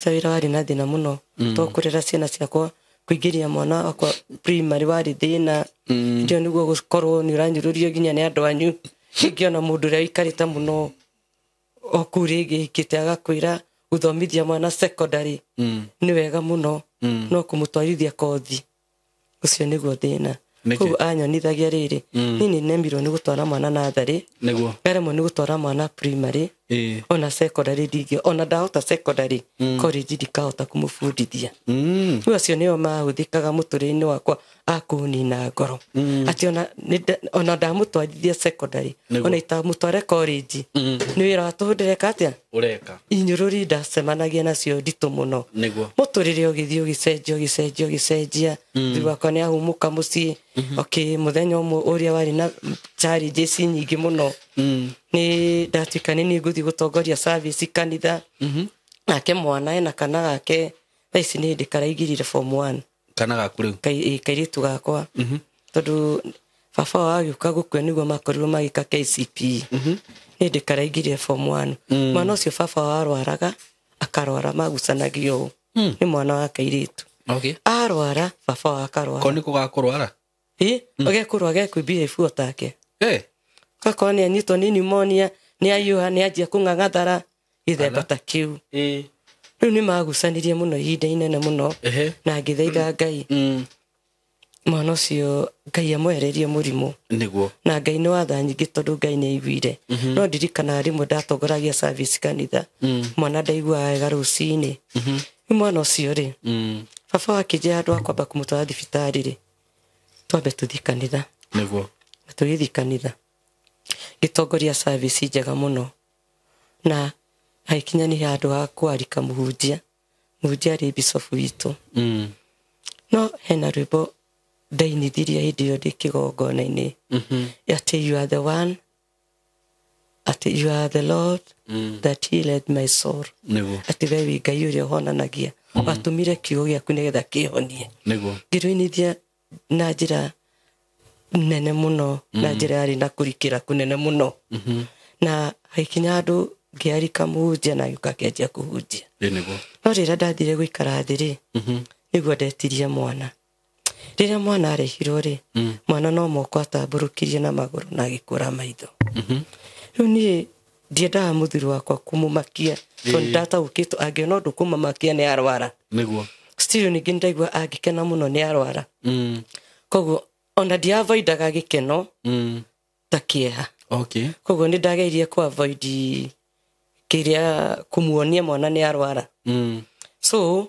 Wĩra warĩ na thĩna mũno to kũrera ciana ciakwa kũingĩria mwana wakwa primary warĩ thĩna. Ndio nĩguo gũkorwo nĩ ũranyũrũrio nginya nĩ andũ anyu. Ingĩona mũndũ ũrĩa ũikarĩte mũno o kũu rĩngĩ hikĩte agakwĩra gũthomithia mwana secondary nĩ wega mũno, no kũmũtwarithia kothi ũcio nĩguo thĩna. Nĩkĩ? Koguo anyonithagia rĩrĩ, niĩ nĩ nemirwo nĩ gũtwara mwana natharĩ, Nĩguo. ngaremwo nĩ gũtwara mwana primary, Ĩĩ. ona secondary ndingĩ, ona ndahota secondary college ndikahota kũmũbundithia. Rĩu acio nĩo mahũthĩkaga mũtũrĩre-inĩ wakwa akũnina ngoro, atĩ ona ona ndamũtwarithia secondary, Nĩguo. ona itamũtware college, nĩ wĩra wa tũhũ ndĩreka atĩa. Ũreka. Inyũrũri ndacemanagia nacio nditũ mũno. Nĩguo. Mũtũrĩre ũgĩthiĩ ũgĩcenjia ũgĩcenjia ũgĩcenjia. Thuri wakwa nĩ ahumũka mũciĩ. Okay, mũthenya ũmwe ũrĩa warĩ na challenges nyingĩ mũno, nĩ ndatuĩka nĩ niĩ ngũthiĩ gũtongoria service kanitha. Nake mwana ena kana gake thaa ici nĩ hĩndĩ karaingĩrire form 1. Kana gaku rĩu. Kairĩtu gakwa, tondũ baba wao agĩũka gũkua nĩguo makorirwo magĩka KCPE. Nĩ hĩndĩ karaingĩrire form 1. Mwana ũcio baba wao arwaraga akarwara, magucanagio ũũ nĩ mwana wa kairĩtu. Okay. Arwara baba wao akarwara. Ko nĩ kũgakũrwara? Ĩ, agekũrwa gekwĩmbia ibuo take. Eh. Gakorwo nĩ anyitwo nĩ pneumonia, nĩ ahiũha, nĩ anjia kũng'ang'athara gĩthemba ta kĩu. Ĩĩ. Rĩu nĩ magucanirie mũno ihinda inene mũno. Ehe. Na ngĩthaitha Ngai, mwana ũcio Ngai amwehererie mũrimũ. Nĩguo. Na Ngai nĩ watha nyingĩ tondũ Ngai nĩ aiguire. No ndirikanaga rĩmwe ndatongoragia service kanitha, mwana ndaiguaga wega rũcinĩ. Rĩu mwana ũcio rĩ, baba wakĩnjĩra handũ ha kwamba kũmũtwara thibitarĩ rĩ, twambe tũthiĩ kanitha. Nĩguo. Na tũgĩthiĩ kanitha, ngĩtongoria service njega mũno, na hagĩkinya nĩ handũ ha kwarika mũhunjia. Mũhunjia arĩ bishop witũ. No hena rwĩmbo ndainithirie hĩndĩ ĩyo ndĩ kĩgongona-inĩ, atĩ you are the one, atĩ you are the Lord that healed my soul. Nĩguo. Atĩ we wĩ Ngai ũrĩa ũhonanagia, watũmire kiugo gĩaku nĩgetha kĩhonie. Nĩguo. Ngĩrũinithia na njĩra nene mũno, na njĩra yarĩ na kũrikĩra kũnene mũno. Na hagĩkinya handũ ngĩarika mũhunjia na agĩũka akĩanjia kũhunjia. Ĩĩ nĩguo. No rĩrĩa ndathire gũikara thĩ rĩ, nĩguo ndetirie mwana. Rĩrĩa mwana arehirwo rĩ, mwana no moko atambũrũkirie na magũrũ na agĩkũra maitho. Rĩu niĩ ndiendaga mũthuri wakwa kũmũmakia, tondũ nĩndataũkĩtwo angĩona ũndũ kũmũmakia nĩ arwara. Nĩguo. Still ningĩ nĩndaigua angĩkena mũno nĩ arwara. Koguo ona ndiavoidaga gĩkeno ta kĩeha. Okay. Koguo nĩ ndageririe kũ avoid kĩrĩa kũmuonia mwana nĩ arwara. So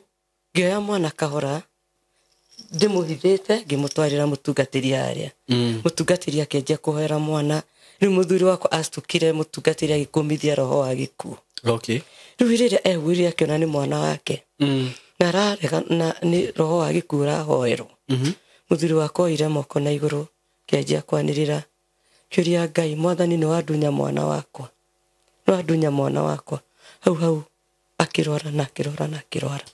ngĩoya mwana kahora ndĩmũhithĩte, ngĩmũtwarĩra mũtungatĩri harĩa. Mũtungatĩri akĩanjia kũhoera mwana. Rĩu mũthuri wakwa acukire mũtungatĩri agĩkũmithia roho wa gĩkuũ. Okay. Rĩu rĩrĩa ehuire akĩona nĩ mwana wake, na ararega na nĩ roho wa gĩkuũ ũrahoerwo. Mũthuri wakwa oire moko na igũrũ kĩanjia kwanĩrĩra, kĩũria Ngai, mwathani nĩ wandunya mwana wakwa, nĩ wandunya mwana wakwa. Hau hau akĩrwara na akĩrwara na akĩrwara.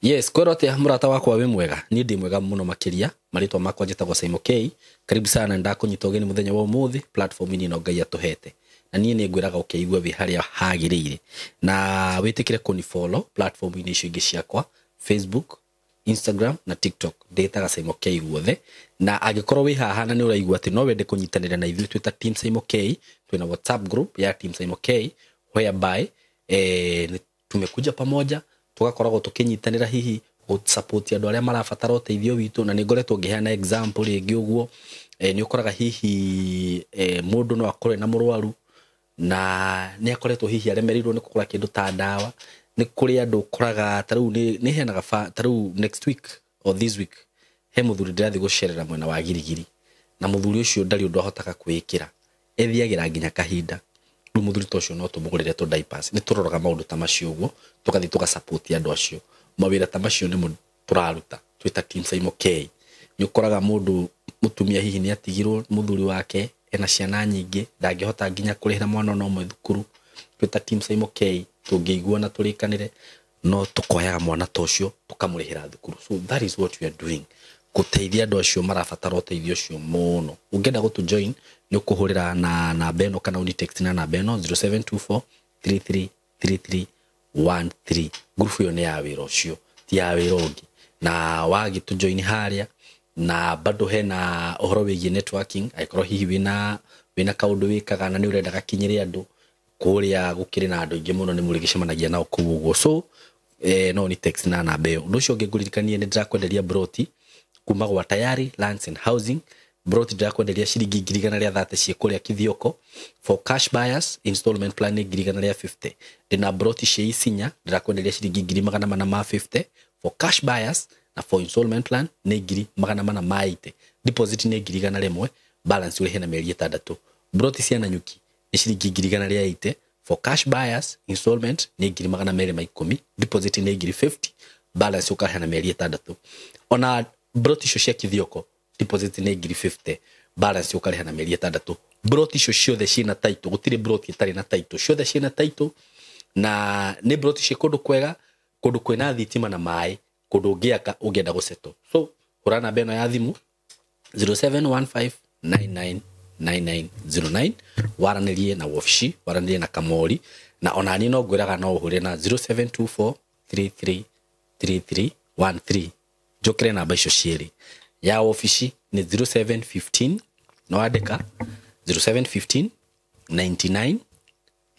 Yes, kwĩrwo atĩa mũrata wakwa wĩ mwega? Niĩ ndĩ mwega mũno makĩria. Marĩtwa makwa njĩtagwo Simon K. Karibu sana, ndakũnyita ũgeni mũthenya wa ũmũthĩ platform-inĩ ĩno Ngai atũhete. Na niĩ nĩ ngwĩraga ũkĩigue wĩ harĩa hagĩrĩire. Na wĩtĩkĩre kũni follow platform-inĩ icio ingĩ ciakwa, Facebook, Instagram na TikTok. Ndĩtaga Simon K guothe. Na angĩkorwo wĩ haha na nĩ ũraigua atĩ no wende kũnyitanĩra na ithuĩ twĩ ta Team Simon K, twĩna WhatsApp group ya Team Simon K whereby nĩ tumekuja pamoja tugakoragwo tukinyitanĩra hihi gũ-support andũ arĩa marabatara ũteithio witũ. Na nĩ ngoretwo ngĩheana example rĩngĩ ũguo, nĩ ũkoraga hihi mũndũ no akorwo ena mũrwaru na nĩ akoretwo hihi aremereirwo nĩ kũgũra kĩndũ ta ndawa. Nĩ kũrĩ andũ ũkoraga ta rĩu nĩ heanaga ta rĩu next week or this week he mũthuri ndĩrathiĩ gũcerera mwena wa Girigiri, na mũthuri ũcio ndarĩ ũndũ ahotaga kwĩĩkĩra, ethiagĩra nginya kahinda. Rĩu mũthuri ta ũcio no tũmũgũrĩre tũ diapers. Nĩ tũroraga maũndũ ta macio ũguo, tũgathiĩ tũgasupport andũ acio. Mawĩra ta macio nĩmo tũraruta twĩ ta Team Simon K. Nĩ ũkoraga mũndũ mũtumia hihi nĩ atigirwo mũthuri wake, ena ciana nyingĩ, ndangĩhota nginya kũrĩhĩra mwana ona ũmwe thukuru. Twĩ ta Team Simon K tũngĩigua na tũrĩkanĩre, no tũkoyaga mwana ta ũcio tũkamũrĩhĩra thukuru. So that is what we are doing. Gũteithia andũ acio marabatara ũteithio ũcio mũno. Ũngĩenda gũtũ join nĩ ũkũhũrĩra na namba ĩno kana ũni text na namba ĩno 0724 33 3313. Ngurubu ĩyo nĩ ya wĩra ũcio, ti ya wĩra ũngĩ. Na wagĩtũ join harĩa, na bado hena ũhoro wĩgiĩ networking, angĩkorwo hihi wĩna kaũndũ wĩkaga na nĩ ũrenda gakinyĩre andũ kũrĩa gũkĩrĩ na andũ aingĩ mũno nĩ mũrĩgĩcemanagia nao kũu ũguo. So no ni text na namba ĩyo. Ũndũ ũcio ũngĩ ngũririkanie nĩ ndĩrakwenderia broti kuma gwa Tayari Lands and Housing. Broti ndĩrakwenderia ciringi 130 ciĩ kũrĩa Kithioko. For cash buyers installment plan nĩ 150. Ndĩna broti cia Isinya ndĩrakwenderia ciringi 450 for cash buyers, na for installment plan nĩ 480. Deposit nĩ 100, balance ũrĩhe na mĩeri 6. Broti cia Nanyuki nĩ ciringi 180 for cash buyers, installment nĩ 210, deposit nĩ 50, balance ũkarĩha na mĩeri 6. Ona broti icio cia Kithioko deposit nĩ 50, balance ũkarĩha na mĩeri 6. Broti icio ciothe ciĩna title, gũtirĩ broti ĩtarĩ na title, ciothe ciĩna title, na nĩ broti ciĩ kũndũ kwega, kũndũ kwĩna thitima na maĩ, kũndũ ũngĩaka ũngĩenda gũsettle. So hũra namba ĩno ya thimũ 0715999909, waranĩrie na wabici, waranĩrie na Kamori, na ona niĩ no ngwĩraga no ũhũre na 0724333313. Njokere namba icio cierĩ. Ya wabici nĩ 0715, no andĩka 0715 99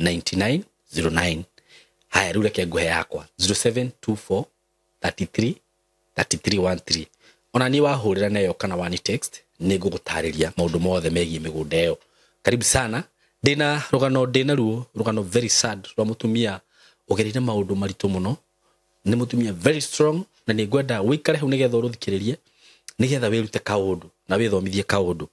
99 09. Haya, rĩu reke ngũhe yakwa 0724 33 3313. Ona niĩ wahũrĩra nayo kana wani text nĩ ngũgũtarĩria maũndũ mothe megiĩ mĩgũnda ĩyo. Karibu sana. Ndĩna rũgano, ndĩna ruo rũgano very sad rwa mũtumia ũgereire maũndũ maritũ mũno. Nĩ mũtumia very strong, na nĩ ngwenda wĩikare hau nĩgetha ũrũthikĩrĩrie, nĩgetha wĩrute kaũndũ na wĩthomithie kaũndũ,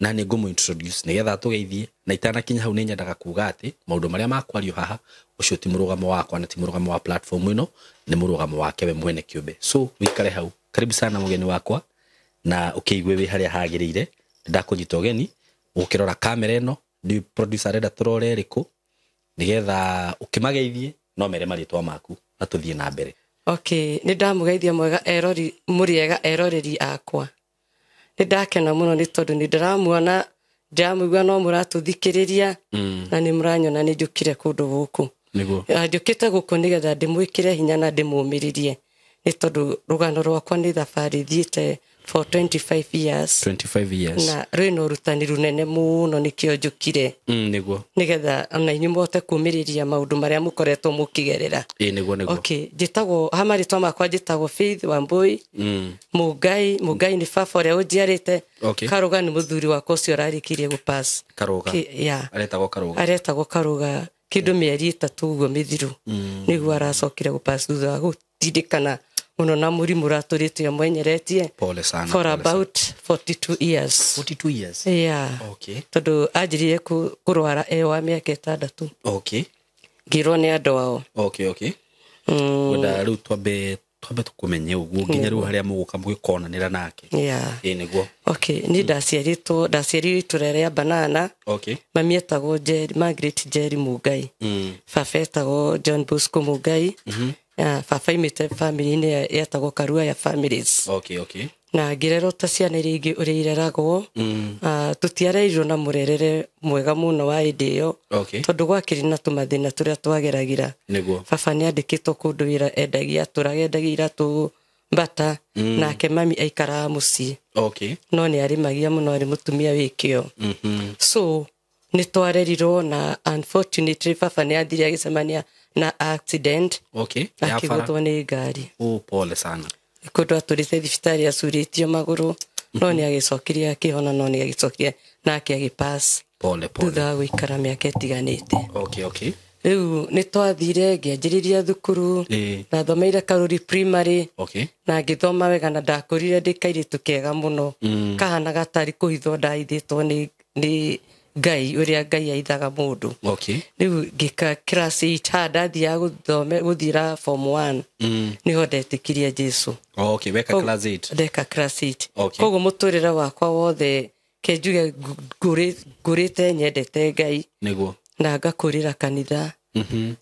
na nĩ ngũmũ introduce nĩgetha atũgeithie. Na itanakinya hau nĩ nyendaga kuga atĩ maũndũ marĩa makwario haha ũcio ti mũrũgamo wakwa na ti mũrũgamo wa platform ĩno, nĩ mũrũgamo wake we mwene kĩũmbe. So wĩikare hau. Karibu sana mũgeni wakwa, na ũkĩigue wĩ harĩa hagĩrĩire. Ndakũnyita ũgeni ũkĩrora kamera ĩno, nĩ producer arenda tũrore ĩrĩkũ nĩgetha ũkĩmageithie no mere marĩtwa maku na tũthiĩ na mbere. Okay, nĩ ndamũgeithia mwega erori, mũrĩega eroreri akwa. Nĩ ndakena mũno nĩ tondũ nĩ ndĩramuona, ndĩramũigua no mũratũthikĩrĩria, na nĩ mũranyona nĩ njũkire kũndũ gũkũ. Nĩguo. Njũkĩte gũkũ nĩgetha ndĩmwĩkĩre hinya na ndĩmũmĩrĩrie, nĩ tondũ rũgano rwakwa nĩ thabarĩ thiĩte for 25 years. 25 years. Na rwĩna ũrutani rũnene mũno, nĩkĩo njũkire. Nĩguo. Nĩgetha ona inyuĩ mũhote kũmĩrĩria maũndũ marĩa mũkoretwo mũkĩgerera. Ĩĩ, nĩguo, nĩguo. Okay, njĩtagwo ha marĩtwa makwa njĩtagwo Faith Wambui. Mũngai, Mũngai nĩ baba ũrĩa ũnjiarĩte. Okay. Karũga nĩ mũthuri wakwa ũcio ũrarĩkirie gũpass. Karũga. Yeah. Aretagwo Karũga. Aretagwo Karũga kĩndũ mĩeri 3 ũguo mĩthiru. Nĩguo aracokire gũpass thutha wa gũtindĩkana mũno na mũrimũ ũratũrĩte mwenyeretie. Pole sana, for pole about 42 years. 42 years? Yeah. Okay. Tondũ anjirie kũrwara e wa mĩaka 6. Okay. Ngĩrwo nĩ andũ ao. Okay, okay. Wenda rĩu twambe tũkũmenye ũguo nginya rĩu harĩa mũgũka mũgĩkonanĩra nake. Yeah. Ĩĩ, nĩguo. Okay, niĩ ndaciarirwo itũra rĩa Banana. Okay. Mami etagwo Margaret Jerry Mũngai. Baba etagwo John Bosco Mũngai. Baba imĩte family-inĩ yetagwo Karua ya families. Okay, okay. Na ngĩrerwo ta ciana iria ingĩ ũrĩa ireragwo. Tũtiarerirwo na mũrerere mwega mũno wa hĩndĩ ĩyo. Okay. Tondũ gwakĩrĩ na tũmathĩna tũrĩa twageragĩra. Nĩguo. Baba nĩ andĩkĩtwo kũndũ wĩra endagia, atũraga endagia iratũ mbata. Nake mami aikaraga mũciĩ. Okay. No nĩ arĩmagia mũno, arĩ mũtumia wĩ kĩo. So nĩ twarerirwo na unfortunately baba nĩ athire agĩcemania na accident. Okay. Akĩgũthwo nĩ ngari. Oh, pole sana. Kũndũ atũrĩte thibitarĩ acurĩtio magũrũ, no nĩ agĩcokirie akĩhona, no nĩ agĩcokirie nake agĩpass. Pole, pole. Thutha wa gũikara mĩaka ĩtiganĩte. Okay, okay. Rĩu nĩ twathire ngĩanjĩrĩria thukuru. Nathomeire Karuri Primary. Okay. Na ngĩthoma wega na ndakũrire ndĩ kairĩtu kega mũno. Kahanaga tarĩ kũhithwo ndahithĩtwo nĩ Ngai, ũrĩa Ngai aithaga mũndũ. Okay. Rĩu ngĩka class 8, haha ndathiaga gũthira form 1. Nĩho ndetĩkirie Jesũ. Okay, weka class 8. Ndeka class 8. Okay. Koguo mũtũrĩre wakwa wothe ke njuge ngũrĩte nyendete Ngai. Nĩguo. Na ngakũrĩra kanitha.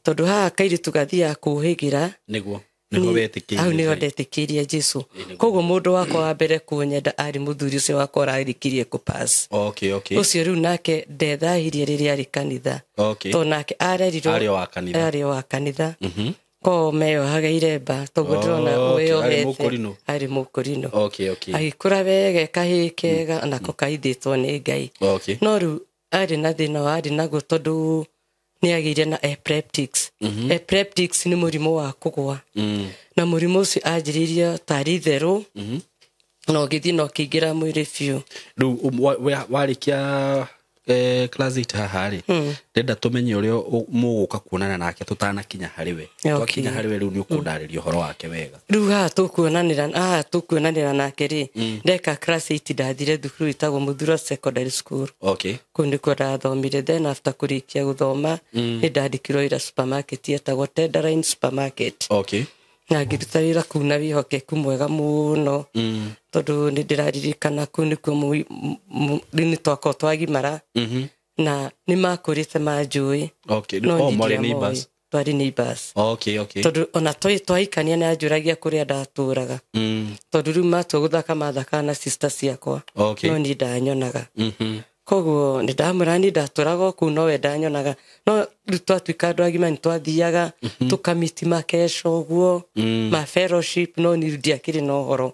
Tondũ haha kairĩtu gathiaga kũhĩgĩra. Nĩguo. Nĩho wetĩkĩirie Hau nĩho Ngai. ndetĩkĩirie Jesu. Koguo mũndũ wakwa wa mbere kũnyenda arĩ mũthuri ũcio wakwa ũrarĩkirie kũpass. Okay, okay. Ũcio rĩu nake ndethahirie rĩrĩa arĩ kanitha. Okay. Tondũ nake arerirwo Arĩ o wa kanitha. Arĩ o wa kanitha. Ko meyohaga iremba toguo ndĩrona Okay, arĩ weyohete. mũkũrinũ. Arĩ mũkũrinũ. Okay, okay. Agĩkũra wega kahĩĩ kega nako kaithĩtwo nĩ Ngai. Okay. No rĩu arĩ na thĩna warĩ naguo tondũ nĩ agĩire na epileptics. Epileptics nĩ mũrimũ wa kũgwa. Na mũrimũ ũcio anjĩrĩirie tarĩ itherũ na ũgĩthiĩ na ũkĩingĩra mwĩrĩ biũ. Rĩu warĩkia class 8 haha rĩ, ndĩrenda tũmenye ũrĩa mũgũka kuonana nake tũtanakinya harĩ we. Twakinya harĩ we rĩu nĩ ũkũndarĩria ũhoro wake wega. Rĩu haha tũkuonanĩra nake rĩ, ndeka class 8 ndathire thukuru ĩtagwo Muthurwa Secondary School. Okay. Kũu nĩkuo ndathomire. Then after kũrĩkia gũthoma nĩ ndandĩkirwo wĩra supermarket yetagwo Tenderine Supermarket. Okay. Na ngĩruta wĩra kũu na wĩhokeku mwega mũno. Tondũ nĩ ndĩraririkana kũu nĩkuo nĩ twakorwo twagimara. Na nĩ makũrĩte manjũĩ. Okay. Oh, mwarĩ neighbors. Twarĩ neighbors. Okay, okay. Tondũ ona twaikania nĩ anjũragia kũrĩa ndatũraga. Tondũ rĩu matua gũthaka mathakaga na sister ciakwa. Okay. No niĩ ndanyonaga. Koguo nĩ ndamwĩra niĩ ndatũraga o kũu nowe ndanyonaga. No rĩu twatuĩka andũ agima nĩ twathiaga tũkamiti makeco ũguo ma fellowship, no niĩ ndiakĩrĩ na ũhoro.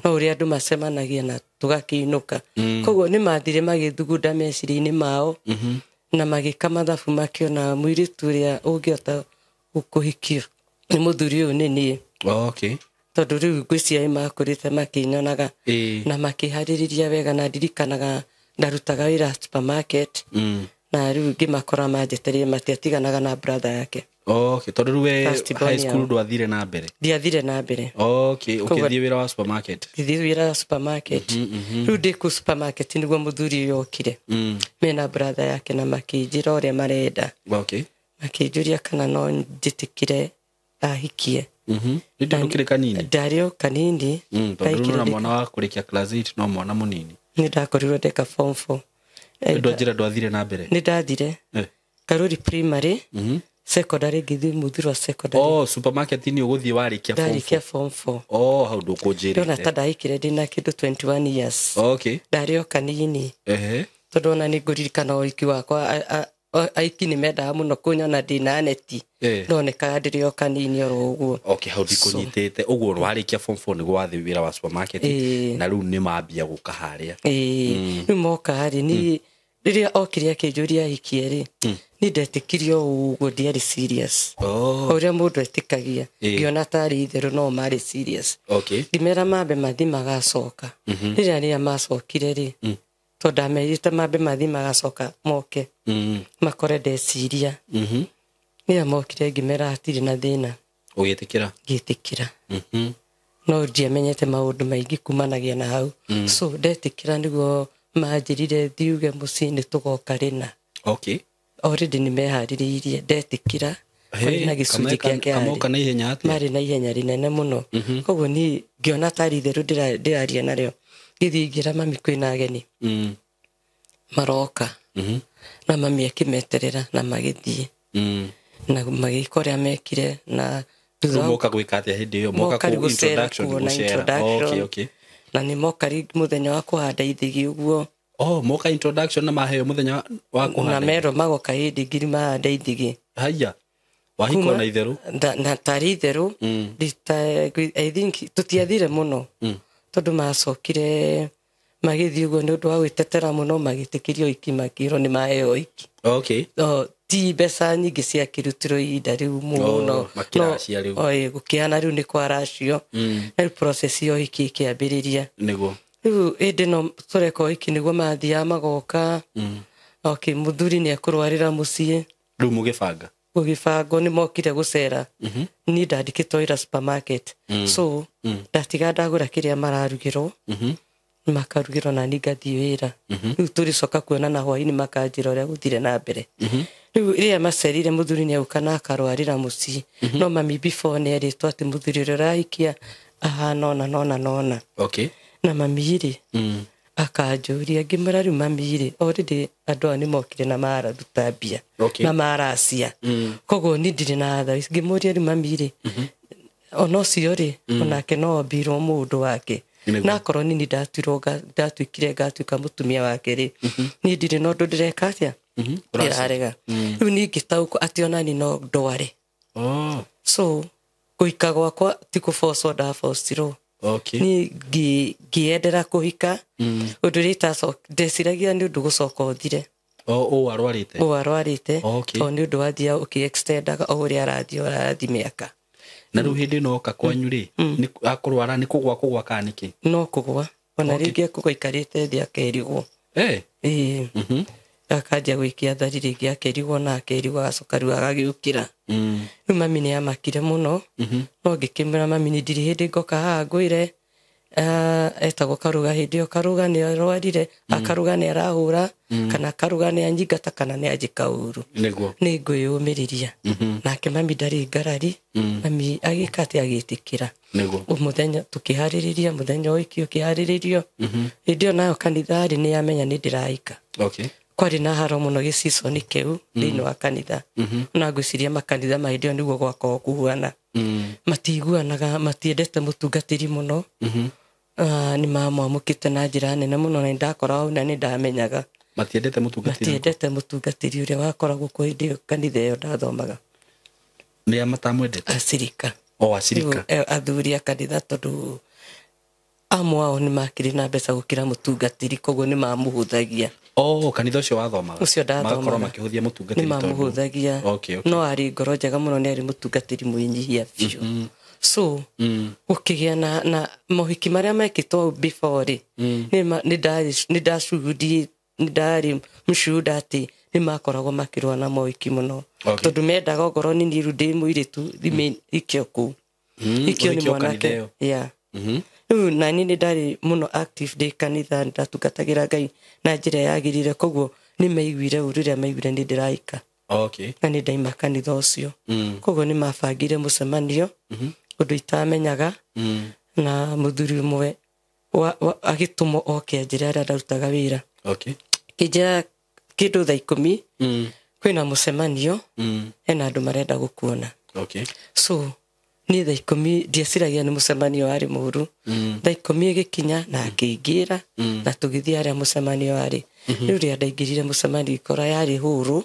No ũrĩa andũ macemanagia na tũgakĩinũka. Koguo nĩ mathire magĩthugunda meciria-inĩ mao na magĩka mathabu makĩona mũirĩtu ũrĩa ũngĩhota kũhikio nĩ mũthuri ũyũ nĩ niĩ. Okay. Tondũ rĩu ngwĩciria nĩ makũrĩte makĩnyonaga na makĩharĩrĩria wega na ndirikanaga ndarutaga wĩra supermarket na rĩu ngĩmakora manjetereire matiatiganaga na brother yake. Okay, tondũ rĩu we high school ndwathire na mbere? Ndiathire na mbere. Okay, ũkĩthiĩ wĩra wa supermarket? Ngĩthiĩ wĩra wa supermarket. Rĩu ndĩ kũu supermarket nĩguo mũthuri ũyũ okire. Mena brother yake na makĩnjĩra ũrĩa marenda. Okay. Makĩnjũria kana no njĩtĩkĩre ahikie. Nĩ ndũkĩrĩ kanini? Ndarĩ o kanini. Tondũ rĩu na mwana wa kũrĩkia class 8 no mwana mũnini. Nĩ ndakorirwo ndeka form 4. Ndwanjĩra ndwathire na mbere? Nĩ ndathire. Karuri primary. Secondary ngĩthiĩ Muthurwa secondary. Oh, supermarket nĩ ũgũthiĩ warĩkia form 4? Ndarĩkia form 4. Oh, hau ndũkũnjĩrĩte. Ndona ta ndahikire ndĩna kĩndũ 21 years. Okay. Ndarĩ o kanini. Tondũ ona nĩ ngũririkana ũhiki wakwa aiki nĩ mendaga mũno kũnyona ndĩna neti. Ndonekaga ndĩrĩ o kanini oro ũguo. Okay, hau ndikũnyitĩte. Ũguo warĩkia form 4 nĩguo wathiĩ wĩra wa supermarket na rĩu nĩ mambia gũka harĩa. Rĩu moka rĩ, niĩ rĩrĩa okire akĩnjũria ahikie rĩ, niĩ ndetĩkirie o ũguo, ndiarĩ serious. O ũrĩa mũndũ etĩkagia, ngĩona tarĩ itherũ no marĩ serious. Okay. Ngĩmera mambe mathiĩ magacoka. Rĩrĩa rĩrĩa macokire rĩ, tondũ ndamerĩte mambe mathiĩ magacoka moke. Makore ndeciria. Rĩrĩa mokire ngĩmera hatirĩ na thĩna. Ũgĩtĩkĩra? Ngĩtĩkĩra. No ndiamenyete maũndũ maingĩ kumanagia na hau. So ndetĩkĩra nĩguo manjĩrire thiuge mũciĩ nĩ tũgoka rĩna. Okay. Already nĩ meharĩrĩirie ndetĩkĩra. Kwarĩ na gĩcunjĩ kĩa kĩarĩ. Kamoka na ihenya atĩa? Marĩ na ihenya rĩnene mũno. Koguo niĩ ngĩona tarĩ itherũ ndĩraria narĩo. Ngĩthiĩ ngĩra mami kwĩna ageni. Maroka. Na mami akĩmeterera na magĩthiĩ. Na magĩka ũrĩa mekire na thutha wa Moka gwĩka atĩa hĩndĩ ĩyo? Moka kũ introduction, gũcera. Okay, okay. Na nĩ moka rĩngĩ mũthenya wa kũhanda ithigi ũguo. Oh, moka introduction na maheo mũthenya wa kũhanda. Na merwo magoka hĩndĩ ngiri mahanda ithigi. Haya. Wahikwo na itherũ? Na tarĩ itherũ. I think tũtiathire mũno. Tondũ macokire magĩthiĩ ũguo nĩ ũndũ wa gwĩtetera mũno magĩtĩkĩrio iki makĩrwo nĩ maheo iki. Okay. Ti mbeca nyingĩ ciakĩrutirwo ihinda rĩu mũno. Makĩracia rĩu. Gũkĩhana rĩu nĩ kwaracio. Na rĩu process ya ũhiki ĩkĩambĩrĩria. Nĩguo. Rĩu hĩndĩ ĩno tũreka ũhiki nĩguo mathiaga magoka. Okay, mũthuri nĩ ekũrwarĩra mũciĩ. Rĩu mũgĩbanga? Gũgĩbangwo nĩ mokire gũcera. Niĩ ndandĩkĩtwo wĩra supermarket. So ndatiga ndagũra kĩrĩa mararugĩrwo. Makarugĩrwo na niĩ ngathiĩ wĩra. Rĩu tũrĩcoka kuonana hwaĩ-inĩ makanjĩra ũrĩa gũthire na mbere. Rĩu rĩrĩa macerire mũthuri nĩ agũka na akarwarĩra mũciĩ. No mami before nĩ erĩtwo atĩ mũthuri ũrĩa ũrahikia ahana ũna na ũna na ũna. Okay. Na mami rĩ, akanjũria ngĩmwĩra rĩu mami rĩ, already andũ aya nĩ mokire na mararuta mbia. Okay. Na maracia. Koguo niĩ ndirĩ na tha. Ngĩmũria rĩu mami rĩ, Ona ũcio rĩ, onake no ombirwo mũndũ wake. Nĩguo. Na akorwo nini ndatuirwo ndatuĩkire ngatuĩka mũtumia wake rĩ, niĩ ndirĩ na ũndũ ndĩreka atĩa, ndĩrarega. Rĩu niĩ ngĩtaũkwo atĩ onani no ndware. Oh. So kũhika gwakwa ti kũbocwo ndabocirwo. Okay. Niĩ ngĩendera kũhika, ũndũ ũrĩa ndeciragia nĩ ũndũ gũcoka ũthire. O arwarĩte. Ũũ arwarĩte. Okay. Tondũ nĩ ũndũ wathiaga ũkĩ-extendaga o ũrĩa arathiĩ ũrathiĩ mĩaka. Na rĩu hĩndĩ ĩno oka kwanyu rĩ, nĩ akũrwara nĩ kũgwa kũgwa kana nĩkĩ? No kũgwa. Ona Okay. rĩngĩ ekũgwa aikarĩte thĩ akerigwo. Eh. Ĩĩ. Akanjia gwĩkia thari rĩngĩ akerigwo na akerigwo agacoka rĩu agagĩũkĩra. Rĩu mami nĩ amakire mũno. No ngĩkĩmwĩra mami nĩ ndirĩ hĩndĩ ngoka haha ngwĩre, etagwo Karuga hĩndĩ ĩyo, Karuga nĩ arwarire, akaruga nĩ arahũra, kana Karuga nĩ anyingata kana nĩ anjĩka ũru. Nĩguo. Nĩ ngwĩyũmĩrĩria. Nake mami ndarĩ ngarari, mami agĩka atĩ agĩtĩkĩra. Nĩguo. Mũthenya tũkĩharĩrĩria, mũthenya ũiki ũkĩharĩrĩrio. Hĩndĩ ĩyo nayo kanitha rĩ, nĩ yamenya nĩ ndĩrahika. Okay. Kwarĩ na haro mũno gĩciconi kĩu thĩinĩ wa kanitha. Na ngwĩciria makanitha ma hĩndĩ ĩyo nĩguo gwakoragwo kũhuana. Matiguanaga, matiendete mũtungatĩri mũno. Nĩ mamwamũkĩte na njĩra nene mũno, na nĩndakoragwo hau na nĩndamenyaga. Matiendete mũtungatĩri? Matiendete mũtungatĩri ũrĩa wakoragwo kuo hĩndĩ ĩyo kanitha ĩyo ndathomaga. Nĩ a matamwendete? Acirika. O acirika. Rĩu, athuri a kanitha, tondũ amwe ao nĩ makĩrĩ na mbeca gũkĩra mũtungatĩri, koguo nĩ mamũhũthagia. Oh, kanitha ũcio wathomaga? Ũcio ndathomaga. Magakorwo makĩhũthia mũtungatĩri Nĩ mamũhũthagia. Okay, okay. No arĩ ngoro njega mũno, nĩ arĩ mũtungatĩri mwĩnyihia biũ. So gũkĩgĩa na mohiki marĩa mekĩtwo before rĩ, nĩ ndarĩ mshuhuda atĩ nĩ makoragwo makĩrũa na mohiki mũno. Okay. Tondũ mendaga ongorwo nĩ niĩ rĩu ndĩ mũirĩtu, remain ikio kũu. Ikio nĩ Ũhikio mwanake. kanitha ĩyo. Yeah. Rĩu nani nĩ ndarĩ mũno active ndĩ kanitha, ndatungatagĩra Ngai na njĩra yagĩrĩire, koguo nĩ maiguire ũru rĩrĩa maiguire nĩ ndĩrahika. Okay. Na nĩ ndaima kanitha ũcio. Koguo nĩ mabangire mũcemanio, ũndũ itamenyaga, na mũthuri ũmwe agĩtũmwo oke anjĩre harĩa ndarutaga wĩra. Okay. Kĩnjĩra kĩndũ thaa 10, kwĩna mũcemanio, hena andũ marenda gũkuona. Okay. So niĩ thaa 10 ndieciragia nĩ mũcemanio warĩ mũũru. Thaa 10 ĩgĩkinya na akĩingĩra, na tũgĩthiĩ harĩa mũcemanio warĩ. Rĩu rĩrĩa ndaingĩrire mũcemanio ikora yarĩ hũrũ,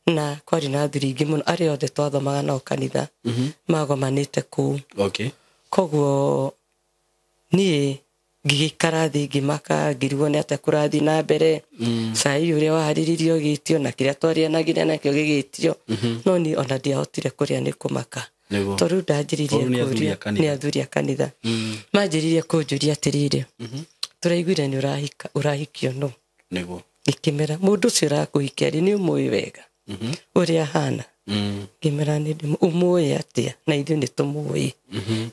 na kwarĩ na athuri aingĩ mũno arĩa othe twathomaga nao kanitha, magomanĩte kũu. Okay. Koguo niĩ ngĩgĩikara thĩ ngĩmaka, ngĩrigwo nĩ atĩa kũrathiĩ na mbere. Cai ũrĩa waharĩrĩirio ũgĩtio, na kĩrĩa twarĩanagĩra nakĩo gĩgĩtio. No niĩ ona ndiahotire kũrĩa nĩ kũmaka. Nĩguo. Tondũ rĩu ndanjĩrĩirie Rĩu nĩ athuri a kũũria, kanitha. nĩ athuri a kanitha. Manjĩrĩirie kũnjũria atĩrĩrĩ, tũraiguire nĩ ũrahika, ũrahikio nũ? Nĩguo. Ngĩkĩmera, mũndũ ũcio ũrakũhikia rĩ, nĩ ũmũĩ wega? Ũrĩa ahana? Ngĩmera nĩ ndĩmũ-, ũmũĩ atĩa? Na ithuĩ nĩ tũmũĩ.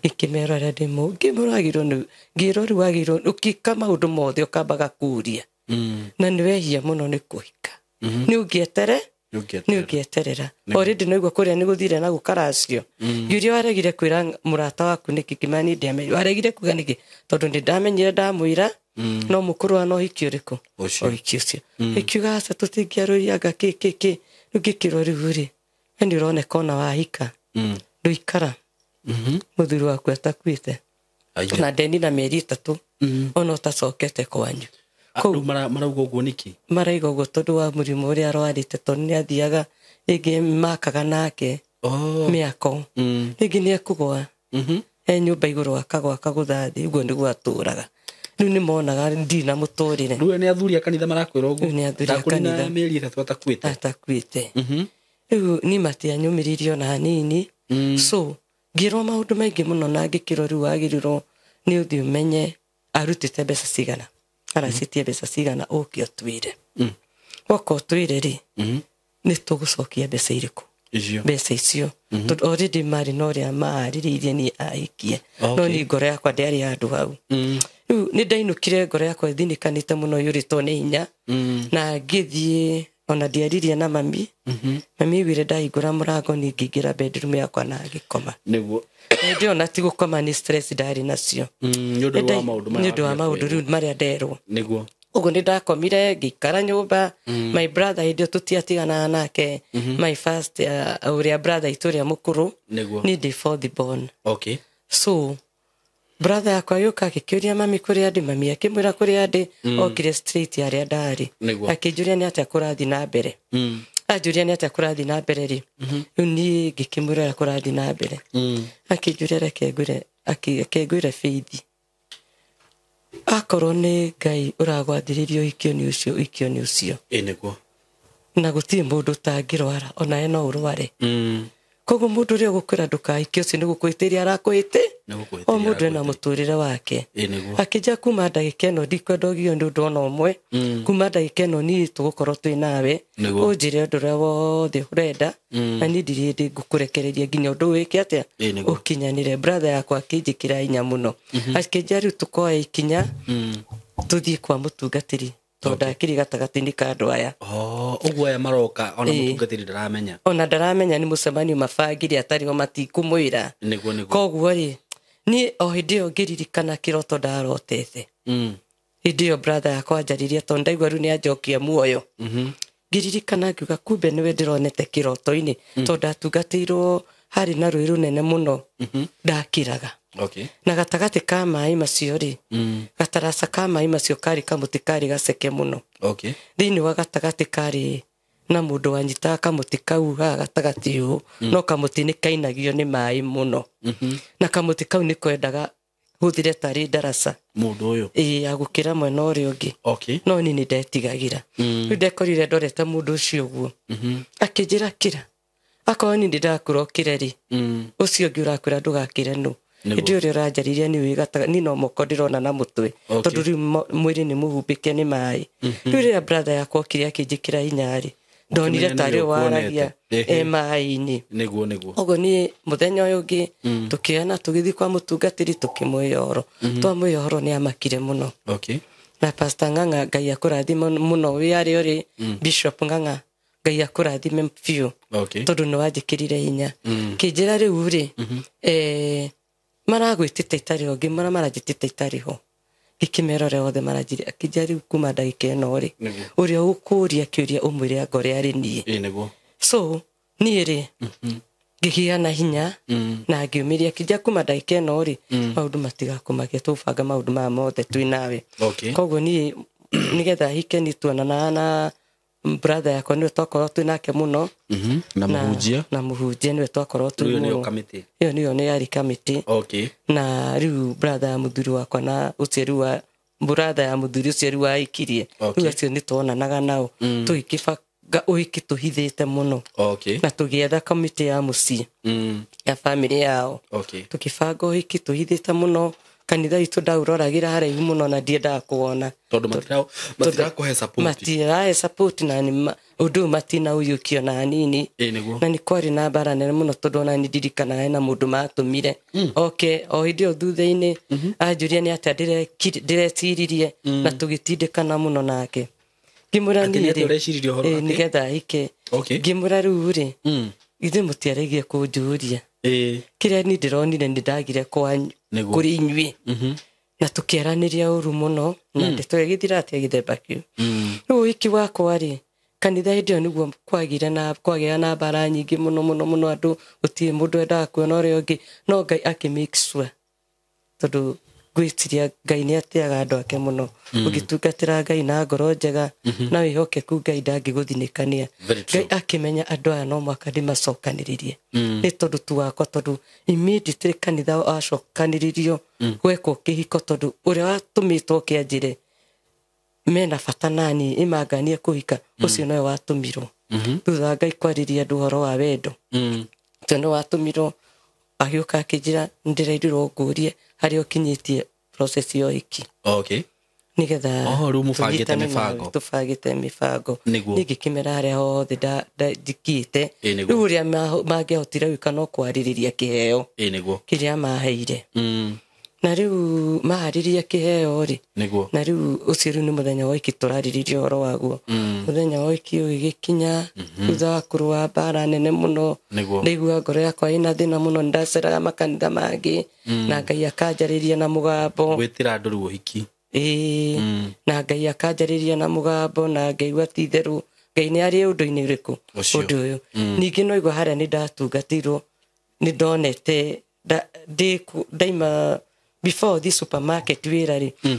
Ngĩkĩmera ũrĩa ndĩmũĩ, ngĩmwĩra wagĩrĩirwo nĩ, ngĩrwo rĩu wagĩrĩirwo, ũkĩka maũndũ mothe ũkambaga kũũria. Na nĩ wehia mũno nĩ kũhika. Nĩ ũngĩetere? Nĩ ũngĩeterera. Nĩ ũngĩeterera. Already naigua kũrĩa nĩ gũthire na gũkaracio. Ngĩũria waregire kwĩra mũrata waku nĩkĩ? Ngĩmera niĩ ndiamenyire. Waregire kuga nĩkĩ? Tondũ nĩ ndamenyire ndamwĩra, no mũkũrũa na ũhiki ũrĩkũ? Ũcio. Ũhiki ũcio. Ĩkiuga aca tũtingĩarũria anga kĩ, kĩ, kĩ. Rĩu ngĩkĩrwo rĩu rĩ, we nĩ ũroneka ona wahika. Ndũikara. Mũthuri waku atakuĩte. Aya. Na ndeni na mĩeri 3, ona ũtacokete kwanyu. Rĩu marauga ũguo nĩkĩ? Marauga ũguo tondũ wa mũrimũ ũrĩa arwarĩte, tondũ nĩ athiaga rĩngĩ makaga nake mĩako. Rĩngĩ nĩ ekũgwa. E nyũmba igũrũ akagwa akagũtha thĩ, ũguo nĩguo atũraga. Rĩu nĩ monaga ndirĩ na mũtũrĩre. Rĩu nĩ athuri a kanitha marakwĩra ũguo? Rĩu nĩ athuri a Ndakũrĩ na kanitha. mĩeri 3 atakuĩte. Atakuĩte. Rĩu niĩ matianyũmĩrĩirie ona hanini. So ngĩrwo maũndũ maingĩ mũno na ngĩkĩrwo rĩu wagĩrĩirwo nĩ ũthiĩ ũmenye arutĩte mbeca cigana. Aracitie mbeca cigana ũke ũtwĩre. Woka ũtwĩre rĩ, nĩ tũgũcokia mbeca irĩkũ? Icio. Mbeca icio. Tondũ already marĩ na ũrĩa maharĩrĩirie niĩ ahikie. Okay. No niĩ ngoro yakwa ndĩarĩ handũ hau. Rĩu nĩ ndainũkire ngoro yakwa ĩthinĩkanĩte mũno yũrĩtwo nĩ hinya. Na ngĩthiĩ ona ndiaririe na mami. Mami aiguire ndahingũra mũrango niĩ ngĩingĩra bedroom yakwa na ngĩkoma. Nĩguo. Hĩndĩ ĩyo na ti gũkoma nĩ stress ndarĩ nacio. Nĩ ũndũ wa maũndũ maya Nĩ ũndũ wa maũndũ rĩu marĩa nderwo. Nĩguo. Ũguo nĩ ndakomire ngĩikara nyũmba. My brother hĩndĩ ĩyo tũtiatiganaga nake. My first ũrĩa brother itũ ũrĩa mũkũrũ. Nĩguo. Niĩ ndĩ fourth born. Okay. So brother yakwa agĩũka akĩkĩũria mami kũrĩa ndĩ, mami akĩmwĩra kũrĩa ndĩ, okire straight harĩa ndarĩ. Nĩguo. Akĩnjũria nĩ atĩa kũrathiĩ na mbere. Anjũria nĩ atĩa kũrathiĩ na mbere rĩ, rĩu niĩ ngĩkĩmwĩra ũrĩa kũrathiĩ na mbere. Akĩnjũria reke ngwĩre, reke ngwĩre Faith, akorwo nĩ Ngai ũragwathĩrĩria ũhikio nĩ ũcio, ũhikio nĩ ũcio. Ĩ nĩguo. Na gũtirĩ mũndũ ũtangĩrwara, onawe no ũrware. Koguo mũndũ ũrĩa ũgũkwĩra ndũkahike ũcio nĩ gũkũhĩtĩria arakũhĩtĩ. Nĩ gũkũhĩtĩria O mũndũ ena arakũhĩtĩria. mũtũrĩre wake. Ĩ nĩguo. Akĩnjia kuma ndagĩka ĩno ndikwenda ũgio nĩ ũndũ ona ũmwe. Kuma ndagĩka ĩno niĩ tũgũkorwo twĩ nawe. Nĩguo. Ũnjĩre ũndũ ũrĩa wothe ũrenda. Na niĩ ndirĩ hĩndĩ ngũkũrekereria nginya ũndũ wĩke atĩa? Ĩ nĩguo. Ũkinyanĩre. Brother yakwa akĩnjĩkĩra hinya mũno. Akĩnjia rĩu tũkoya ikinya, tũthiĩ kwa mũtungatĩri. Tondũ ndakĩrĩ gatagatĩ-inĩ ka andũ aya. Oh, ũguo aya maroka ona mũtungatĩri ndaramenya. Ona ndaramenya nĩ mũcemanio mabangire atarĩ ho matikũmwĩra. Nĩguo, nĩguo. Koguo rĩ, niĩ o hĩndĩ ĩyo ngĩririkana kĩroto ndarotete. Hĩndĩ ĩyo brother yakwa anjarĩria tondũ ndaigua rĩu nĩ anjokia muoyo. Ngĩririkana ngiuga kumbe nĩwe ndĩronete kĩroto-inĩ, tondũ ndatungatĩirwo harĩ na rũĩ rũnene mũno ndakĩraga. Okay. Na gatagatĩ ka maĩ macio rĩ, gataraca ka maĩ macio karĩ kamũtĩ karĩ gaceke mũno. Okay. Thĩinĩ wa gatagatĩ karĩ na mũndũ wanyitaga kamũtĩ kau haha gatagatĩ ũũ, no kamũtĩ nĩ kainagio nĩ maĩ mũno. Na kamũtĩ kau nĩ kwendaga hũthĩre tarĩ ndaraca. Mũndũ ũyũ. Ĩĩ, ya gũkĩra mwena ũrĩa ũngĩ. Okay. No niĩ nĩ ndetigagĩra. Rĩu ndekorire ndorete mũndũ ũcio ũguo. Akĩnjĩra kĩra. Akorwo niĩ nĩndakũra ũkĩre rĩ, ũcio ũngĩ ũrakwĩra ndũgakĩre nũ. Nĩguo. Hĩndĩ ĩrĩa ũranjarĩria nĩ wĩ gatagatĩ, niĩ no moko ndĩrona na mũtwe. Okay. Tondũ rĩu mwĩrĩ nĩ mũhumbĩke nĩ maĩ. Rĩu rĩrĩa brother yakwa okire akĩnjĩkĩra hinya rĩ, ndonire Ũkĩmenya tarĩ nĩwe waragia ũkuonete. e maĩ-inĩ. Nĩguo, nĩguo. Ũguo niĩ mũthenya ũyũ ũngĩ, tũkĩona tũgĩthiĩ kwa mũtungatĩri tũkĩmwĩra ũhoro. Twamwĩra ũhoro nĩ amakire mũno. Okay. Na Pastor Ng'ang'a Ngai akũrathime mũno wĩ harĩa ũrĩ, Bishop Ng'ang'a Ngai akũrathime biũ. Okay. Tondũ nĩ wanjĩkĩrire hinya. Kĩnjĩra rĩu rĩ, maragwĩtĩte itarĩ ho, ngĩmwĩra maranjĩtĩte itarĩ ho. Ngĩkĩmera ũrĩa wothe maranjĩrire, akĩnjĩra rĩu kuma ndagĩka ĩno rĩ, Nĩguo. ũrĩa ũgũkũria kĩũria ũmwĩre anga ũrĩa arĩ niĩ. Ĩ nĩguo. So niĩ rĩ, ngĩgĩa na hinya, na ngĩũmĩria, akĩnjĩra kuma ndagĩka ĩno rĩ, maũndũ matigakũmakia, tũbanga maũndũ maya mothe twĩ nawe. Okay. Koguo niĩ nĩgetha hike nĩ tuonanaga na brother yakwa nĩwe twakorwo twĩ nake mũno. Na mũhunjia. Na mũhunjia nĩwe twakorwo twĩ Rĩu nĩyo mũno. kamĩtĩ. Ĩyo nĩyo nĩ yarĩ kamĩtĩ. Okay. Na rĩu brother ya mũthuri wakwa na ũcio rĩu wa brother ya mũthuri ũcio rĩu aikirie. Okay. Rĩu acio nĩ tuonanaga nao. Tũgĩkĩbanga ũhiki tũhithĩte mũno. Okay. Na tũgĩetha kamĩtĩ ya mũciĩ. Ya family yao. Okay. Tũkĩbanga ũhiki tũhithĩte mũno. Kanitha witũ ndaũroragĩra haraihu mũno na ndiendaga kuona. Tondũ matirakũhe support. Matirahe support na nĩ ũndũ ũyũ matinaũiyũkia ona hanini. Ĩ nĩguo. Na nĩ kwarĩ na mbara nene mũno tondũ ona nĩ ndirikanaga hena mũndũ matũmire. Oke, o hĩndĩ ĩyo thutha-inĩ, anjũria nĩ atĩa ndĩreciririe, na tũgĩtindĩkana mũno nake. Ngĩmwĩra Atĩ niĩ nĩ atĩa rĩ, ũreciririe ũhoro ĩ, wake? nĩgetha hike. Okay. Ngĩmwĩra rĩu rĩ, ithuĩ mũtiaregie kũnjũria. Kĩrĩa niĩ ndĩronire nĩ ndagire kwanyu, Nĩguo. kũrĩ inyuĩ. Na tũkĩaranĩria ũru mũno, na ndeto ĩgĩthira atĩa gĩthemba kĩu. Rĩu ũhiki wakwa rĩ, kanitha hĩndĩ ĩyo nĩguo kwagire na kwagĩa na mbara nyingĩ mũno mũno mũno, andũ gũtirĩ mũndũ endaga kuona ũrĩa ũngĩ, no Ngai akĩ make sure, tondũ ngwĩciria Ngai nĩ atĩaga andũ ake mũno. Ũngĩtungatĩra Ngai na ngoro njega, na wĩhokeku, Ngai ndangĩgũthinĩkania. Very true. Ngai akĩmenya andũ aya no mũhaka ndĩmacokanĩrĩrie. Nĩ tondũ tu wakwa, tondũ immediately kanitha wacokanĩrĩrio, gwekwo kĩhiko, tondũ ũrĩa watũmĩtwo kĩanjĩre mena bata nani ĩmanganie kũhika, ũcio nowe watũmirwo. Thutha wa Ngai kwarĩria andũ ũhoro wa wendo, ũcio nĩwe watũmirwo, agĩũka akĩnjĩra nĩndĩrerirwo ngũrie harĩa ũkinyĩtie process ya ũhiki. Okay. Nĩgetha Oho, rĩu mũbangĩte tũnyitane nawe, mĩbango. tũbangĩte mĩbango. Nĩguo. Niĩ ngĩkĩmera harĩa hothe njikĩte. Ĩ, nĩguo. Rĩu ũrĩa mangĩahotire gwĩka no kwarĩrĩria kĩheo. Ĩ, nĩguo. Kĩrĩa maheire. Na rĩu maharĩria kĩheo rĩ. Nĩguo. Na rĩu ũcio rĩu nĩ mũthenya wa ũhiki tũrarĩrĩria ũhoro waguo. Mũthenya wa ũhiki ũgĩgĩkinya, thutha wa kũrũa mbara nene mũno. Nĩguo. Ndaigua ngoro yakwa ĩna thĩna mũno, nĩndaceraga makanitha mangĩ, na Ngai akanjarĩria na mũgambo. Gwĩtĩra andũ rĩu ũhiki. Ĩĩ, na Ngai akanjarĩria na mũgambo na ngaigua ti itherũ Ngai nĩ arĩ ũndũ-inĩ ũrĩkũ ũndũ ũyũ. Ningĩ no igua harĩa nĩ ndatungatĩirwo, nĩ ndonete ndaima before the supermarket wĩra rĩ,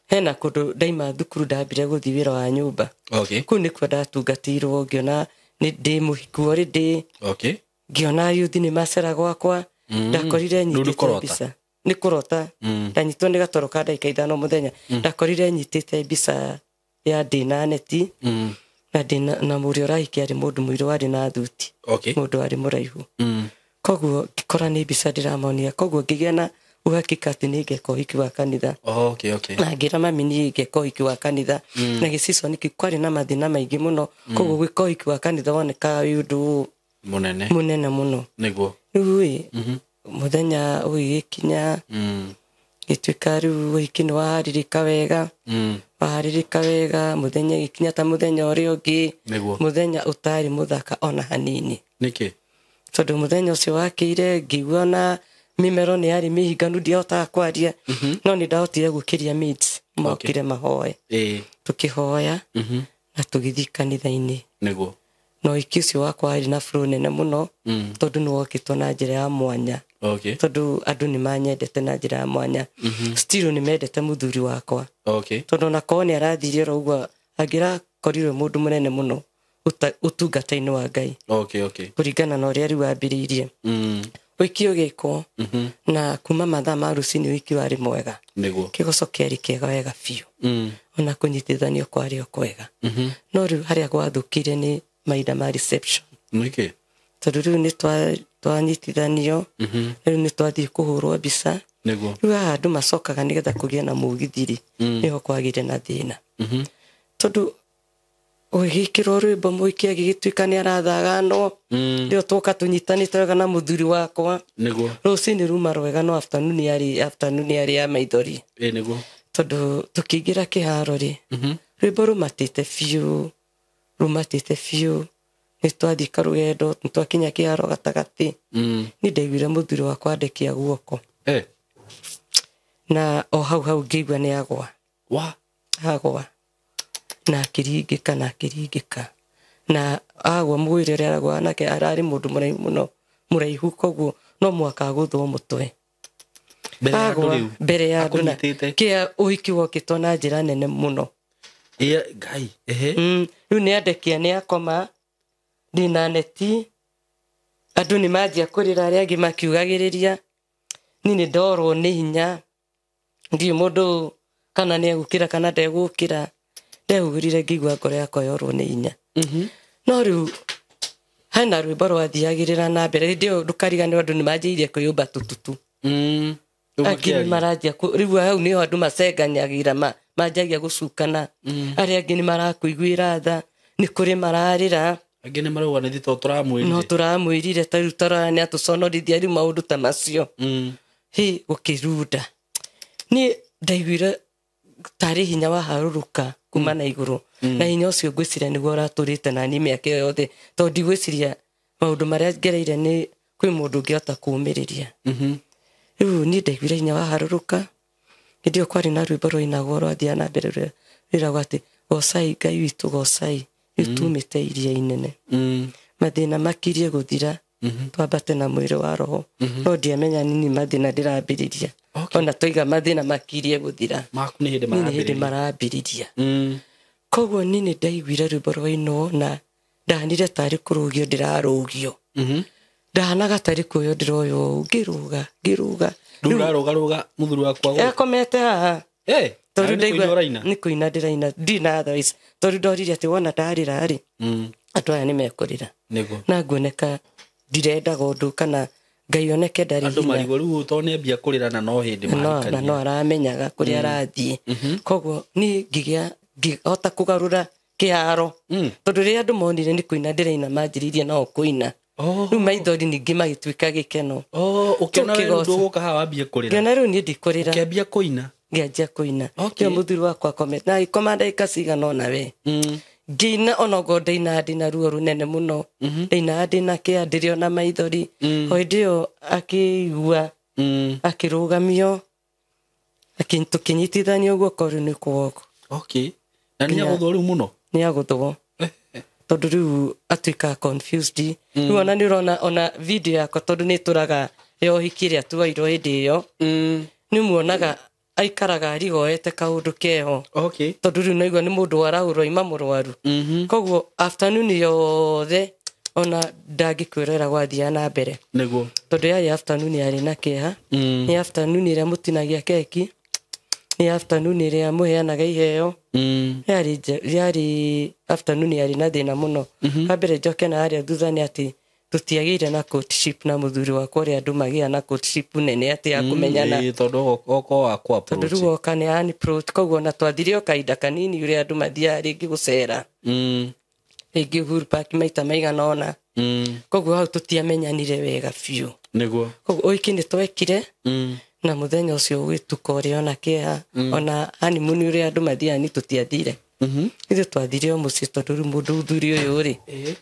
hena kũndũ ndaima thukuru ndambire gũthiĩ wĩra wa nyũmba. Kũu nĩkuo ndatungatĩirwo, ngĩona nĩ ndĩ mũhiku already. Ngĩona yuthi nĩ macera gwakwa, ndakorire nyitĩte mbica. Nĩ kũrota. Ndanyitwo nĩ gatoro ka ndagĩka 5 mũthenya. Ndakorire nyitĩte mbica ya ndĩna neti. Na ndĩna na mũrĩa ũrahikia arĩ mũndũ mũirũ warĩ na thuti. Mũndũ warĩ mũraihu. Koguo ngĩkora nĩ mbica ndĩramonia. Koguo ngĩgĩa na uhakika atĩ nĩ ngeka ũhiki wa kanitha. Na ngĩra mami niĩ ngeka ũhiki wa kanitha. Na gĩcicio nĩkĩ kwarĩ na mathĩna maingĩ mũno. Koguo gwĩka ũhiki wa kanitha wonekaga wĩ ũndũ mũnene. Mũnene mũno. Nĩguo. Rĩu ĩ, mũthenya ũgĩgĩkinya, gĩtuĩka rĩu ũhiki nĩ waharĩrĩka wega. Waharĩrĩka wega, mũthenya ĩgĩkinya ta mũthenya ũrĩa ũngĩ. Mũthenya ũtarĩ mũthaka ona hanini. Nĩkĩ? Tondũ mũthenya ũcio wakĩire ngĩigua na mĩmero nĩ yarĩ mĩhinganu, ndiahotaga kwaria. No nĩ ndahotire gũkĩria maids, mokire mahoe. Tũkĩhoya, na tũgĩthiĩ kanitha-inĩ. Nĩguo. Na ũhiki ũcio wakwa warĩ na flow nene mũno, tondũ nĩ wokĩtwo na njĩra ya mwanya. Tondũ andũ nĩ manyendete na njĩra ya mwanya. Still nĩ mendete mũthuri wakwa. Tondũ ona korwo nĩ arathire oro ũguo, angĩrakorirwo mũndũ mũnene mũno ũtungata-inĩ wa Ngai. Kũringana na ũrĩa rĩu ambĩrĩirie. Ũhiki ũgĩkwo, na kuma mathaa ma rũcinĩ ũhiki warĩ mwega. Kĩgoco kĩarĩ kĩega wega biũ. Ona kũnyitithanio kwarĩ o kwega. No rĩu harĩa gwathũkire nĩ mahinda ma reception. Nĩkĩ? Tondũ rĩu nĩ twanyitithanio, rĩu nĩ twathiĩ kũhũrwo mbica. Rĩu haha andũ macokaga nĩgetha kũgĩe na mũgithi rĩ, nĩho kwagĩire na thĩna. Tondũ ũgĩkĩrwo rwĩmbo mũhiki agĩgĩtuĩka nĩ arathaganwo. Rĩo twoka tũnyitanĩte wega na mũthuri wakwa. Rũcinĩ ruma rwega, no afternoon yarĩ ya maithori. Tondũ tũkĩingĩra kĩharo rĩ, rwĩmbo rũmatĩte biũ, rũmatĩte biũ. Nĩ twathiĩ karũgendo, nĩ twakinya kĩharo gatagatĩ. Nĩ ndaiguire mũthuri wakwa andekia guoko. Na o hau hau ngĩigua nĩ agwa. Agwa. Na akĩringĩka, na akĩringĩka. Na agwa mũgwĩre ũrĩa aragwa nake ararĩ mũndũ mũraihu mũno, mũraihu, koguo no mũhaka agũthwo mũtwe. Agwa mbere ya andũ na kĩa ũhiki wokĩtwo na njĩra nene mũno. Ngai, ehe. Rĩu nĩ andekia, nĩ akoma, ndĩna neti, andũ nĩ manjia kũrĩra, arĩa angĩ makiugagĩrĩria. Niĩ nĩ ndorwo nĩ hinya, ndiũĩ mũndũ kana nĩ egũkĩra kana ndegũkĩra. Ndehũgũrire ngĩigua ngoro yakwa yorwo nĩ hinya. No rĩu hena rwĩmbo rwathiagĩrĩra na mbere, hĩndĩ ĩyo ndũkariganĩrwo andũ nĩ manjĩrĩirie kwĩyũmba tũtutu. Angĩ nĩ maranjia rĩu hau nĩho andũ macenganyagĩra, manjagia gũcukana. Arĩa angĩ nĩ marakũiguĩra tha, nĩ kũrĩ mararĩra. Angĩ nĩ marauga nĩ thito tũramwĩrire. No tũramwĩrire, ta rĩu tarora nĩ atũconorithia rĩu maũndũ ta macio. Hĩ, gũkĩrunda. Niĩ ndaiguire tarĩ hinya waharũrũka kuma na igũrũ. Na hinya ũcio ngwĩciria nĩguo ũratũrĩte na niĩ mĩaka ĩyo yothe, tondũ ndigwĩciria maũndũ marĩa ngereire nĩ kwĩ mũndũ ũngĩhota kũũmĩrĩria. Rĩu niĩ ndaiguire hinya waharũrũka. Hĩndĩ ĩyo kwarĩ na rwĩmbo rwainagwo rwathiaga na mbere rwĩragwo atĩ gocai Ngai witũ, gocai, rĩu tumĩte iria inene. Mathĩna makirie gũthira, twambate na mwĩrĩ wa roho. No ndiamenya nini mathĩna ndĩrambĩrĩria. Ona toiga mathĩna makirie gũthira. Maku nĩ hĩndĩ Nĩ hĩndĩ marambĩrĩria. Koguo niĩ nĩ ndaiguire rwĩmbo rwainwo na ndahanire tarĩ kũrũgio ndĩrarũgio. Ndahanaga tarĩ kuoywo ndĩroywo, ngĩrũga, ngĩrũga. Rĩu ũrarũgarũga mũthuri waku agũka? Akomete haha. Tondũ Nĩ kũina ndaigua ũraina? nĩ kũina ndĩraina, ndirĩ na otherwise. Tondũ ndorire atĩ wona ndarĩra rĩ, andũ aya nĩ mekũrĩra. Na nguoneka ndirendaga ũndũ kana Ngai oneke ndarĩ Andũ hinya. marigwo rĩu tondũ nĩ ambia kũrĩra na no hĩndĩ Na no aramenyaga kũrĩa arathiĩ. Koguo niĩ ngĩhota kũgarũra kĩharo. Tondũ rĩrĩa andũ monire nĩ kũina ndĩraina, manjĩrĩirie nao kũina. Rĩu maithori ningĩ magĩtuĩka gĩkeno. Ũkĩona we Tũkĩgoca. ndũgũka haha wambie kũrĩra. Ngĩona rĩu niĩ ndikũrĩra. Ũkĩambia kũina. Ngĩanjia kũina. Nĩo mũthuri wakwa akomete. Na agĩkoma ndagĩka cigana ũna we. Ngĩina onokorwo ndainaga ndĩna ruo rũnene mũno. Ndainaga ndĩna kĩeha, ndĩrĩ ona maithori. O hĩndĩ ĩyo akĩigua, akĩrũgamio, Tũkĩnyitithania guoko rĩu nĩ kũwoko. Okay. Na nĩ agũthwo rĩu mũno? Nĩ agũthwo. Tondũ rĩu atuĩkaga confused. Rĩu ona nĩ ũrona ona video yakwa tondũ nĩ tũraga ya ũhiki ĩrĩa tuoirwo hĩndĩ ĩyo. Nĩ muonaga aikaraga arigoete kaũndũ keho. Okay. Tondũ rĩu naigua nĩ mũndũ warahũrwo ima mũrwaru. Koguo afternoon yothe ona ndangĩkwĩrora gwathiaga na mbere. Nĩguo. Tondũ yarĩ afternoon yarĩ na kĩeha. Nĩ afternoon ĩrĩa mũtinagia keki. Nĩ afternoon ĩrĩa mũheanaga iheo. Yarĩ afternoon yarĩ na thĩna mũno. Wa mbere njoke na harĩa thutha nĩ atĩ tũtiagĩire na courtship na mũthuri wakwa ũrĩa andũ magĩa na courtship nene atĩ ya kũmenyana. Tondũ oka wa ku approach. Tondũ rĩu oka nĩ ani approach koguo na twathire o kahinda kanini ũrĩa andũ mathiaga rĩngĩ gũcera. Rĩngĩ Uhuru Park maita maigana ũna. Koguo hau tũtiamenyanire wega biũ. Nĩguo. Koguo ũhiki nĩ twekire. Na mũthenya ũcio ũgĩtuka ũrĩa ona kĩeha. Ona honeymoon ũrĩa andũ mathiaga ni tũtiathire. Ithuĩ twathire o mũciĩ tondũ rĩu mũndũ ũthuri ũyũ rĩ,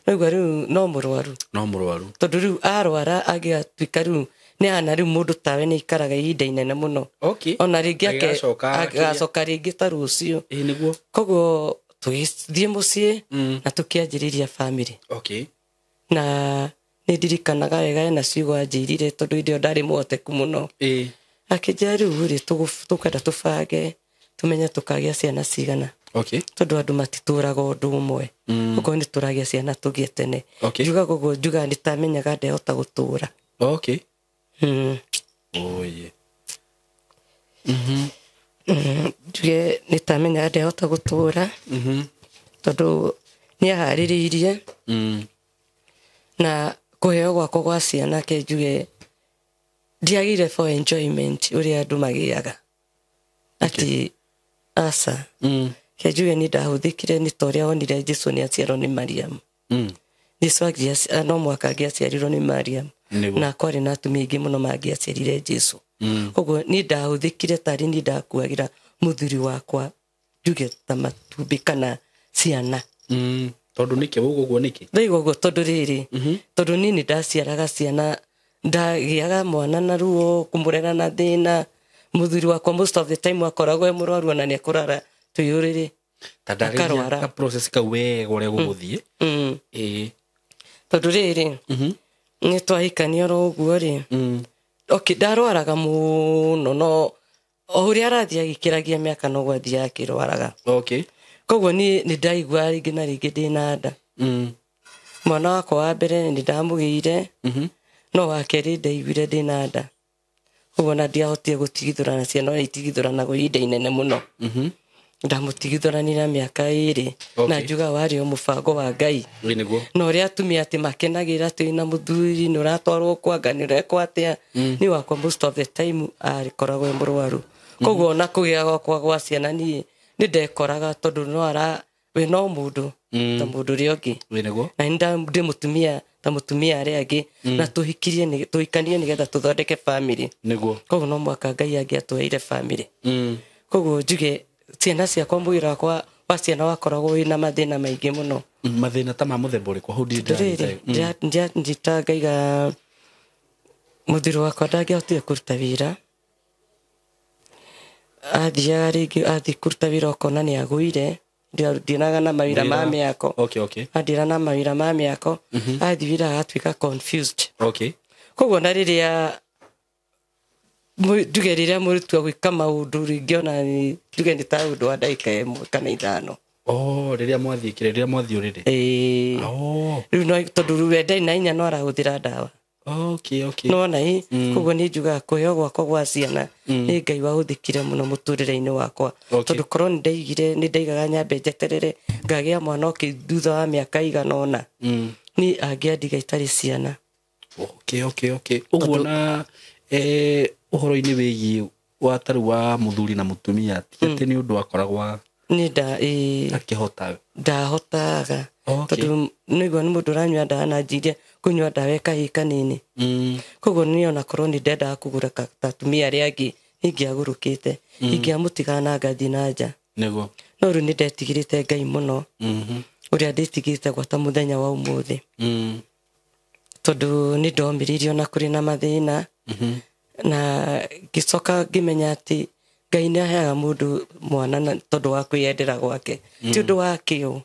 naigua rĩu no mũrwaru. No mũrwaru. Tondũ rĩu arwara agĩatuĩka rĩu nĩ hana rĩu mũndũ tawe nĩ aikaraga ihinda inene mũno. Okay. Ona rĩngĩ agacoka rĩngĩ ta rũciũ. Nĩguo. Koguo tũgĩthiĩ mũciĩ na tũkĩanjĩrĩria family. Okay. Na nĩ ndirikanaga wega ena ciugo anjĩrire tondũ hĩndĩ ĩyo ndarĩ mũhoteku mũno. Akĩnjĩra rĩu rĩ tũkwenda tũbange tũmenye tũkagĩa ciana cigana. Okay. Tondũ andũ matitũraga ũndũ ũmwe. Okorwo nĩ tũragĩa ciana tũgĩe tene. Okay. Njugaga ũguo njugaga nĩ tamenyaga ndehota gũtũra. Okay. Oye. Njuge nĩ tamenyaga ndehota gũtũra. Tondũ nĩ aharĩrĩirie. Na kũheo gwakwa gwa ciana ke njuge ndiagĩire for enjoyment ũrĩa andũ magĩaga. Ati aca. Ke njuge nĩ ndahũthĩkire nĩ ta ũrĩa onire Jesũ nĩ aciarwo nĩ Mariam. Jesũ no mwaka angĩaciarirwo nĩ Mariam. Na kwarĩ na atumia aingĩ mũno mangĩaciarire Jesũ. Koguo nĩ ndahũthĩkire tarĩ nĩ ndakuagĩra mũthuri wakwa njuge ta matumbĩ kana ciana. Tondũ nĩkĩ ũguo ũguo nĩkĩ? Ndaigua ũguo tondũ rĩrĩ, tondũ niĩ nĩ ndaciaraga ciana, ndagĩaga mwana na ruo, kũmũrera na thĩna. Mũthuri wakwa most of the time akoragwo e mũrwaru ona nĩ ekũrara twĩyũrĩrĩ. Ta ndarĩria ka process kau wega ũrĩa gũgũthiĩ. Tondũ rĩrĩ, nĩ twahikania oro ũguo rĩ. Okay, ndarwaraga mũno no o ũrĩa arathiĩ agĩkĩragia mĩaka noguo athiaga akĩrwaraga. Okay. Koguo niĩ nĩ ndaigua rĩngĩ na rĩngĩ ndĩna nda. Mwana wakwa wa mbere nĩ ndamũgĩire. No wa kerĩ ndaiguire ndĩna nda. Koguo na ndiahotire gũtigithũrana ciana no itigithũranagwo ihinda inene mũno. Ndamũtigithũranire na mĩaka 2. Na njuga warĩ o mũbango wa Ngai. Nĩguo. Na ũrĩa atumia atĩ makenagĩra atĩ wĩna mũthuri nĩ ũratwarwo kwa Ngai nĩ ũrekwo atĩa. Niĩ wakwa most of the time arĩkoragwo e mũrwaru. Koguo ona kũgĩa gwakwa gwa ciana niĩ nĩ ndekoraga tondũ no ara we no mũndũ ta mũndũ ũrĩa ũngĩ. Nĩguo. Na nĩ ndĩ mũtumia ta mũtumia arĩa angĩ na tũhikirie nĩ tũhikanie nĩgetha tũthondeke family. Nĩguo. Koguo no mwaka Ngai angĩatũheire family. Koguo njuge ciana ciakwa mwĩra wakwa wa ciana wakoragwo wĩna mathĩna maingĩ mũno. Mathĩna ta ma mũthemba ũrĩkũ? Hau ndirĩ njita ngaiga mũthuri wakwa ndangĩahotire kũruta wĩra. Athiaga rĩngĩ athiĩ kũruta wĩra ũkona nĩ agũire. Ndinaga na mawĩra ma mĩako. Okay, okay. Andira na mawĩra ma mĩako. Athiĩ wĩra agatuĩka confused. Okay. Koguo na rĩrĩa njuge rĩrĩa mũrutwo gwĩka maũndũ rĩngĩ ona njuge nĩ ta ũndũ wa ndagĩka 1 kana 5. Oh, rĩrĩa mwathiĩ kĩrĩa, rĩrĩa mwathiĩ ũrĩrĩ. Ĩĩ. Rĩu no tondũ rĩu we ndarĩ na inya no arahũthĩra ndawa. Okay, okay. No na ĩ, koguo nĩ njugaga kũheo gwakwa gwa ciana nĩ Ngai wahũthĩkire mũno mũtũrĩre-inĩ wakwa. Okay. Tondũ korwo nĩ ndaigire, nĩ ndaigaga nyambe njeterere ngagĩa mwana ũngĩ thutha wa mĩaka igana ũna. Niĩ angĩandiga itarĩ ciana. Okay, okay, okay. Ũguo na ũhoro-inĩ wĩgiĩ wa tarĩu wa mũthuri na mũtumia, ti atĩ nĩ ũndũ akoragwo Nĩ akĩhota. Ndahotaga. Okay. Tondũ nĩguo nĩ mũndũ ũranyua ndawa na njirie kũnyua ndawa ĩkahĩ kanini. Koguo niĩ ona korwo nĩ ndendaga kũgũra ta atumia arĩa angĩ, ingĩagũrũkĩte. Ingĩamũtigaga na ngathiĩ na nja. Nĩguo. No rĩu nĩ ndetigĩrĩte Ngai mũno. Ũrĩa ndĩtigĩrĩte gwata mũthenya wa ũmũthĩ. Tondũ nĩ ndomĩrĩirio na kũrĩ na mathĩna. Na ngĩcoka ngĩmenya atĩ Ngai nĩ aheaga mũndũ mwana na tondũ wa kwĩyendera gwake, ti ũndũ wa kĩo.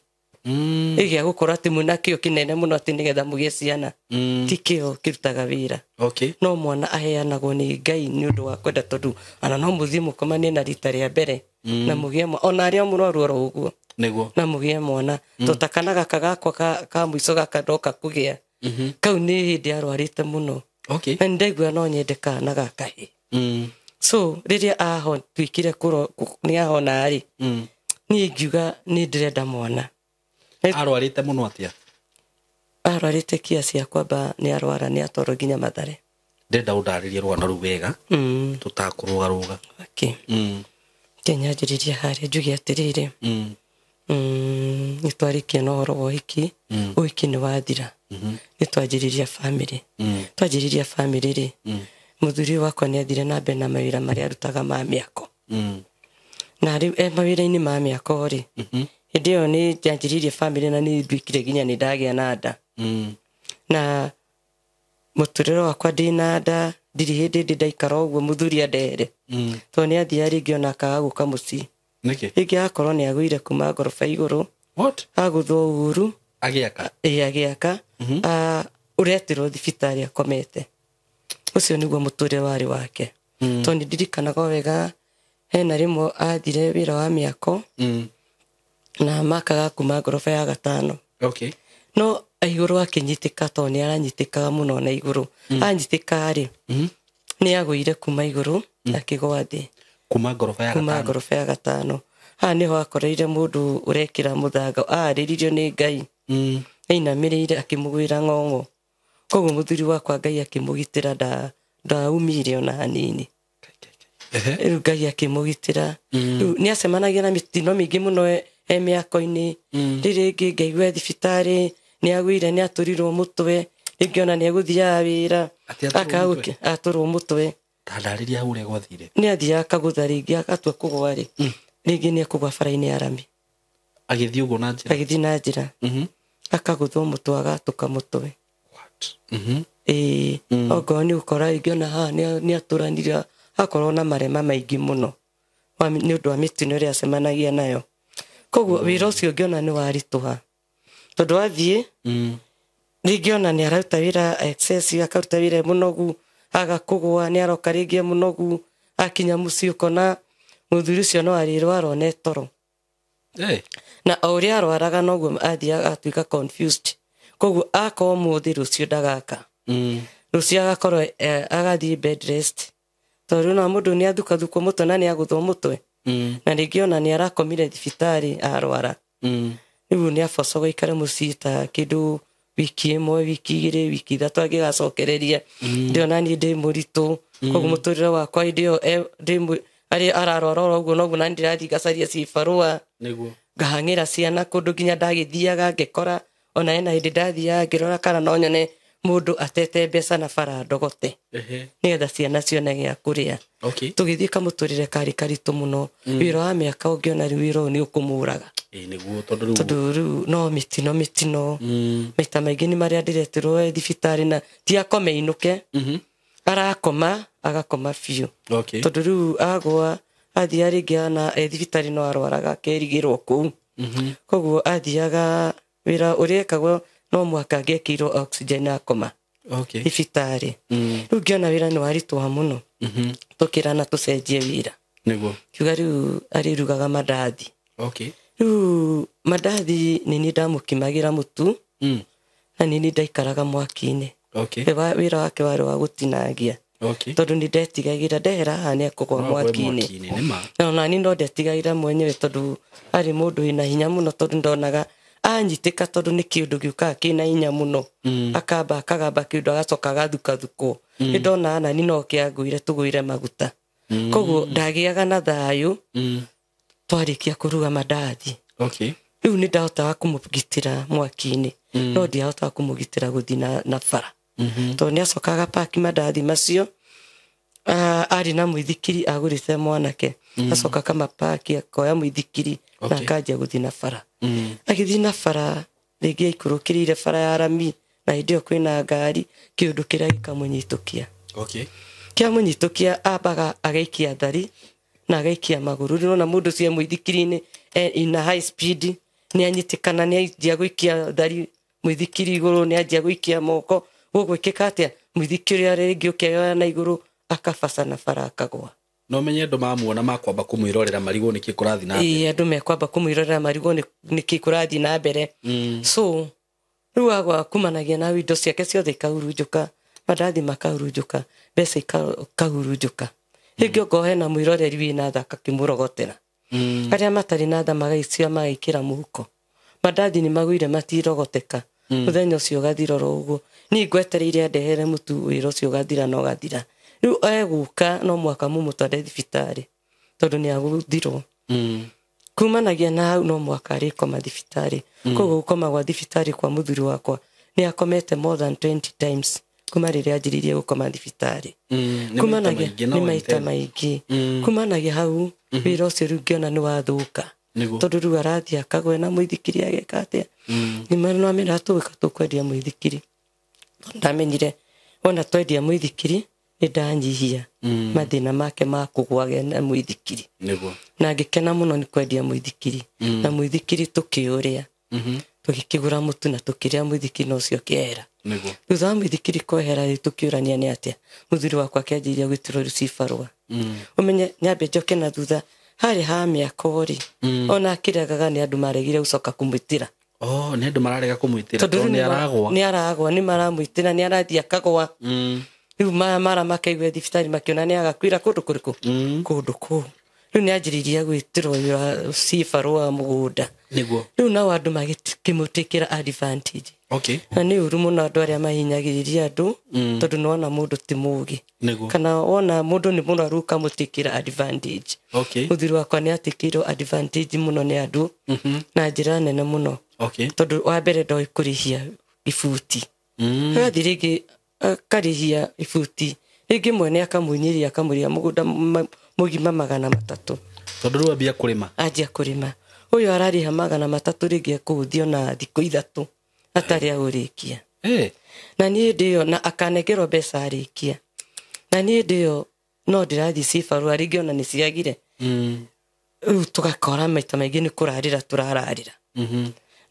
Ĩgĩa gũkorwo atĩ mwĩna kĩo kĩnene mũno atĩ nĩgetha mũgĩe ciana. Ti kĩo kĩrutaga wĩra. Okay. No mwana aheanagwo nĩ Ngai nĩ ũndũ wa kwenda, tondũ ana no mũthiĩ mũkomanie na rita rĩa mbere na mũgĩe ona arĩa mũrwaru oro ũguo. Nĩguo. Na mũgĩe mwana. To ta kana gaka gakwa ka mũico gaka ndoka kũgĩa. Kau nĩ hĩndĩ arwarĩte mũno. Okay. Na nĩndaigua no nyende kana gakahĩ. So rĩrĩa ahontuĩkire nĩ ahona rĩ, niĩ ngiuga nĩ ndĩrenda mwana. Arwarĩte mũno atĩa? Arwarĩte kiasi ya kwamba nĩ arwara, nĩ atwarwo nginya Mathare. Ndĩrenda ũndarĩrie rũgano rũu wega. Tũtakũrũgarũga. Okay. Nyanjĩrĩria harĩa njuge atĩrĩrĩ. Nĩ twarĩkia na ũhoro wa ũhiki. Ũhiki nĩ wathira. Nĩ twanjĩrĩria family. Twanjĩrĩria family rĩ, mũthuri wakwa nĩ athire na mbere na mawĩra marĩa arutaga ma mĩako. Na rĩu e mawĩra-inĩ ma mĩako rĩ, hĩndĩ ĩyo nĩ njanjĩrĩirie family na nĩ nduĩkire nginya nĩ ndagĩa na nda. Na mũtũrĩre wakwa ndĩ na nda, ndirĩ hĩndĩ ndĩ ndaikara ũguo mũthuri andehere. Tondũ nĩ athiaga rĩngĩ ona akaga gũka mũciĩ. Nĩkĩ? Rĩngĩ akorwo nĩ agũire kuma ngoroba igũrũ. What? Agũthwo ũru. Agĩaka? Ĩĩ, agĩaka. Ũretirwo thibitarĩ akomete. Ũcio nĩguo mũtũrĩre warĩ wake. Tondũ nĩ ndirikanaga wega hena rĩmwe athire wĩra wa mĩako. Na makaga kuma ngoroba ya gatano. Okay. No igũrũ akĩnyitĩka tondũ nĩ aranyitĩkaga mũno na igũrũ. Anyitĩka rĩ, nĩ agũire kuma igũrũ, akĩgwa thĩ. Kuma ngoroba ya Kuma gatano. ngoroba ya gatano. Haha nĩho akoreire mũndũ ũrekĩra mũthanga, aarĩririo nĩ Ngai. Ainamĩrĩire akĩmũgwĩra ng'ong'o. Koguo mũthuri wakwa Ngai akĩmũgitĩra ndaumire ona hanini. Rĩu Ngai akĩmũgitĩra. Rĩu nĩ acemanagia na mĩtino mĩingĩ mũno e mĩako-inĩ. Rĩrĩ rĩngĩ ngaigua thibitarĩ, nĩ agũire, nĩ atũrirwo mũtwe, rĩngĩ ona nĩ egũthiaga wĩra. Atĩ atũrwo mũtwe? Atũrwo mũtwe. Ta ndarĩria hau ũrĩa gwathire. Nĩ athiaga akagũtha rĩngĩ, agatua kũgwa rĩ. Rĩngĩ nĩ ekũgwa bara-inĩ ya rami. Agĩthiĩ ũguo na njĩra? Agĩthiĩ na njĩra. Akagũthwo mũtwe, agatũka mũtwe. What? Ĩĩ, okorwo nĩ ũkora rĩngĩ ona haha nĩ atũranire, akorwo na marema maingĩ mũno. Nĩ ũndũ wa mĩtino ĩrĩa acemanagia nayo. Koguo wĩra ũcio ngĩona nĩ waritũha. Tondũ athiĩ, rĩngĩ ona nĩ araruta wĩra excess, akaruta wĩra mũnogu, aga kũgũa, nĩ aroka rĩngĩ mũnogu, akinya mũciĩ ũkona mũthuri ũcio no arĩrwara one toro. Na o ũrĩa arwaraga noguo athiaga agatuĩka confused. Koguo akorwo mũthĩ rũciũ ndagaka. Rũciũ agakorwo, agathiĩ bed rest. Tondũ na mũndũ nĩ athukathukwo mũtwe na nĩ agũthwo mũtwe. Na rĩngĩ ona nĩ arakomire thibitarĩ arwara. Rĩu nĩ abocagwo aikare mũciĩ ta kĩndũ wiki ĩmwe, wiki igĩrĩ, wiki ithatũ angĩgacokereria. Ndĩona niĩ ndĩ mũritũ. Koguo mũtũrĩre wakwa hĩndĩ ĩyo, ndĩ arĩ ararwara oro ũguo noguo na ndĩrathiĩ ngacaria cibarũa. Nĩguo. Ngahang'ĩra ciana kũndũ nginya ndagĩthiaga ngĩkora ona hena hĩndĩ ndathiaga ngĩrora kana no nyone mũndũ atete mbeca na bara ndogote. Nĩgetha ciana cione gĩa kũrĩa. Okay. Tũgĩthiĩ kamũtũrĩre karĩ karitũ mũno. Wĩra wa mĩaka ũngĩona rĩu wĩra ũyũ nĩ ũkũmũraga. Ĩĩ, nĩguo, tondũ rĩu Tondũ rĩu no mĩtino, mĩtino. Maita maingĩ nĩ marĩa ndĩretirwo thibitarĩ na ti akome inũke. Arakoma, agakoma biũ. Okay. Tondũ rĩu agwa, athiaga rĩngĩ ana, thibitarĩ no arwaraga akerigĩrwo kũu. Koguo athiaga wĩra ũrĩa ekagwo no mũhaka angĩekĩirwo oxygen akoma. Okay. Thibitarĩ. Rĩu ngĩona wĩra nĩ waritũha mũno. Tũkĩrana tũcenjie wĩra. Nĩguo. Kiuga rĩu arĩrugaga mandathi. Okay. Rĩu mandathi nĩ niĩ ndamũkimagĩra mũtu. Na nĩ niĩ ndaikaraga mwaki-inĩ. Okay. Wĩra wake warĩ wa gũtinangia. Okay. Tondũ nĩ ndetigagĩra ndehera haha nĩ ekũgwa No agwe mwaki-inĩ. mwaki-inĩ, nĩ ma. Na ona niĩ no ndetigagĩra mwenyewe tondũ arĩ mũndũ wĩna hinya mũno, tondũ ndonaga anyitĩka tondũ nĩ kĩũndũ gĩũkaga kĩna hinya mũno. Akamba akagamba kĩũndũ agacoka agathukathukwo. Nĩ ndonaga nani no kĩangũire tũgũire maguta. Koguo ndagĩaga na thayũ. Twarĩkia kũruga mandathi. Okay. Rĩu nĩ ndahotaga kũmũgitĩra mwaki-inĩ. No ndiahotaga kũmũgitĩra gũthiĩ na bara. Tondũ nĩ acokaga agapaki mandathi macio. Arĩ na mũithikiri agũrĩte mwanake. Acoka akamapaki, akoya mũithikiri na Okay. akanjia gũthiĩ na bara. Agĩthiĩ na bara, rĩngĩ aikũrũkĩrĩire bara ya rami, na hĩndĩ ĩyo kwĩna ngari, kĩũndũ kĩrĩa gĩkamũnyitũkia. Okay. Kĩamũnyitũkia ambaga agaikia thari, Na agaikia magũrũ. Rĩu nĩwona mũndũ ũcio e mũithikiri-inĩ in a high speed, nĩ anyitĩkana, nĩ anjia gũikia thari mũithikiri igũrũ, nĩ anjia gũikia moko. Gũgwĩkĩka atĩa? Mũithikiri ũrĩa rĩngĩ ũkeoya na igũrũ, akabaca na bara akagwa. No menye andũ mamuona makwamba kũmwĩrorera marigwo nĩkĩ kũrathiĩ na mbere. Ĩĩ, andũ mekwamba kũmwĩrorera marigwo nĩkĩ kũrathiĩ na mbere. So rĩu agwa kumanagia na indo ciake ciothe ikahurunjũka, mandathi makahurunjũka, mbeca ikahurunjũka. Rĩngĩ okorwo hena mwĩroreri wĩna tha akakĩmũrogotera. Arĩa matarĩ na tha magaicia magaikĩra mũhuko. Mandathi nĩ magũire matirogoteka. Mũthenya ũcio ũgathira oro ũguo. Niĩ ngwetereire andehere mũtu, wĩra ũcio ũgathira na ũgathira. Rĩu egũka no mũhaka mũmũtware thibitarĩ tondũ nĩ agũthirwo. Kumanagia na hau no mũhaka arĩkoma thibitarĩ. Koguo gũkoma gwa thibitarĩ kwa mũthuri wakwa nĩ akomete more than 20 times kuma rĩrĩa anjĩrĩirie gũkoma thibitarĩ. Kumanagia nĩ maita maingĩ. Kumanagia hau wĩra ũcio rĩu ngĩona nĩ wathũka. Tondũ rĩu arathiĩ akagwe na mũithikiri ageka atĩa. Nĩ tũgĩka tũkwendia mũithikiri. Ndamenyire wona twendia mũithikiri nĩ ndanyihia mathĩna make ma kũgwa na mũithikiri. Na ngĩkena mũno nĩ kwendia mũithikiri. Na mũithikiri tũkĩũrĩa. Tũgĩkĩgũra mũtu na tũkĩrĩa mũithikiri na ũcio ũkĩehera. Thutha wa mũithikiri kwehera rĩ, tũkĩũrania nĩ atĩa. Mũthuri wakwa akĩanjĩrĩria gwĩtĩrwo rĩu cibarũa. Ũmenye nyambe njoke na thutha harĩ ha mĩaka rĩ, ona akĩregaga nĩ andũ maregire gũcoka kũmwĩtĩra. Oh, nĩ andũ mararega kũmwĩtĩra tondũ nĩ aragwa. Nĩ aragwa, nĩ maramwĩtĩra, nĩ arathiĩ akagwa. Rĩu mara makaigua thibitarĩ makĩona nĩ agakuĩra kũndũ kũrĩkũ? Kũndũ kũu. Rĩu nĩ anjĩrĩirie gwĩtĩrwo cibarũa mũgũnda. Rĩu nao andũ magĩkĩmũtĩkĩra advantage. Na nĩ ũru mũno andũ arĩa mahinyagĩrĩria andũ, tondũ nĩwona mũndũ ti mũũgĩ. Kana wona mũndũ nĩ mũrwaru ũkamũtĩkĩra advantage. Mũthuri wakwa nĩ atĩkĩirwo advantage mũno nĩ andũ, na njĩra nene mũno. Tondũ wa mbere ndoĩ kũrĩhia ibuti. Agathiĩ rĩngĩ akarĩhia ibuti, rĩngĩ mwene akamũinyĩria akamũrĩha mũgũnda mũgima 300. Tondũ rĩu ambia kũrĩma. Anjia kũrĩma. Ũyũ ararĩha 300 rĩngĩ ekũhũthio na thikũ 3 atarĩ agũrĩkia. Na niĩ hĩndĩ ĩyo na akanengerwo mbeca arĩkia. Na niĩ hĩndĩ ĩyo no ndĩrathiĩ cibarũa rĩngĩ ona nĩ ciagire. Rĩu tũgakora maita maingĩ nĩ kũrarĩra tũrararĩra.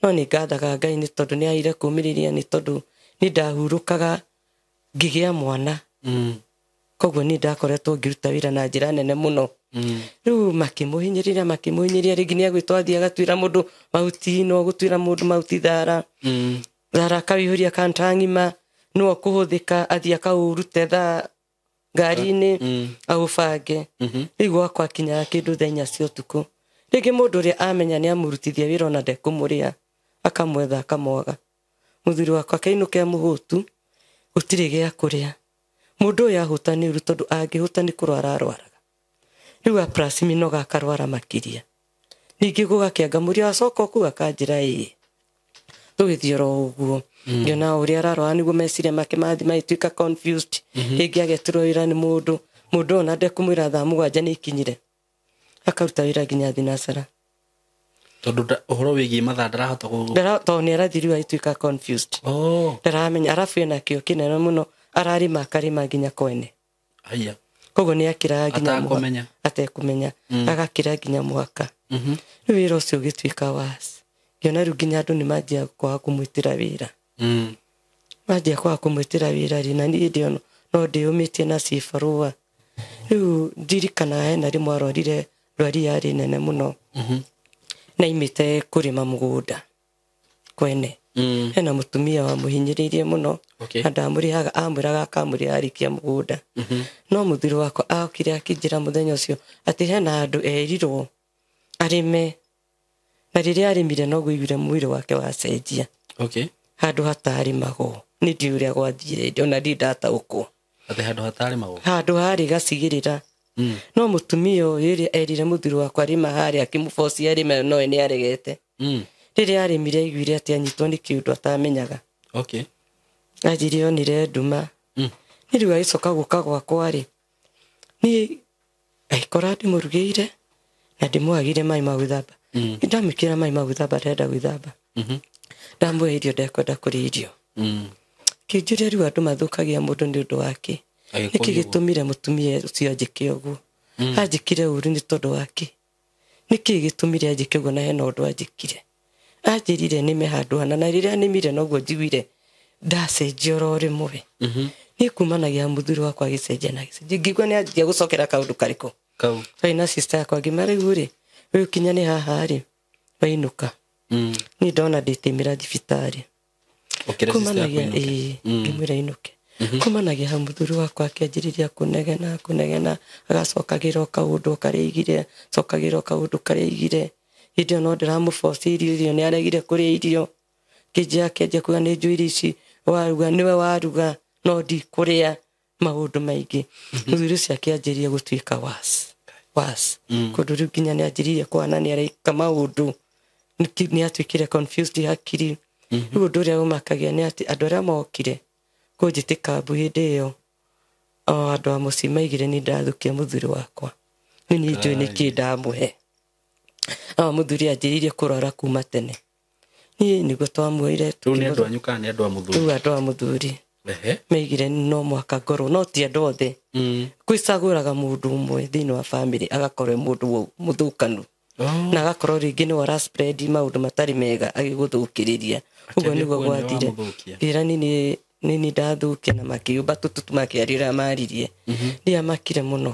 No nĩ ngathaga Ngai nĩ tondũ nĩ aire kũũmĩrĩria, nĩ tondũ nĩ ndahurũkaga ngĩgĩa mwana. Koguo nĩ ndakoretwo ngĩruta wĩra na njĩra nene mũno. Rĩu makĩmũhinyĩrĩria, makĩmũhinyĩrĩria, rĩngĩ nĩ agwĩtwo athiĩ agatuĩra mũndũ mahuti, no gũtuĩra mũndũ mahuti thara. Thara akawĩihũria kanta ng'ima, no kũhũthĩka athiĩ akaũrute thaa ngari-inĩ, aũbange. Rĩu gwakwa akinyaga kĩndũ thaa 4 cia ũtukũ. Rĩngĩ mũndũ ũrĩa amenya nĩ amũrutithia wĩra ona ndekũmũrĩha, akamwetha akamwaga. Mũthuri wakwa akainũka mũhũtu, gũtirĩ gĩa kũrĩa. Mũndũ ũyũ ahũta nĩ ũru tondũ angĩhũta nĩ kũrwara arwaraga. Rĩu aprasi mĩnoga akarwara makĩria. Ningĩ gũgakĩanga mũrĩa acoka kũu akanjĩra ĩĩ. Tũgĩthiĩ oro ũguo. Ngĩona ũrĩa ararwara nĩguo meciria make mathiĩ magĩtuĩka confused. Rĩngĩ ageterwo wĩra nĩ mũndũ, mũndũ ona ndekũmwĩra thaa 7 nĩ ikinyire. Akaruta wĩra nginya thinacara. Tondũ ũhoro wĩgiĩ mathaa ndarahota tondũ nĩ arathiĩ rĩu agĩtuĩka confused. Ndaramenya, arabu ena kĩo kĩnene mũno, ararĩma akarĩma nginya kwene. Koguo nĩ akĩraga nginya mũhaka. Atekũmenya. Agakĩra nginya mũhaka. Rĩu wĩra ũcio ũgĩtuĩka worse. Ngĩona rĩu nginya andũ nĩ manjia kwaga kũmwĩtĩra wĩra. Manjia kwaga kũmwĩtĩra wĩra rĩ, na niĩ hĩndĩ ĩyo no ndĩyũmĩtie na cibarũa. Rĩu ndirikanaga hena rĩmwe arwarire ndwari yarĩ nene mũno. Na aimĩte kũrĩma mũgũnda kwene. Hena mũtumia wamũhinyĩrĩirie mũno. Na ndamũrĩhaga, amwĩraga akamũrĩha arĩkia mũgũnda. No mũthuri wakwa okire akĩnjĩra mũthenya ũcio atĩ hena handũ erirwo arĩme. Na rĩrĩa arĩmire noguo aiguire mwĩrĩ wake wacenjia. Handũ hatarĩmagwo. Nĩ ndiũĩ ũrĩa gwathire, ona ndirĩ ndataũkwo. Atĩ handũ hatarĩmagwo? Handũ harĩ gacigĩrĩra. No mũtumia ũyũ rĩrĩa erire mũthuri wakwa arĩma harĩa akĩmũbocia arĩme, no we nĩ aregete. Rĩrĩa arĩmire aiguire atĩ anyitwo nĩ kĩũndũ atamenyaga. Anjĩrire onire nduma. Nĩ rĩu agĩcoka gũka gwakwa rĩ, niĩ agĩkora ndĩmũrugĩire na ndĩmwagĩire maĩ ma gwĩthamba. Ndamwĩkĩra maĩ ma gwĩthamba ndarenda gwĩthamba. Ndamũhe irio ndekwenda kũrĩa irio. Kĩnjũria rĩu andũ mathũkagia mũndũ nĩ ũndũ wake. Nĩkĩ gĩtũmire mũtumia ũcio anjĩke ũguo? Anjĩkire ũru nĩ tondũ wake. Nĩkĩ gĩtũmire anjĩke ũguo na hena ũndũ anjĩkire. Anjĩrire nĩme handũ hana na rĩrĩa nĩmire noguo njiguire ndacenjia oro rĩmwe. Niĩ kumanagia mũthuri wakwa agĩcenjia na agĩcenjia. Ngĩigua nĩ anjia gũcokera kaũndũ karĩkũ. Kau. Twarĩ na sister yakwa ngĩmera rĩu rĩ, rĩu kinya nĩ haha rĩ, wainũka. Niĩ ndona ndĩtĩmĩra thibitarĩ. Ũkĩra sister yaku Kumanagia ĩinũke. ĩĩ, ngĩmwĩra inũke. Kumanagia hau mũthuri wakwa akĩanjĩrĩria kũnegena kũnegena, agacokagĩra o kaũndũ karĩa aigire, cokagĩra o kaũndũ karĩa aigire. Hĩndĩ ĩyo no ndĩramũboci irio, irio nĩ aregire kũrĩa irio. Kĩnjia akĩanjia kuga nĩ njũĩ irio ici waruga, nĩwe waruga, no ndikũrĩa maũndũ maingĩ. Mũthuri ũcio akĩanjĩrĩria gũtuĩka worse, worse. Kũndũ rĩu nginya nĩ anjĩrĩirie kũhana nĩ areka maũndũ. Nĩ atuĩkire confused hakiri. Rĩu ũndũ ũrĩa ũmakagia nĩ atĩ andũ arĩa mokire kũnjĩtĩka mbu hĩndĩ ĩyo, o andũ a mũciĩ maigire nĩ ndathũkia mũthuri wakwa. Nĩ niĩ njũĩ nĩkĩ ndamũhe. No mũthuri anjĩrĩirie kũrwara kuma tene. Niĩ nĩguo twamuoire. Rĩu nĩ andũ anyu kana nĩ andũ a mũthuri? Rĩu andũ a mũthuri. Ehe. Maigire no mũhaka ngorwo, no ti andũ othe. Kwĩcagũraga mũndũ ũmwe thĩinĩ wa family agakorwo e mũndũ mũthũkanu. Na agakorwo rĩngĩ nĩwe ũra spread maũndũ matarĩ mega agĩgũthũkĩrĩria. Ũguo Akĩambia nĩguo kuona nĩwe gwathire. wamũthũkia. Ngĩra nini nini ndathũkia na makĩũmba tũtutu makĩaria ũrĩa maririe. Ndiamakire mũno.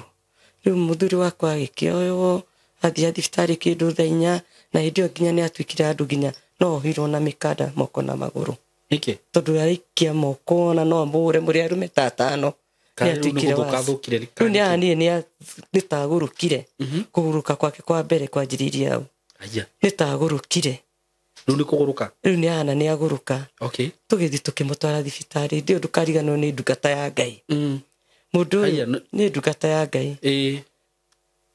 Rĩu mũthuri wakwa agĩkĩoywo athiĩ thibitarĩ kĩndũ thaa inya, na hĩndĩ ĩyo nginya nĩ atuĩkire andũ nginya no ohirwo na mĩkanda moko na magũrũ. Nĩkĩ? Tondũ araikia moko na no amũhũre mũrĩ arũme ta atano. Kana Nĩ rĩu nĩ atuĩkire gũthũka worse. athũkire rĩ- Rĩu nĩ niĩ nĩ tagũrũkire. Kũgũrũka kwake kwa mbere kwanjĩrĩirie hau. Aya. Nĩ tagũrũkire. Rĩu nĩ kũgũrũka? Rĩu nĩ ahana nĩ agũrũka. Okay. Tũgĩthiĩ tũkĩmũtwara thibitarĩ. Hĩndĩ ĩyo ndũkariganĩrwo nĩ ndungata ya Ngai. Mũndũ ũyũ Aya, nĩ ndungata ya Ngai. Ĩĩ.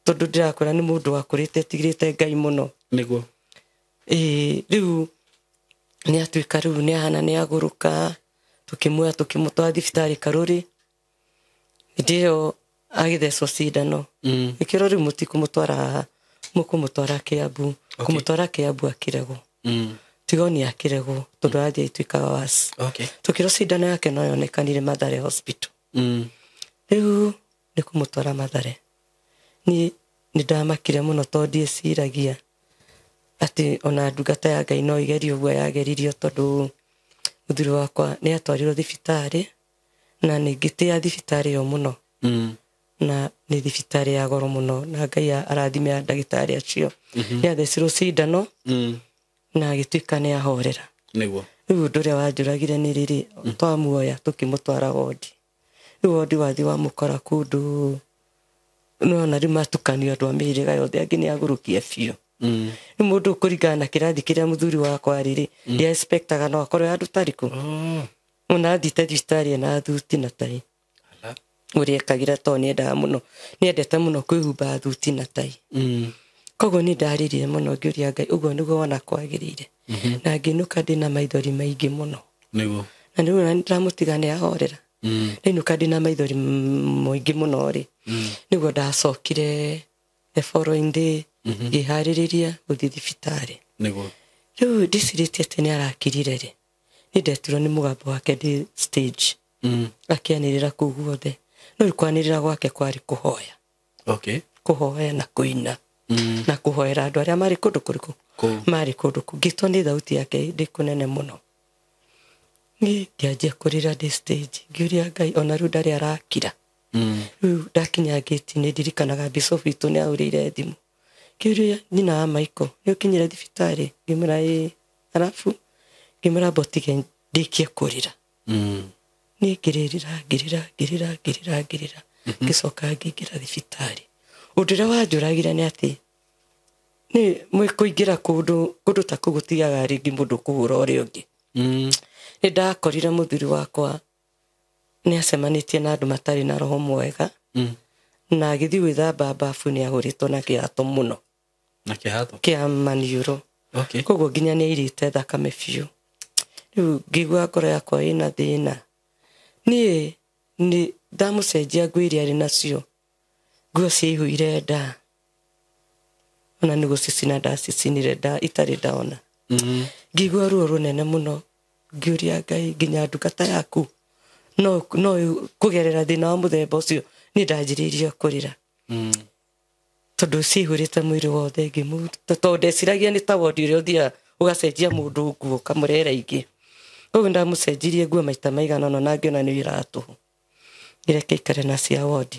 Tondũ ndĩrakwĩra nĩ mũndũ wakũrĩte etigĩrĩte Ngai mũno. Nĩguo. Ĩĩ, rĩu nĩ atuĩka rĩu nĩ ahana nĩ agũrũka. Tũkĩmuoya tũkĩmũtwara thibitarĩ Karũrĩ. Hĩndĩ ĩyo agĩthecwo cindano. Ĩkĩrwo rĩu mũtikũmũtwara haha, mũkũmũtwara Kĩambu. Okay. Kũmũtwara Kĩambu akĩregwo. Tiga nĩ akĩregwo tondũ arathiĩ atuĩkaga worse. Okay. Tũkĩrwo cindano yake no yonekanire Mathare Hospital. Rĩu nĩ kũmũtwara Mathare. Niĩ nĩ ndamakire mũno tondũ ndieciragia atĩ ona ndungata ya Ngai no ĩgerio ũguo yageririo, tondũ mũthuri wakwa nĩ atwarirwo thibitarĩ na nĩ ngĩtĩĩa thibitarĩ ĩyo mũno. Na nĩ thibitarĩ ya goro mũno na Ngai arathime ndagĩtarĩ acio. Nĩ athecirwo cindano na agĩtuĩka nĩ ahorera. Nĩguo. Rĩu ũndũ ũrĩa wanjũragire nĩ rĩrĩ, twamuoya tũkĩmũtwara wondi. Rĩu wondi wathiĩ wamũkora kũndũ, nĩwona rĩu matukanio andũ a mĩhĩrĩga yothe, angĩ nĩ agũrũkia biũ. Rĩu mũndũ kũringana na kĩrathi kĩrĩa mũthuri wakwa arĩ rĩ, ndia expectaga no akorwo e handũ tarĩkũ. Ona athiĩte thibitarĩ ena thuti na tai. Ũrĩa ekagĩra tondũ nĩendaga mũno, nĩendete mũno kwĩhumba thuti na tai. Koguo niĩ ndarĩrire mũno ngĩũria Ngai, ũguo nĩguo wona kwagĩrĩire. Na ngĩinũka ndĩna maithori maingĩ mũno. Nĩguo. Na rĩu ona ndĩramũtiga nĩ ahorera. Ndainũka ndĩna maithori maingĩ mũno rĩ, nĩguo ndacokire the following day ngĩharĩrĩria gũthiĩ thibitarĩ. Nĩguo. Rĩu ndĩcirĩtie atĩ nĩ arakirire rĩ, nĩ ndetirwo nĩ mũgambo wake ndĩ stage. Akĩanĩrĩra kũu guothe. No rĩu kwanĩrĩra gwake kwarĩ kũhoya. Okay. Kũhoya na kũina. Na kũhoera andũ arĩa marĩ kũndũ kũrĩkũ? Kũu. Marĩ kũndũ kũu. Ngĩtwo nĩ thauti yake ndĩ kũnene mũno. Niĩ ngĩanjia kũrĩra ndĩ stage. Ngĩũria Ngai ona rĩu ndarĩ arakira. Rĩu ndakinya gate-inĩ ndirikanaga bishop witũ nĩ ahũrĩire thimũ. Ngĩũria nyina wa Michael, nĩ ũkinyire thibitarĩ? Ngĩmwĩra ĩĩ. Arabu ngĩmwĩra mbotige ndĩkie kũrĩra. Niĩ ngĩrĩra, ngĩrĩra, ngĩrĩra, ngĩrĩra, ngĩrĩra. Ngĩcoka ngĩingĩra thibitarĩ. Ũndũ ũrĩa wanjũragire nĩ atĩ nĩ mwĩ kũingĩra kũndũ ta kũu gũtigaga rĩngĩ mũndũ kũhũra ũrĩa ũngĩ. Nĩ ndakorire mũthuri wakwa nĩ acemanĩtie na andũ matarĩ na roho mwega. Na agĩthiĩ gwĩthamba bafu nĩ ahũrĩtwo na kĩhato mũno. Na kĩhato? Kĩa maniũrũ. Okay. Koguo nginya nĩ airĩte thakame biũ. Rĩu ngĩigua ngoro yakwa ĩna thĩna. Niĩ nĩ ndamũcenjia nguo iria arĩ nacio. Nguo ciaihũire nda. Ona nĩ gũcicina ndacicinire nda itarĩ ndaona. Ngĩigua ruo rũnene mũno. Ngĩũria Ngai nginya ndungata yaku no kũgerera thĩna wa mũthemba ũcio niĩ ndanjĩrĩirie kũrĩra. Tondũ cihũrĩte mwĩrĩ wothe ngĩmũruta tondũ ndeciragia nĩ ta wondi ũrĩa ũthiaga ũgacenjia mũndũ nguo ũkamũrehera ingĩ. Koguo ndamũcenjirie nguo maita maigana ũna na ngĩona nĩ wĩra wa tũhũ. Ngĩreke aikare na cia wondi.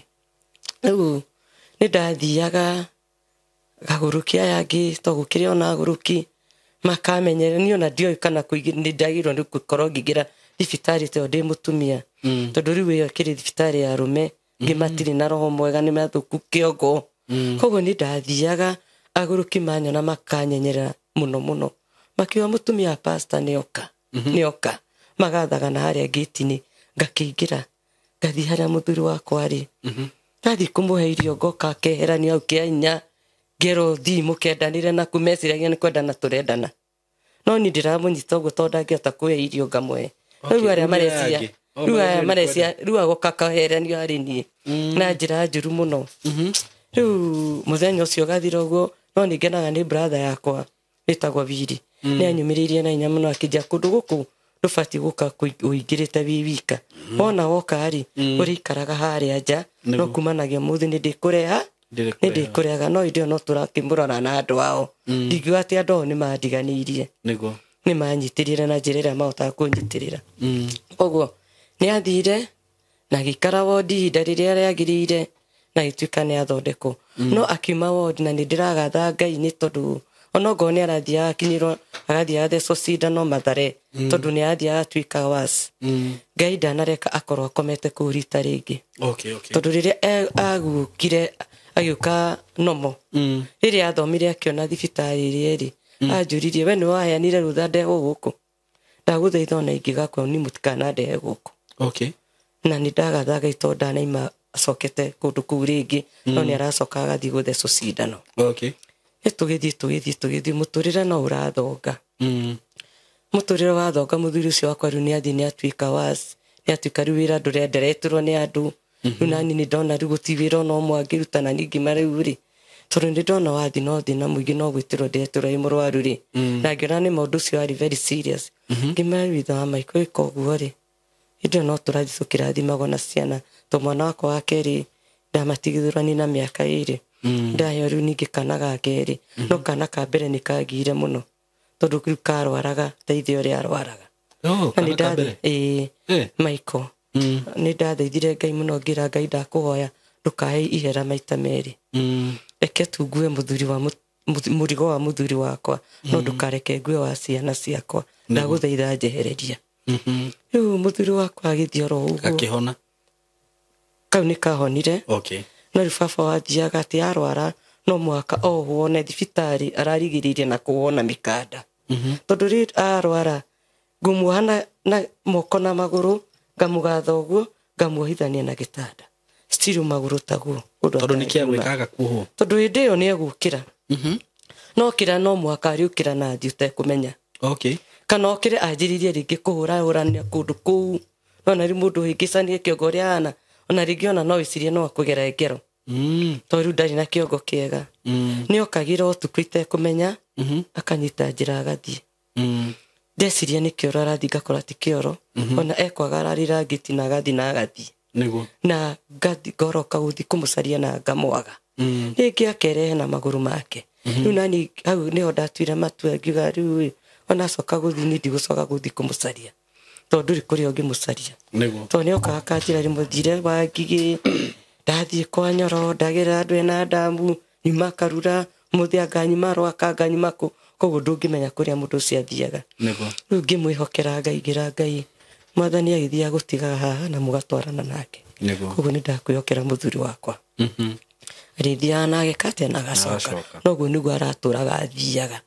Rĩu nĩ ndathiaga gagũrũki aya angĩ to gũkĩrĩ ona agũrũki makamenyera niĩ ona ndioĩ kana nĩ ndagĩrĩirwo nĩ gũkorwo ngĩingĩra thibitarĩ ta ĩyo ndĩ mũtumia. Tondũ rĩu ĩyo ĩkĩrĩ thibitarĩ ya arũme ngĩ matirĩ na roho mwega nĩ mathũku kĩongo. Koguo nĩ ndathiaga agũrũki manyona makanyenyera mũno mũno. Makiuga mũtumia wa pastor nĩoka nĩoka magathaga na harĩa ngĩti-inĩ ngakĩingĩra ngathiĩ harĩa mũthuri wakwa arĩ. Ndathiĩ kũmũhe irio ngoka akeheranio hau kĩa hinya ngerwo thiĩ mũkendanĩre naku meciragia nĩ kwendana tũrendana. No niĩ ndĩramũnyita ũguo tondũ ndangĩhota kũhe irio ngamũhe. Rĩu arĩa marecia rĩu aya marecia rĩu agoka akaheranio harĩ niĩ na njĩra njũru mũno. Rĩu mũthenya ũcio ũgathira ũguo no nĩ ngenaga nĩ brother yakwa wĩtagwo Wili. Nĩ anyumĩrĩirie na hinya mũno akĩnjĩra kũndũ gũkũ ndũbatiĩ gũka ũingĩrĩte wĩ wika. Wona woka rĩ ũrĩikaraga harĩa nja no kumanagia mũthĩ nĩ ndĩkũreha nĩ ndĩkũrehaga no hĩndĩ ĩyo no tũrakĩmũrora na andũ ao. Ndingiuga atĩ andũ ao nĩ mandiganĩirie. Nĩguo. Nĩ manyitĩrĩire na njĩra ĩrĩa mahotaga kũnyitĩrĩra. Koguo nĩ athire na agĩikara wondi ihinda rĩrĩa rĩagĩrĩire na agĩtuĩka nĩ athondekwo. No akiuma wondi na nĩ ndĩragatha Ngai nĩ tondũ onokorwo nĩ arathiaga akinyĩrwo agathiĩ agathecwo cindano Mathare tondũ nĩ arathiaga atuĩka worse. Ngai ndanareka akorwo akomete kũu rita rĩngĩ. Okay, okay. Tondũ rĩrĩa agũkire agĩũka nomo rĩrĩa athomire akĩona thibitarĩ ĩrĩa ĩrĩ anjũririe we nĩ waheanire rũtha ndehwo gũkũ ndagũthaitha ona ingĩgakua ni mũtikanandehe gũkũ. Okay. Na nĩ ndagatha Ngai tondũ ndanaima acokete kũndũ kũu rĩngĩ no nĩ aracoka agathiĩ gũthecwo cindano. Okay. Nĩ tũgĩthiĩ mũtũrĩre no ũrathonga. Mũtũrĩre wathonga mũthuri ũcio wakwa rĩu nĩ athiĩ nĩ atuĩka worse nĩ atuĩka rĩu wĩra ndũrenderetwo nĩ andũ. Rĩu nani nĩ ndona rĩu gũtirĩ wĩra ona ũmwe angĩruta na niĩ ngĩma rĩu rĩ tondũ nĩ ndona wathiĩ no thĩna mũingĩ no gwĩtĩrwo ndetĩrwo ĩ mũrwaru rĩ na ngĩona nĩ maũndũ ũcio warĩ very serious. Ngĩmera rĩu ithe wa Michael ĩka ũguo rĩ hĩndĩ ĩyo no tũrathiĩ tũkĩrathimagwo na ciana tondũ mwana wakwa wa kerĩ ndamatigithũrani na mĩaka ĩrĩ. Ndaheo rĩu ningĩ kana ga kerĩ no kana ka mbere nĩ kagire mũno tondũ rĩu karwaraga ta ithe ũrĩa arwaraga. Kana ka mbere? Ĩĩ Michael. Nĩ ndathaithire Ngai mũno ngĩra Ngai ndakũhoya ndũkahe ihera maita merĩ. Reke tu ngue mũthuri wa mũrigo wa mũthuri wakwa no ndũkareke ngue wa ciana ciakwa ndagũthaitha njehereria. Rĩu mũthuri wakwa agĩthiĩ oro ũguo. Akĩhona? Kau nĩ kahonire. Okay. No rĩu baba wathiaga atĩ arwara no mũhaka ohwo na thibitarĩ ararigĩrĩirie na kũhwo na mĩkanda. Tondũ rĩrĩ arwara ngũmuoha na moko na magũrũ ngamũgatha ũguo ngamuohithania na gĩtanda. Still magũrũ taguo. Tondũ nĩ kĩa gwĩkaga kuohwo? Tondũ hĩndĩ ĩyo nĩ egũkĩra. No kĩra no mũhaka arĩũkĩra na athiĩ ũtekũmenya. Okay. Kana okĩre anjĩrĩrie rĩngĩ kũhũrahũrania kũndũ kũu. No na rĩu mũndũ ũhĩngĩcanie kĩongo ũrĩa ahana ona rĩngĩ ona no wĩcirie no akũgera ngero. Tondũ rĩu ndarĩ na kĩongo kĩega. Nĩ okagĩra ũtukũ itekũmenya akanyita njĩra agathiĩ. Ndeciria nĩ kĩoro arathiĩ ngakora ti kĩoro. Ona ekwaga ararĩra ngĩti na agathiĩ na agathiĩ. Nĩguo. Na ngathi ngoroka gũthiĩ kũmũcaria na ngamwaga. Rĩngĩ akerehe na magũrũ make. Rĩu nani hau nĩho ndatuire matua ngiuga rĩu ona acoka gũthiĩ niĩ ndigũcoka gũthiĩ kũmũcaria. Tondũ ndũrĩ kũrĩa ũngĩmũcaria. Nĩguo. Tondũ nĩokaga akanjĩra rĩmwe thire wa Ngigĩ ndathiĩ kwa Nyoro ndagĩra andũ ena ndamu nyuma Karura mũthĩ anga nyuma Rwaka anga nyuma kũ koguo ndũngĩmenya kũrĩa mũndũ ũcio athiaga. Nĩguo. Rĩu ngĩmwĩhokera Ngai ngĩra Ngai mwathani agĩthiĩ agũtigaga haha na mũgatwarana nake. Nĩguo. Koguo nĩ ndakwĩhokera mũthuri wakwa. Arĩthiaga na ageka atĩa na agacoka. Noguo nĩguo aratũraga athiaga.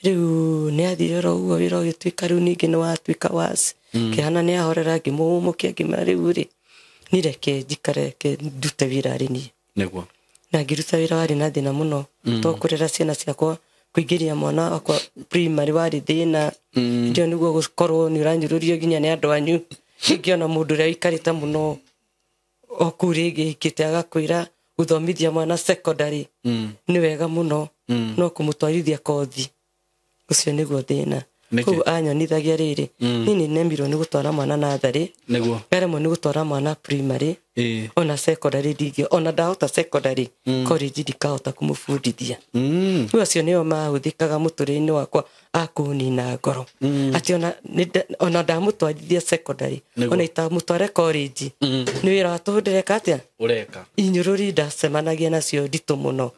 Rĩu nĩ athire oro ũguo wĩra ũgĩtuĩka rĩu ningĩ nĩ watuĩka worse. Kĩhana nĩ ahorera ngĩmũhũmũkia ngĩmwĩra rĩu rĩ niĩ reke njikare reke ndute wĩra arĩ niĩ. Nĩguo. Na ngĩruta wĩra warĩ na thĩna mũno to kũrera ciana ciakwa kũingĩria mwana wakwa primary warĩ thĩna. Hĩndĩ ĩyo nĩguo gũkorwo nĩ ũranyũrũrio nginya nĩ andũ anyu. Ingĩona mũndũ ũrĩa ũikarĩte mũno o kũu rĩngĩ hingĩte agakwĩra gũthomithia mwana secondary nĩ wega mũno no kũmũtwarithia kothi ũcio nĩguo thĩna. Koguo anyonithagia rĩrĩ niĩ nĩ nemirwo nĩ gũtwara mwana natharĩ Nĩguo. ngaremwo nĩ gũtwara mwana primary Ona secondary ndingĩ ona ndahota secondary college ndikahota kũmũbundithia. Rĩu acio nĩo mahũthĩkaga mũtũrĩre-inĩ wakwa akũnina ngoro. Atĩ ona ndamũtwarithia secondary ona itamũtware college nĩ wĩra wa tũhũ ndĩreka atĩa? Ũreka. Inyũrũri ndacemanagia nacio nditũ mũno.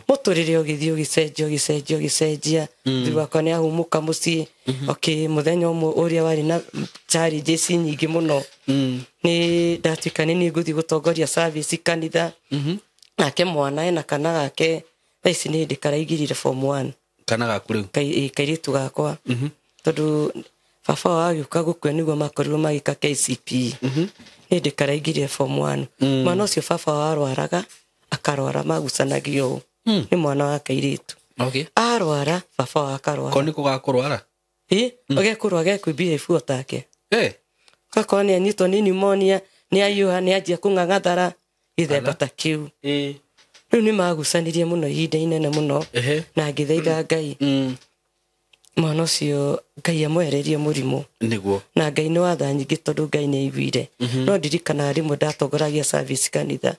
Mũtũrĩre ũgĩthiĩ ũgĩcenjia ũgĩcenjia ũgĩcenjia. Thuri wakwa nĩ ahumũka mũciĩ. Okay, mũthenya ũmwe ũrĩa warĩ na challenges nyingĩ mũno. Nĩ ndatuĩka nĩ niĩ ngũthiĩ gũtongoria service kanitha. Nake mwana ena kana gake thaa ici nĩ hĩndĩ karaingĩrire form 1. Kana gaku rĩu? Kairĩtu gakwa. Tondũ baba wao agĩũka gũkua nĩguo makorirwo magĩka KCPE. Nĩ hĩndĩ karaingĩrire form 1. Mwana ũcio baba wao arwaraga akarwara magucanagio ũũ. Nĩ mwana wa kairĩtu. Arwara baba wao akarwara. Ko nĩko gakũrwara? Ĩ, agekũrwara gekũimbia ibuo take. Gakorwo nĩ anyitwo nĩ pneumonia, nĩ ahiũha, nĩ anjia kũng'ang'athara gĩthemba ta kĩu. Rĩu nĩ magucanirie mũno ihinda inene mũno. Na ngĩthaitha Ngai. Mwana ũcio Ngai amwehererie mũrimũ. Nĩguo. Na Ngai nĩ watha nyingĩ tondũ Ngai nĩ aiguire. No ndirikanaga rĩmwe ndatongoragia service kanitha.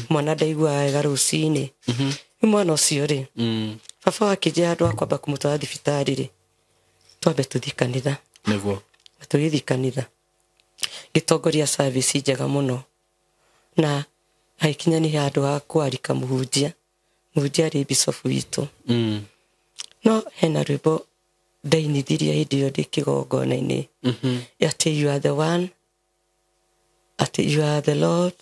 Mwana ndaiguaga wega rũcinĩ. Rĩu mwana ũcio rĩ, baba wake akĩnjĩra handũ ha kwamba kũmũtwara thibitarĩ rĩ, twambe tũthiĩ kanitha. Nĩguo. Na tũgĩthiĩ kanitha. Ngĩtongoria service njega mũno. Na hagĩkinya nĩ handũ ha kwarika mũhunjia. Mũhunjia arĩ bishop witũ. No hena rwĩmbo ndainithirie hĩndĩ ĩyo ndĩ kĩgongona-inĩ. Atĩ you are the one, atĩ you are the Lord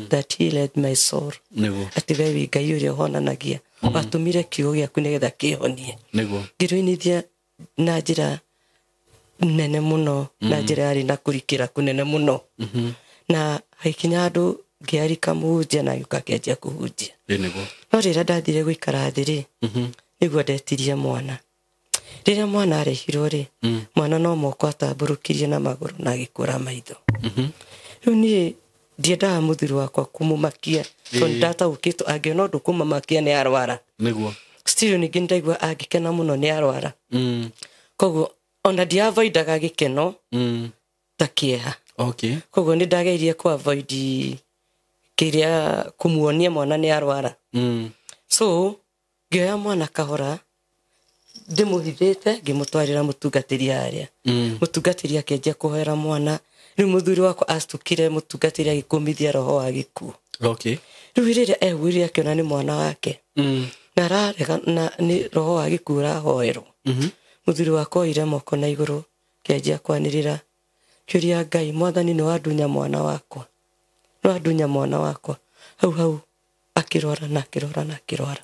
that healed my soul. Nĩguo. Atĩ we wĩ Ngai ũrĩa ũhonanagia. Watũmire kiugo gĩaku nĩgetha kĩhonie. Nĩguo. Ngĩrũinithia na njĩra nene mũno, na njĩra yarĩ na kũrikĩra kũnene mũno. Na hagĩkinya handũ ngĩarika mũhunjia na agĩũka akĩanjia kũhunjia. Nĩguo. No rĩrĩa ndathire gũikara thĩ rĩ, nĩguo ndetirie mwana. Rĩrĩa mwana arehirwo rĩ, mwana no moko atambũrũkirie na magũrũ na agĩkũra maitho. Rĩu niĩ ndiendaga mũthuri wakwa kũmũmakia, tondũ ndataũkĩtwo angĩona ũndũ kũmũmakia nĩ arwara. Nĩguo. Still ningĩ nĩndaigua angĩkena mũno nĩ arwara. Koguo ona ndiavoidaga gĩkeno ta kĩeha. Koguo nĩ ndageririe kũ avoid kĩrĩa kũmuonia mwana nĩ arwara. So ngĩoya mwana kahora ndĩmũhithĩte ngĩmũtwarĩra mũtungatĩri harĩa. Mũtungatĩri akĩanjia kũhoera mwana. Rĩu mũthuri wakwa acukire mũtungatĩri agĩkũmithia roho wa gĩkuũ. Rĩu rĩrĩa ehuire akĩona nĩ mwana wake. Na ararega na nĩ roho wa gĩkuũ ũrahoerwo. Mũthuri wakwa oire moko na igũrũ kĩanjia kwanĩrĩra kĩũria Ngai, mwathani nĩ wandunya mwana wakwa. Nĩ wandunya mwana wakwa. Hau hau akĩrwara na akĩrwara na akĩrwara.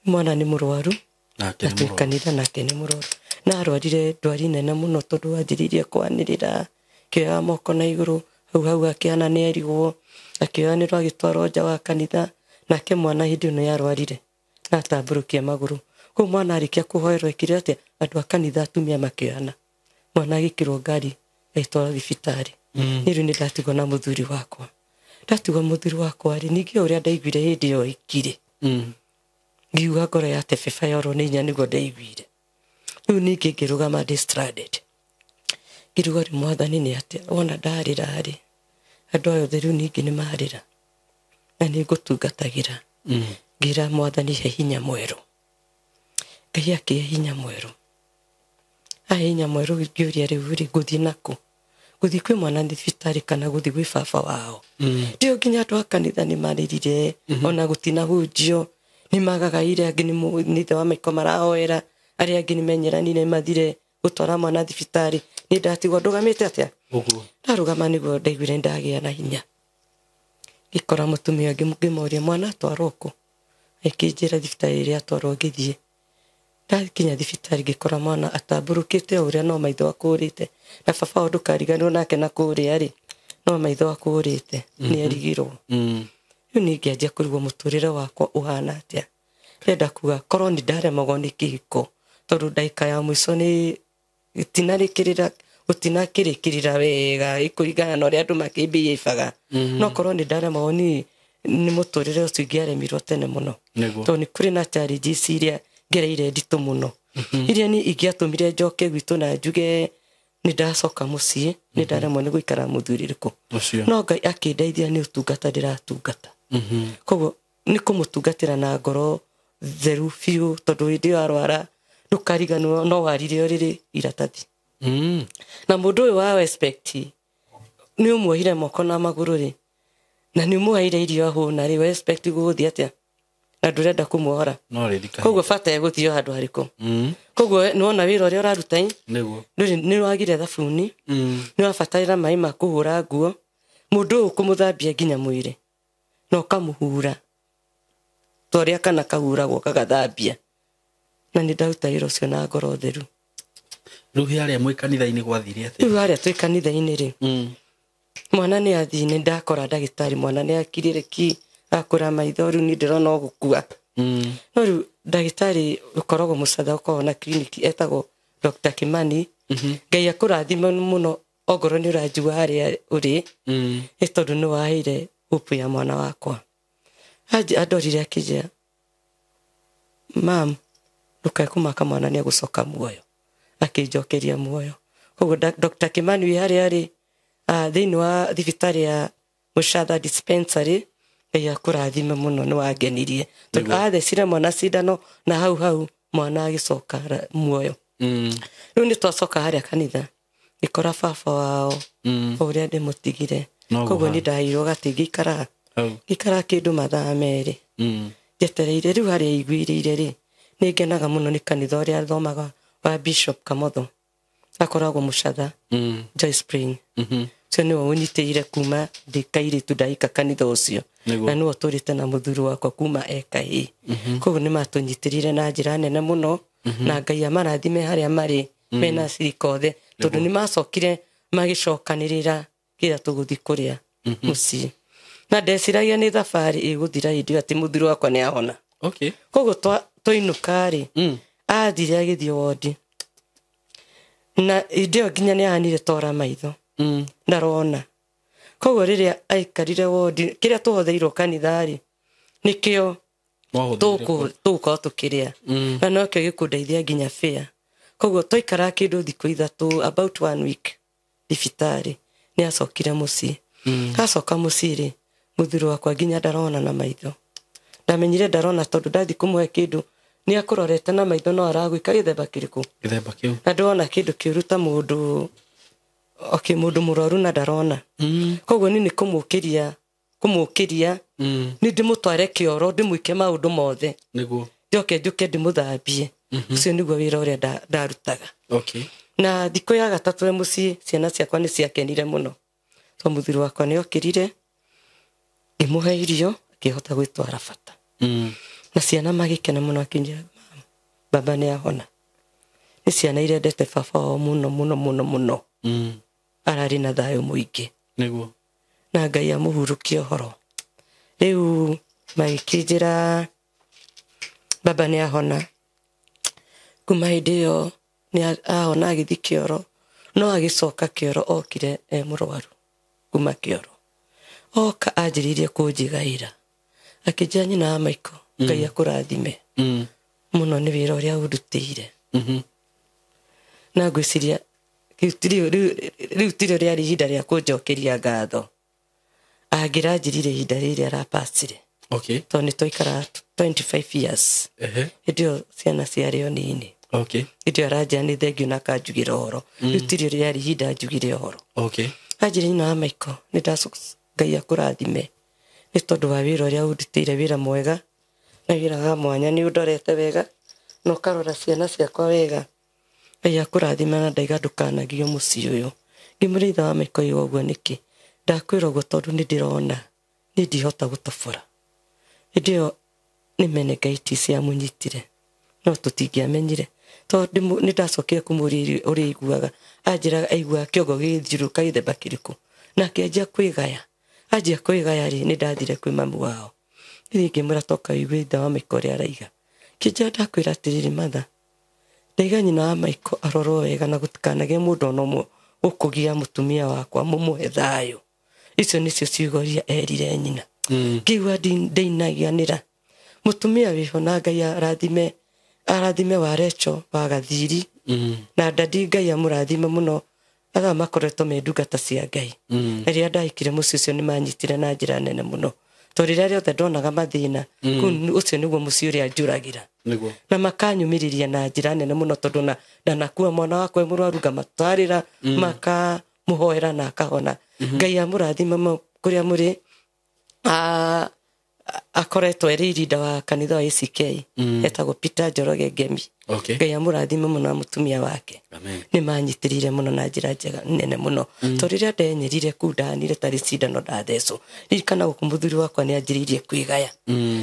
Mwana nĩ mũrwaru. Nake nĩ mũrwaru. Kanitha nake nĩ mũrwaru. Na arwarire ndwari nene mũno tondũ wanjĩrĩirie kwanĩrĩra kĩoya moko na igũrũ. Hau hau akĩhana nĩ erigwo. Akĩoyanĩrwo agĩtwarwo nja wa kanitha. Nake mwana hĩndĩ ĩno yarwarire na atambũrũkia magũrũ. Koguo mwana arĩkia kũhoerwo ekire atĩa? Andũ a kanitha atumia makĩoyana. Mwana agĩkĩrwo ngari agĩtwarwo thibitarĩ. Niĩ rĩu nĩ ndatigwo na mũthuri wakwa. Ndatigwo mũthuri wakwa rĩ, ningĩ ũrĩa ndaiguire hĩndĩ ĩyo ikire. Ngiuga ngoro ya tebeba yorwo nĩ inya nĩguo ndaiguire. Rĩu ningĩ ngĩrũgama ndĩ stranded. Ngĩrugwo rĩ, mwathani nĩ atĩa? Wona ndarĩra rĩ, andũ aya othe rĩu ningĩ nĩ marĩra. Na nĩ ngũtungatagĩra. Ngĩra mwathani he hinya mwerũ. Ngai akĩhe hinya mwerũ. Ahe hinya mwerũ ngĩũria rĩu rĩ, ngũthiĩ nakũ? Gũthiĩ kwĩ mwana thibitarĩ kana gũthiĩ gwĩ baba wao? Ndio nginya andũ a kanitha nĩ marĩrire, ona gũtinahunjio, nĩ magagaire, angĩ nĩ ithe wa maiko marahoera, arĩa angĩ nĩ menyeranire mathire gũtwara mwana thibitarĩ. Nĩ ndatigwo ndũgamĩte atĩa? Ũguo. Ndarũgama nĩguo ndaiguire ndagĩa na hinya. Ngĩkora mũtumia ũngĩ ngĩmũria mwana atwarwo kũ? Akĩnjĩra thibitarĩ ĩrĩa atwarwo ngĩthiĩ. Ndakinya thibitarĩ ngĩkora mwana atambũrũkĩte o ũrĩa no maitho akũrĩte. Na baba wao ndũkariganĩrwo nake na kũrĩa rĩ, no maitho akũrĩte, nĩ erigirwo. Rĩu niĩ ngĩanjia kũrigwo mũtũrĩre wakwa ũhana atĩa. Ndĩrenda kuga korwo nĩ ndaremagwo nĩ kĩhiko, tondũ ndagĩka ya mũico nĩ gĩtinarĩkĩrĩra, gũtinakĩrĩkĩrĩra wega, ĩkũringana na ũrĩa andũ makĩmbĩhĩbaga. No korwo nĩ ndaremagwo nĩ mũtũrĩre ũcio ingĩaremirwo tene mũno. Tondũ nĩ kũrĩ na challenges iria ngereire nditũ mũno. Iria niĩ ingĩatũmire njoke gwitũ na njuge Nĩ ndacoka mũciĩ nĩ ndaremwo nĩ gũikara mũthuri rĩkũ. No Ngai akĩndeithia nĩ ũtungata ndĩratungata. Koguo nĩ kũmũtungatĩra na ngoro theru biũ tondũ hĩndĩ ĩyo arwara ndũkariganĩrwo no warire ũrĩrĩ iratathi. Na mũndũ ũyũ wa respect nĩ ũmuohire moko na magũrũ rĩ na nĩ ũmũheire irio ahũna rĩ respect gũgũthiĩ atĩa na ndũrenda kũmuohora. Koguo bata egũthiĩ o handũ harĩkũ. Koguo nĩwona wĩra ũrĩa ũraruta nĩ wagire thabuni, nĩ wabatarĩra maĩ ma kũhũra nguo, mũndũ ũyũ kũmũthambia nginya mwĩrĩ na ũkamũhura ta ũrĩa kana kahuragwo gagathambia. Na nĩ ndaruta wĩra ũcio na ngoro theru. Rĩu harĩa mwĩ kanitha-inĩ gwathire atĩa? Rĩu harĩa twĩ kanitha-inĩ rĩ, mwana nĩ athiĩ nĩ ndakora ndagĩtarĩ mwana nĩ akirire ki akũra maitho rĩu niĩ ndĩrona o gũkua. No rĩu ndagĩtarĩ ũkoragwo mũcatha ũkoragwo na kiriniki etagwo Dr. Kimani. Ngai akũrathime mũno ongorwo nĩ ũranjigua harĩa ũrĩ, nĩ tondũ nĩ waheire hope ya mwana wakwa. Andorire akĩnjĩra, mam, ndũkae kũmaka mwana nĩ egũcoka muoyo. Akĩnjokeria muoyo. Koguo Dr. Kimani wĩ harĩa arĩ thĩinĩ wa thibitarĩ ya Mũcatha dispensary, Ngai akũrathime mũno nĩ wangenirie. Tondũ athecire mwana cindano na hau hau mwana agĩcoka muoyo. Rĩu nĩ twacoka harĩa kanitha ngĩkora baba wao o ũrĩa ndĩmũtigire. Koguo nĩ ndaheirwo gatĩ ngĩikara kĩndũ mathaa merĩ njetereire. Rĩu harĩa iguĩrĩire rĩ nĩ ngenaga mũno nĩ kanitha ũrĩa thomaga wa Bishop Kamotho akoragwo Mũcatha Joy Spring. Ũcio nĩwe ũnyitĩrĩire kuma ndĩ kairĩtu ndaika kanitha ũcio na nĩwe ũtũrĩte na mũthuri wakwa kuma e kahĩĩ. Koguo nĩ matũnyitĩrĩire na njĩra nene mũno na Ngai amarathime harĩa marĩ mena cirika othe tondũ nĩ macokire magĩcokanĩrĩra kĩrĩa tũgũthiĩ kũrĩa mũciĩ. Na ndeciragia nĩ thabarĩ ĩgũthira hĩndĩ ĩyo atĩ mũthuri wakwa nĩ ahona. Koguo twainũka rĩ athire agĩthiĩ wondi na hĩndĩ ĩyo nginya nĩ ahanire tora maitho ndarona. Koguo rĩrĩa aikarire wondi kĩrĩa tũhotheirwo kanitha rĩ nĩkĩo tũgũkorwo tũkĩrĩa na nokĩo gĩkũndeithia nginya fare. Koguo twaikara kĩndũ thikũ ithatũ about 1 week thibitarĩ nĩ acokire mũciĩ. Acoka mũciĩ rĩ mũthuri wakwa nginya ndarona na maitho. Ndamenyire ndarona tondũ ndathi kũmũhe kĩndũ nĩ akũrorete na maitho no aragwĩka gĩthemba kĩrĩkũ. Gĩthemba kĩu. Na ndona kĩndũ kĩũru ta mũndũ okay mũndũ mũrwaru na ndarona. Koguo niĩ nĩ kũmũkĩria nĩ ndĩmũtware kĩoro ndĩmwĩke maũndũ mothe. Nĩguo. Njoke njũke ndĩmũthambie. Ũcio nĩguo wĩra ũrĩa ndarutaga. Na thikũ ya gatatũ mũciĩ ciana ciakwa nĩ ciakenire mũno. Tondũ mũthuri wakwa nĩ okĩrire ngĩmũhe irio akĩhota gwĩtwara bata. Na ciana magĩkena mũno akĩnjĩra baba nĩ ahona. Nĩ ciana irendete baba wao mũno mũno mũno mũno. Ararĩ na thayũ mũingĩ. Nĩguo. Na Ngai amũhurũkie ũhoro. Rĩu magĩkĩnjĩra baba nĩ ahona. Kuma hĩndĩ ĩyo nĩ ahona agĩthiĩ kĩoro no agĩcoka kĩoro okire e mũrwaru kuma kĩoro. Oka anjĩrĩirie kũnjigaĩra. Akĩnjĩra nyina wa Michael Ngai akũrathime mũno nĩ wĩra ũrĩa ũndutĩire. Na ngwĩciria rĩu tirĩo rĩarĩ ihinda rĩa kũnjokeria ngatho. Angĩranjĩrire ihinda rĩrĩa arapacire. Tondũ nĩ twaikara 25 years. Hĩndĩ ĩyo ciana ciarĩ o nini. Hĩndĩ ĩyo aranjĩra nĩ thengiũ na akanjugĩra ũhoro. Rĩu tirĩo rĩarĩ ihinda njugire ũhoro. Anjĩra nyina wa Michael nĩ Ngai akũrathime nĩ tondũ wa wĩra ũrĩa ũndutĩire, wĩra mwega na wĩra wa mwanya, nĩ ũndorete wega na ũkarora ciana ciakwa wega. Ngai akũrathime na ndaiga ndũkanagio mũciĩ ũyũ. Ngĩmũrĩa ithe wa Michael oiga ũguo nĩkĩ? Ndakwĩra ũguo tondũ nĩ ndĩrona nĩ ndihota gũtobora. Hĩndĩ ĩyo nĩ meningitis yamũnyitire no tũtingĩamenyire tondũ nĩ ndacokire kũmũria ũrĩa aiguaga. Anjĩraga aiguaga kĩongo gĩgĩthiũrũrũka gĩthemba kĩrĩkũ na akĩanjia kwĩgaya. Anjia kwĩgaya rĩ nĩ ndathire kwĩ mamu wao. Niĩ ngĩmwĩra toka ũigue ithe wa Michael ũrĩa araiga. Kĩnjĩra ndakwĩra atĩrĩrĩ matha, ndaiga nyina wa Michael arorwo wega na gũtikanagĩe mũndũ ona ũmwe ũkũgia mũtumia wakwa mũmũhe thayũ. Icio nĩcio ciugo iria erire nyina. Ngĩigua ndinagianĩra. Mũtumia wĩho na Ngai arathime wa Recho wa Gathiri. Na dadi Ngai amũrathime mũno Andũ makoretwo me ndungata cia Ngai. Rĩrĩa ndahikire mũciĩ ũcio nĩ manyitire na njĩra nene mũno. Tondũ rĩrĩa rĩothe ndonaga mathĩna, kũu ũcio nĩguo mũciĩ ũrĩa njũragĩra. Na makanyumĩrĩria na njĩra nene mũno tondũ na ndanakua mwana wakwa e mũrwaru ngamatwarĩra, makamũhoera na akahona. Ngai amũrathime kũrĩa mũrĩ. Akoretwo erĩ irinda wa kanitha wa ACK, etagwo Peter Njoroge Ngemi. Ngai amũrathime mũno na mũtumia wake. Nĩ manyitĩrĩire mũno na njĩra njega nene mũno. Tondũ rĩrĩa ndenyerire kũu ndanire tarĩ cindano ndathecwo. Ririkana gũkũ mũthuri wakwa nĩ anjĩrĩirie kwĩgaya.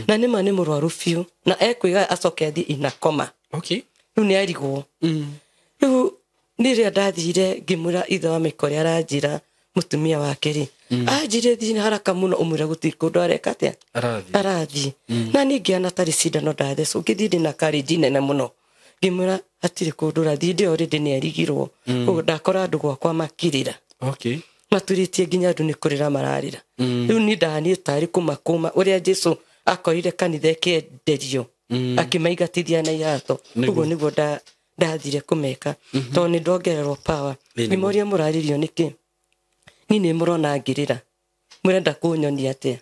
Na nĩma nĩ mũrwaru biũ na ekwĩgaya acoke athiĩ inakoma. Rĩu nĩ arigwo. Rĩu nĩ rĩrĩa ndathire ngĩmwĩra ithe wa Mĩka ũrĩa aranjĩra mũtumia wake rĩ, anjĩre thiĩ haraka mũno ũmwĩre gũtirĩ kũndũ areka atĩa? Arathiĩ. Na niĩ ngĩona tarĩ cindano ndathecwo, ngĩthiĩ ndĩna courage nene mũno. Ngĩmwĩra hatirĩ kũndũ ũrathiĩ, ndĩ already nĩ arigirwo. Koguo ndakora andũ gwakwa makĩrĩra. Maturĩtie nginya andũ nĩ kũrĩra mararĩra. Rĩu niĩ ndaniĩ tarĩ kũmakũma ũrĩa Jesũ akorire kanitha ĩkĩenderio, akĩmaigatithia na ihato. Ũguo nĩguo ndathire kũmeka. Tondũ nĩ ndongererwo power. Ngĩmoria mũrarĩrio nĩkĩ? Niĩ nĩ mũrona ngĩrĩra. Mũrenda kũnyonia atĩa?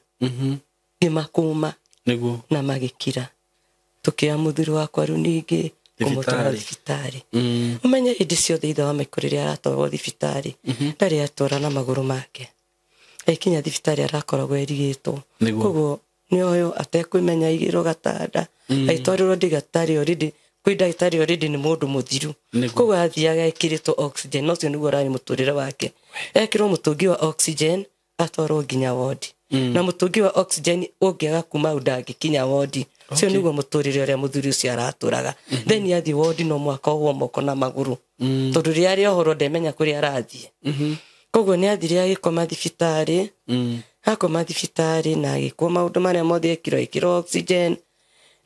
Ngĩmakũma. Na magĩkira. Tũkĩoya mũthuri wakwa rĩu ningĩ kũmũtwara thibitarĩ. Ũmenye hĩndĩ ciothe ithe wa Maikũ rĩrĩa aratwarwo thibitarĩ, ndarĩ atwara na magũrũ make. Agĩkinya thibitarĩ arakoragwo erigĩtwo. Koguo nĩ oyo atekwĩmenya aigĩrwo gatanda, agĩtwarĩrwo ndagĩtarĩ already, kwĩ ndagĩtarĩ already nĩ mũndũ mũthiru. Koguo athiaga ekĩrĩtwo oxygen, na ũcio nĩguo ũrarĩ mũtũrĩre wake. Ekĩrwo mũtũngi wa oxygen, atwarwo nginya wodi. Na mũtũngi wa oxygen ũngĩaga kuma hau ndangĩkinya wodi. Ũcio nĩguo mũtũrĩre ũrĩa mũthuri ũcio aratũraga. Then athiĩ wodi no mũhaka ohwo moko na magũrũ. Tondũ rĩrĩa arĩohorwo ndemenya kũrĩa arathiĩ. Koguo nĩ athire agĩkoma thibitarĩ. Akoma thibitarĩ na agĩkwo maũndũ marĩa mothe ekirwo, ekĩrwo oxygen.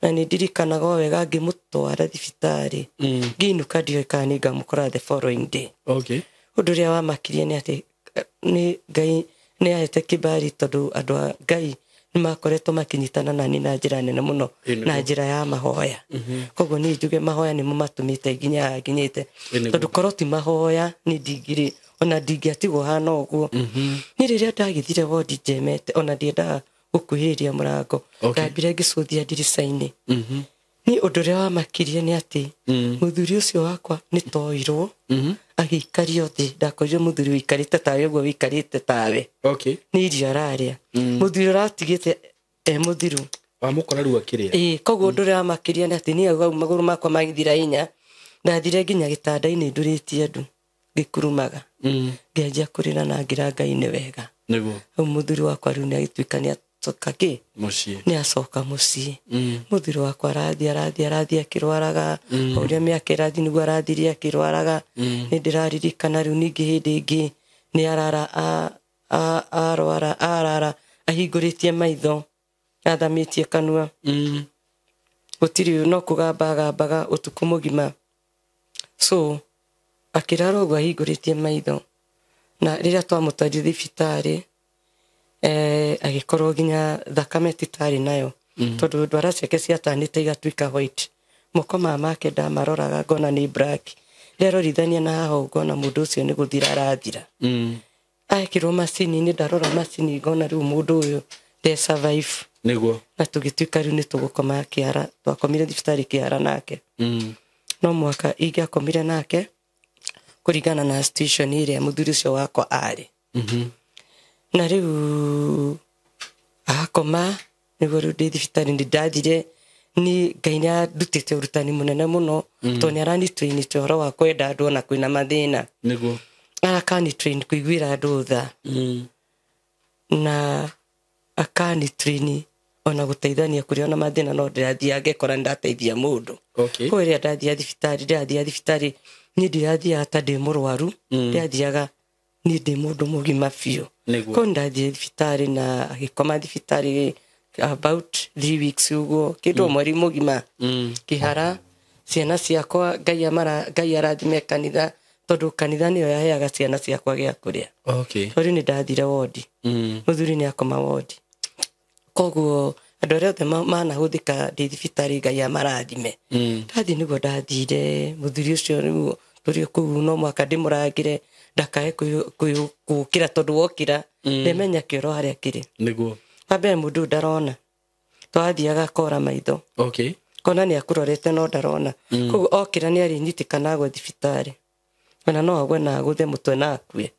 Na nĩ ndirikanaga o wega ngĩmũtwara thibitarĩ. Ngĩinũka ndioĩ kana nĩ ngamũkora the following day. Ũndũ ũrĩa wamakirie nĩ atĩ nĩ Ngai nĩ ahete kibali tondũ andũ a Ngai nĩ makoretwo makĩnyitana nani na njĩra nene mũno, na njĩra ya mahoya. Koguo niĩ njuge mahoya nĩmo matũmĩte nginya nginyĩte. Tondũ korwo ti mahoya nĩ ndingĩrĩ ona ndingĩatigwo hana ũguo. Niĩ rĩrĩa ndagĩthire wodi njemete ona ndiendaga gũkuhĩrĩria mũrango, ndambire ngĩcũthia ndirica-inĩ. Niĩ ũndũ ũrĩa wamakirie nĩ atĩ mũthuri ũcio wakwa nĩ toirwo, agĩikario thĩ. Ndakorire mũthuri ũikarĩte tawe ũguo ũikarĩte tawe. Nĩ irio ararĩa. Mũthuri ũratigĩte e mũthiru. Wamũkora rĩu akĩrĩa? Ĩĩ, koguo ũndũ ũrĩa wamakirie nĩ atĩ niĩ hau magũrũ makwa magĩthira hinya, ndathire nginya gĩtanda-inĩ ndurĩtie ndu, ngĩkurumaga. Ngĩanjia kũrĩra na ngĩra Ngai nĩ wega. Hau mũthuri wakwa rĩu nĩ agĩtuĩka nĩ acoka kĩ? Mũciĩ. Nĩ acoka mũciĩ. Mũthuri wakwa arathiĩ akĩrwaraga. O ũrĩa mĩaka ĩrathiĩ nĩguo arathirie akĩrwaraga. Nĩ ndĩraririkana rĩu ningĩ hĩndĩ ĩngĩ nĩ arara, arwara, arara ahingũrĩtie maitho, athamĩtie kanua. Gũtirĩ no kũgamba agambaga ũtukũ mũgima. So akĩrara ũguo ahingũrĩtie maitho. Na rĩrĩa twamũtwarire thibitarĩ, agĩkorwo nginya thakame ti tarĩ nayo. Tondũ ndwara ciake ciatanĩte igatuĩka white. Moko maya make ndamaroraga ngona nĩ black. Nderorithania na haha ũguo ngona mũndũ ũcio nĩ gũthira arathira. Ekĩrwo macini-inĩ, ndarora macini ngona rĩu mũndũ ũyũ nde survive. Na tũgĩtuĩka rĩu nĩ tũgũkoma kĩara, twakomire thibitarĩ kĩara nake. No mwaka ingĩakomire nake kũringana na situation ĩrĩa mũthuri ũcio wakwa arĩ. Na rĩu akoma nĩguo rĩu ndĩ thibitarĩ nĩ ndathire, ni Ngai nĩ andutĩte ũrutani mũnene mũno, tondũ nĩ aranitrainĩte ũhoro wa kwenda andũ ona kwĩna mathĩna. Akanitrain kũiguĩra andũ tha. Na akanitrain ona gũteithania kũrĩa ona mathĩna no ndĩrathiaga ngekora nĩ ndateithia mũndũ. Koguo rĩrĩa ndathiaga thibitarĩ, ndĩrathiaga thibitarĩ niĩ ndirathiaga ta ndĩ mũrwaru, ndĩrathiaga niĩ ndĩ mũndũ mũgima biũ. Koguo ndathiĩ thibitarĩ na agĩkoma thibitarĩ about 3 weeks ũguo, kĩndũ mweri mũgima. Kĩhara, ciana ciakwa Ngai arathime kanitha, tondũ kanitha nĩyo yaheaga ciana ciakwa gĩa kũrĩa. Tondũ nĩ ndathire wodi. Mũthuri nĩ akoma wodi. Koguo andũ arĩa othe manahũthĩka ndĩ thibitarĩ Ngai amarathime. Ndathiĩ nĩguo ndathire mũthuri ũcio rĩu, Tũrĩ kũu no mũhaka ndĩmũrangĩre ndakae gũkĩra tondũ wokĩra ndemenya kĩoro harĩa kĩrĩ. Nĩguo. Wa mbere mũndũ ndarona. Twathiaga akora maitho. Okay. Kona nĩ akũrorete no ndarona. Koguo okĩra nĩ arĩnyitĩkana agwe thibitarĩ. Ona no agwe na agũthe mũtwe na akue.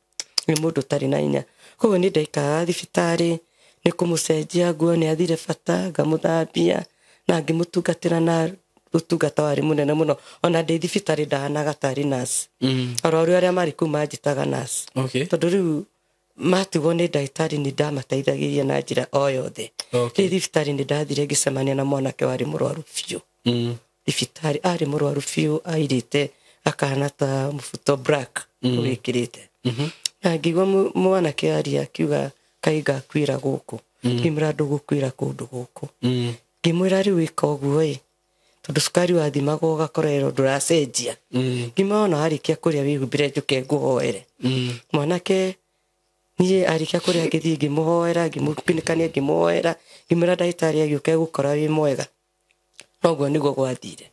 Nĩ mũndũ ũtarĩ na hinya. Koguo nĩ ndaikaraga thibitarĩ nĩ kũmũcenjia nguo nĩ athire bata ngamũthambia na ngĩmũtungatĩra na ũtungata warĩ mũnene mũno. Ona ndĩ thibitarĩ ndahanaga tarĩ nurse. Arwaru arĩa marĩ kũu manjĩtaga nurse. Okay. Tondũ rĩu matigwo nĩ ndagĩtarĩ nĩ ndamateithagĩrĩria na njĩra o yothe. Okay. Rĩu thibitarĩ nĩ ndathire ngĩcemania na mwanake warĩ mũrwaru biũ. Thibitarĩ arĩ mũrwaru biũ airĩte akahana ta mũbuto black wĩkĩrĩte. Na ngĩigua mwanake aria akiuga kaĩ ngakuĩra gũkũ. Ngĩmwĩra ndũgũkuĩra kũndũ gũkũ. Ngĩmwĩra rĩu ĩka ũguo ĩ tondũ cukari wathimagwo ũgakorerwo ndũracenjia. Ngĩmwĩra ona warĩkia kũrĩa wĩhumbĩre njũke ngũhoere. Mwanake niĩ arĩkia kũrĩa ngĩthiĩ ngĩmũhoera ngĩmũkunĩkania ngĩmũhoera ngĩmwĩra ndagĩtarĩ agĩũka egũkora wĩ mwega. Noguo nĩguo gwathire.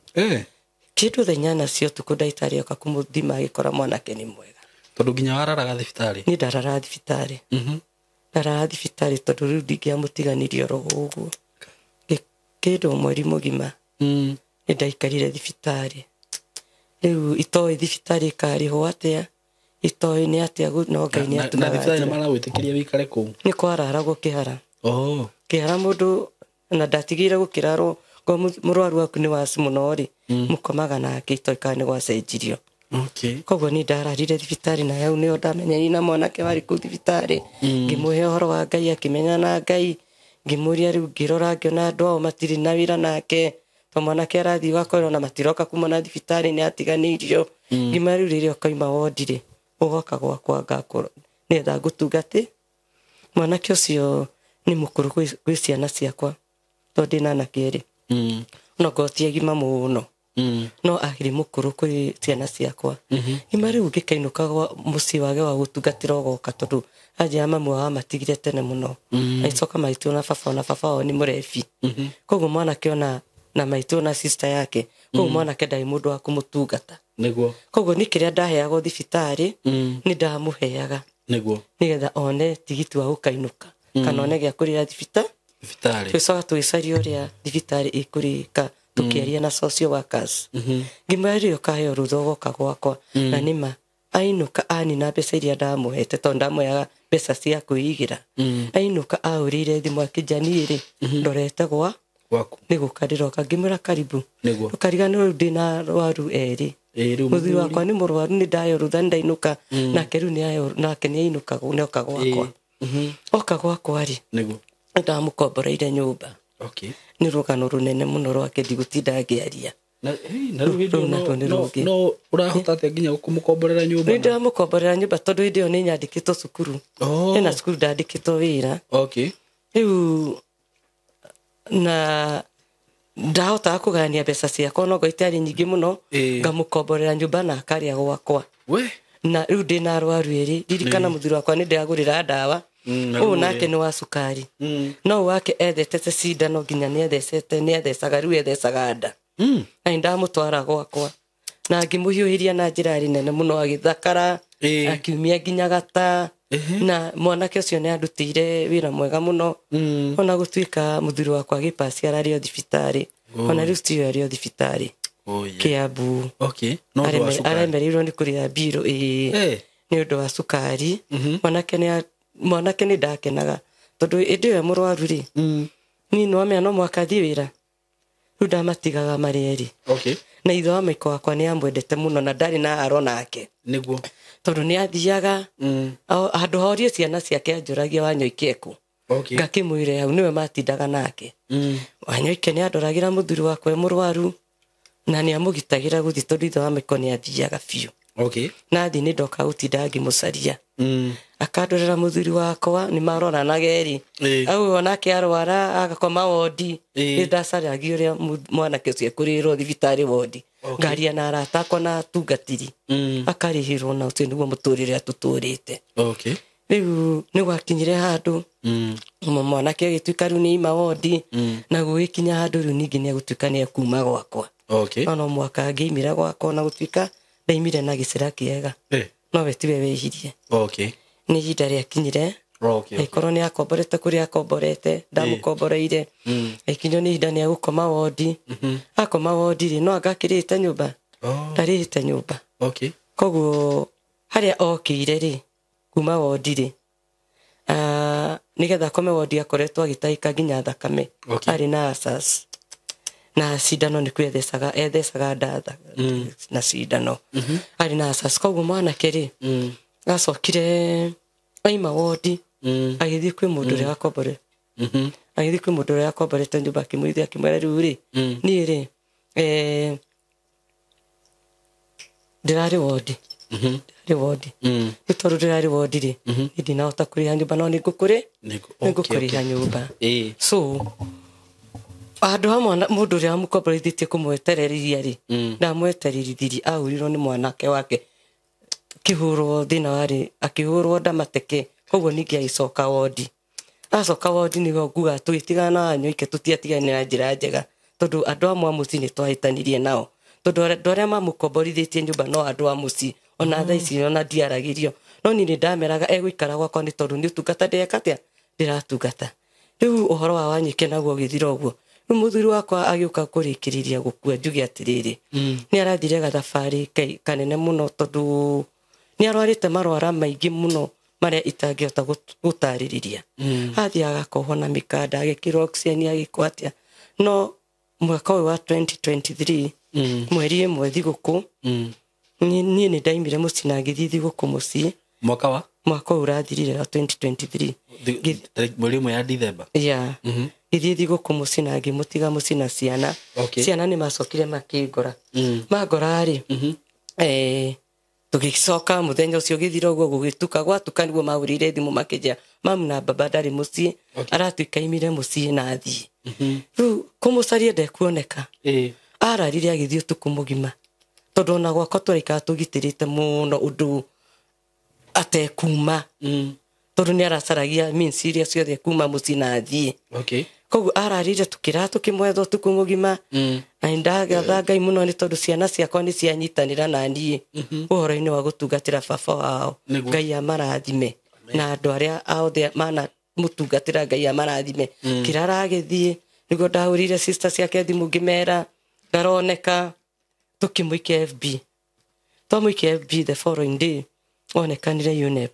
Kĩndũ thaa inyanya cia ũtukũ ndagĩtarĩ oka kũmũthima agĩkora mwanake nĩ mwega. Tondũ nginya wararaga thibitarĩ? Niĩ ndararaga thibitarĩ. Ndararaga thibitarĩ tondũ rĩu ndingĩamũtiganirie oro ũguo. Kĩndũ mweri mũgima nĩ ndaikarire thibitarĩ. Rĩu itoĩ thibitarĩ ĩkarĩhwo atĩa, itoĩ nĩ atĩa no Ngai nĩ atũmaga. Na thibitarĩ nĩ maragwĩtĩkĩria wĩikare kũu? Nĩ kwararagwo kĩhara. Kĩhara mũndũ na ndatigĩire gũkĩrarwo ngo mũrwaru waku nĩ waci mũno rĩ, mũkomaga nake itoĩ kana nĩ gwacenjirio. Okay. Koguo niĩ ndararire thibitarĩ na hau nĩho ndamenyanire na mwanake warĩ kũu thibitarĩ. Ngĩmũhe ũhoro wa Ngai akĩmenya na Ngai. Ngĩmũria rĩu ngĩrora ngĩona andũ ao matirĩ na wĩra nake. To mwanake arathiĩ ũgakorwo na matiroka kuma na thibitarĩ nĩ atiganĩirio. Ngĩmwĩra rĩu rĩrĩa ũkauma wondi rĩ, ũgoka gwakwa ngakũrora nĩgetha ngũtungate. Mwanake ũcio nĩ mũkũrũ gwĩ ciana ciakwa tondũ ndĩna anake erĩ. No ngorwo ti agima mũno. No arĩ mũkũrũ kwĩ ciana ciakwa. Ngĩmwĩra rĩu ũngĩkainũka mũciĩ wage wa gũtungatĩra ũgoka tondũ anja ya mamu wao amatigire tene mũno. Agĩcoka maitũ na baba ona baba wao nĩ mũrebi. Koguo mwanake ona na maitũ na sister yake. Koguo mwanake ndarĩ mũndũ wa kũmũtungata. Nĩguo. Koguo nĩ kĩrĩa ndaheagwo thibitarĩ nĩ ndamũheaga. Nĩguo. Nĩgetha one tigiti wa gũkainũka kana one gĩa kũrĩra thibitarĩ. Tũgĩcoka tũgĩcaria ũrĩa thibitarĩ ĩkũrĩka tũkĩaria na social workers. Ngĩmwĩra rĩrĩa ũkaheo rũtha ũgoka gwakwa. Na nĩma ainũka anina mbeca iria ndamũhete tondũ ndamũheaga mbeca cia kwĩigĩra. Ainũka ahũrĩire thimũ akĩnjia niĩ rĩ ndorete gwa gwaku nĩ gũka ndĩroka. Ngĩmwĩra karibu. Nĩguo. Ndũkariganĩrwo rĩu ndĩna arwaru erĩ. Mũthuri wakwa nĩ mũrwaru nĩ ndaheo rũtha nĩ ndainũka. Nake rĩu nake nĩ ainũka nĩoka gwakwa. Oka gwakwa rĩ. Nĩguo. Ndamũkomboreire nyũmba. Okay. Nĩ rũgano rũnene mũno rwake ndigũtinda ngĩaria. Na rĩu hĩndĩ ĩyo no ũrahota atĩa nginya kũmũkomborera nyũmba? Nĩ ndĩramũkomborera nyũmba tondũ hĩndĩ ĩyo nĩ nyandĩkĩtwo cukuru. Hena cukuru ndandĩkĩtwo wĩra. Okay. Rĩu na ndahotaga kũgayania mbeca ciakwa no ngorwo itiarĩ nyingĩ mũno ngamũkomborera nyũmba na akarĩa gwakwa. We? Na rĩu ndĩna arwaru erĩ ririkana mũthuri wakwa nĩ ndĩragũrĩra ndawa. Ũyũ nake nĩ wa cukari. No wake ethete cindano nginya nĩ ethecete nĩ ethecaga rĩu ethecaga nda. Na ndamũtwara gwakwa na ngĩmũhiũhĩria na njĩra ĩrĩ nene mũno agĩthakara akiumia nginya gata. Na mwanake ũcio nĩ andutĩire wĩra mwega mũno. Ona gũtuĩka mũthuri wakwa agĩpaci ararĩ o thibitarĩ. Ona rĩu tiyo arĩ o thibitarĩ. Kĩambu. Okay. No ũndũ wa cukari. Aremereirwo nĩ kũrĩha mbirũ nĩ ũndũ wa cukari. Mwanake nĩ ndakenaga tondũ hĩndĩ ĩyo mũrwaru rĩ niĩ no amenya no mũhaka athiĩ wĩra. Rĩu ndamatigaga marĩ erĩ. Okay. Na ithe wa maiko wakwa nĩ amwendete mũno na ndarĩ na haro nake. Nĩguo. Tondũ nĩ athiaga handũ horie ciana ciake anjũragia Wanyoike ekũ. Okay. Ngakĩmwĩra hau nĩwe matindaga nake. Wanyoike nĩ andoragĩra mũthuri wakwa e mũrwaru na nĩ amũgitagĩra gũthiĩ tondũ ithe wa maiko nĩ athiaga biũ. Okay. Na athiĩ nĩ ndoka gũtinda ngĩmũcaria. Akandorera mũthuri wakwa nĩ maroranaga erĩ. Au onake arwara agakoma wondi. Nĩ ndacaragia ũrĩa mwanake ũcio ekũrĩrwo thibitarĩ wondi. Ngaria na arata akwa na atungatĩri. Akarĩhĩrwo na ũcio nĩguo mũtũrĩre atũtũrĩte. Okay. Rĩu nĩ gwakinyire handũ mwanake agĩtuĩka rĩu nĩ aima wondi na gũgĩkinya handũ rĩu ningĩ nĩ egũtuĩka nĩ ekuma gwakwa. Okay. No mwaka ngĩimĩra gwakwa na gũtuĩka Ndaimire na gĩcĩra kĩega. No we tiwe wĩhirie. Okay. Nĩ ihinda rĩakinyire. Okay. Angĩkorwo nĩ akomborete kũrĩa akomborete, ndamũkomboreire. Akinywo nĩ ihinda nĩ agũkoma wondi. Akoma wondi rĩ, no anga akĩrĩhĩte nyũmba. Ndarĩhĩte nyũmba. Okay. Koguo harĩa okĩire rĩ, kuma wondi rĩ, nĩgetha akome wondi akoretwo agĩtahĩka nginya thakame. Okay. Arĩ na asas. Na cindano nĩ kwĩthecaga, ethecaga nda na cindano. Arĩ na asas. Koguo mwanake rĩ, acokire aima wondi, agĩthiĩ kwĩ mũndũ ũrĩa wakombore. Agĩthiĩ kwĩ mũndũ ũrĩa wakomborete nyũmba akĩmwĩthia akĩmwĩra rĩu rĩ, niĩ rĩ, ndĩrarĩ wondi. Ndĩrarĩ wondi. Nĩ tondũ ndĩrarĩ wondi rĩ, niĩ ndinahota kũrĩha nyũmba no nĩngũkũrĩha nyũmba. So handũ ha mwana mũndũ ũrĩa wamũkomborithĩtie kũmwetereria rĩ, ndamwetererithirie, ahũrirwo nĩ mwanake wake kĩhũrwo thĩna warĩ akĩhũrwo ndamateke, koguo ningĩ agĩcoka wondi. Acoka wondi nĩguo nguga tũgĩtigana na Wanyoike, tũtiatigane na njĩra njega tondũ andũ amwe a mũciĩ nĩ twahĩtanirie nao, tondũ andũ arĩa mamũkomborithĩtie nyũmba no andũ a mũciĩ, ona thaa ici ona ndiaragĩrio, no niĩ nĩ ndameraga egũikara gwakwa nĩ tondũ nĩ ũtungata ndĩreka atĩa, ndĩratungata. Rĩu ũhoro wa Wanyoike naguo ũgĩthira ũguo. Rĩu mũthuri wakwa agĩũka kũrĩkĩrĩria gũkua, njuge atĩrĩrĩ, nĩ arathire gathabarĩ kanene mũno tondũ nĩ arwarĩte marwara maingĩ mũno marĩa itangĩhota gũtarĩrĩria. Athiĩ agakohwo na mĩkanda, agĩkĩrwo oxygen, agĩkwo atĩa. No mwaka ũyũ wa 2023, mweri ĩmwe thigũkũ, niĩ nĩ ndaimire mũciĩ na ngĩthiĩ thigũkũ mũciĩ. Mwaka wa? Mwaka ũyũ ũrathirire wa 2023. Mweri ĩmwe ya Dithemba? Yeah. Ngĩthiĩ thigũkũ mũciĩ na ngĩmũtiga mũciĩ na ciana. Okay. Ciana nĩ macokire makĩngora. Mangora rĩ, tũgĩcoka mũthenya ũcio ũgĩthira ũguo gũgĩtuka, gwatuka nĩguo mahũrĩire thimũ makĩnjĩra mamu na baba ndarĩ mũciĩ, aratuĩka aimire mũciĩ na athiĩ. Rĩu kũmũcaria ndekuoneka. Ararire agĩthiĩ ũtukũ mũgima tondũ ona gwakwa tũraikara tũgitĩrĩte mũno ũndũ atekuma, tondũ nĩ aracaragia means iria ciothe kuma mũciĩ na athiĩ. Okay. Koguo ararire tũkĩra tũkĩmwetha ũtukũ mũgima. Na nĩndagatha Ngai mũno nĩ tondũ ciana ciakwa nĩ cianyitanĩra na niĩ ũhoro-inĩ wa gũtungatĩra baba wao. Ngai amarathime. Na andũ arĩa othe mana mũtungatĩra Ngai amarathime. Kĩrĩa aragĩthiĩ nĩguo ndahũrire sister ciake thimũ ngĩmera ndaroneka, tũkĩmũikia FB. Twamũikia FB the following day onekanire UNEP.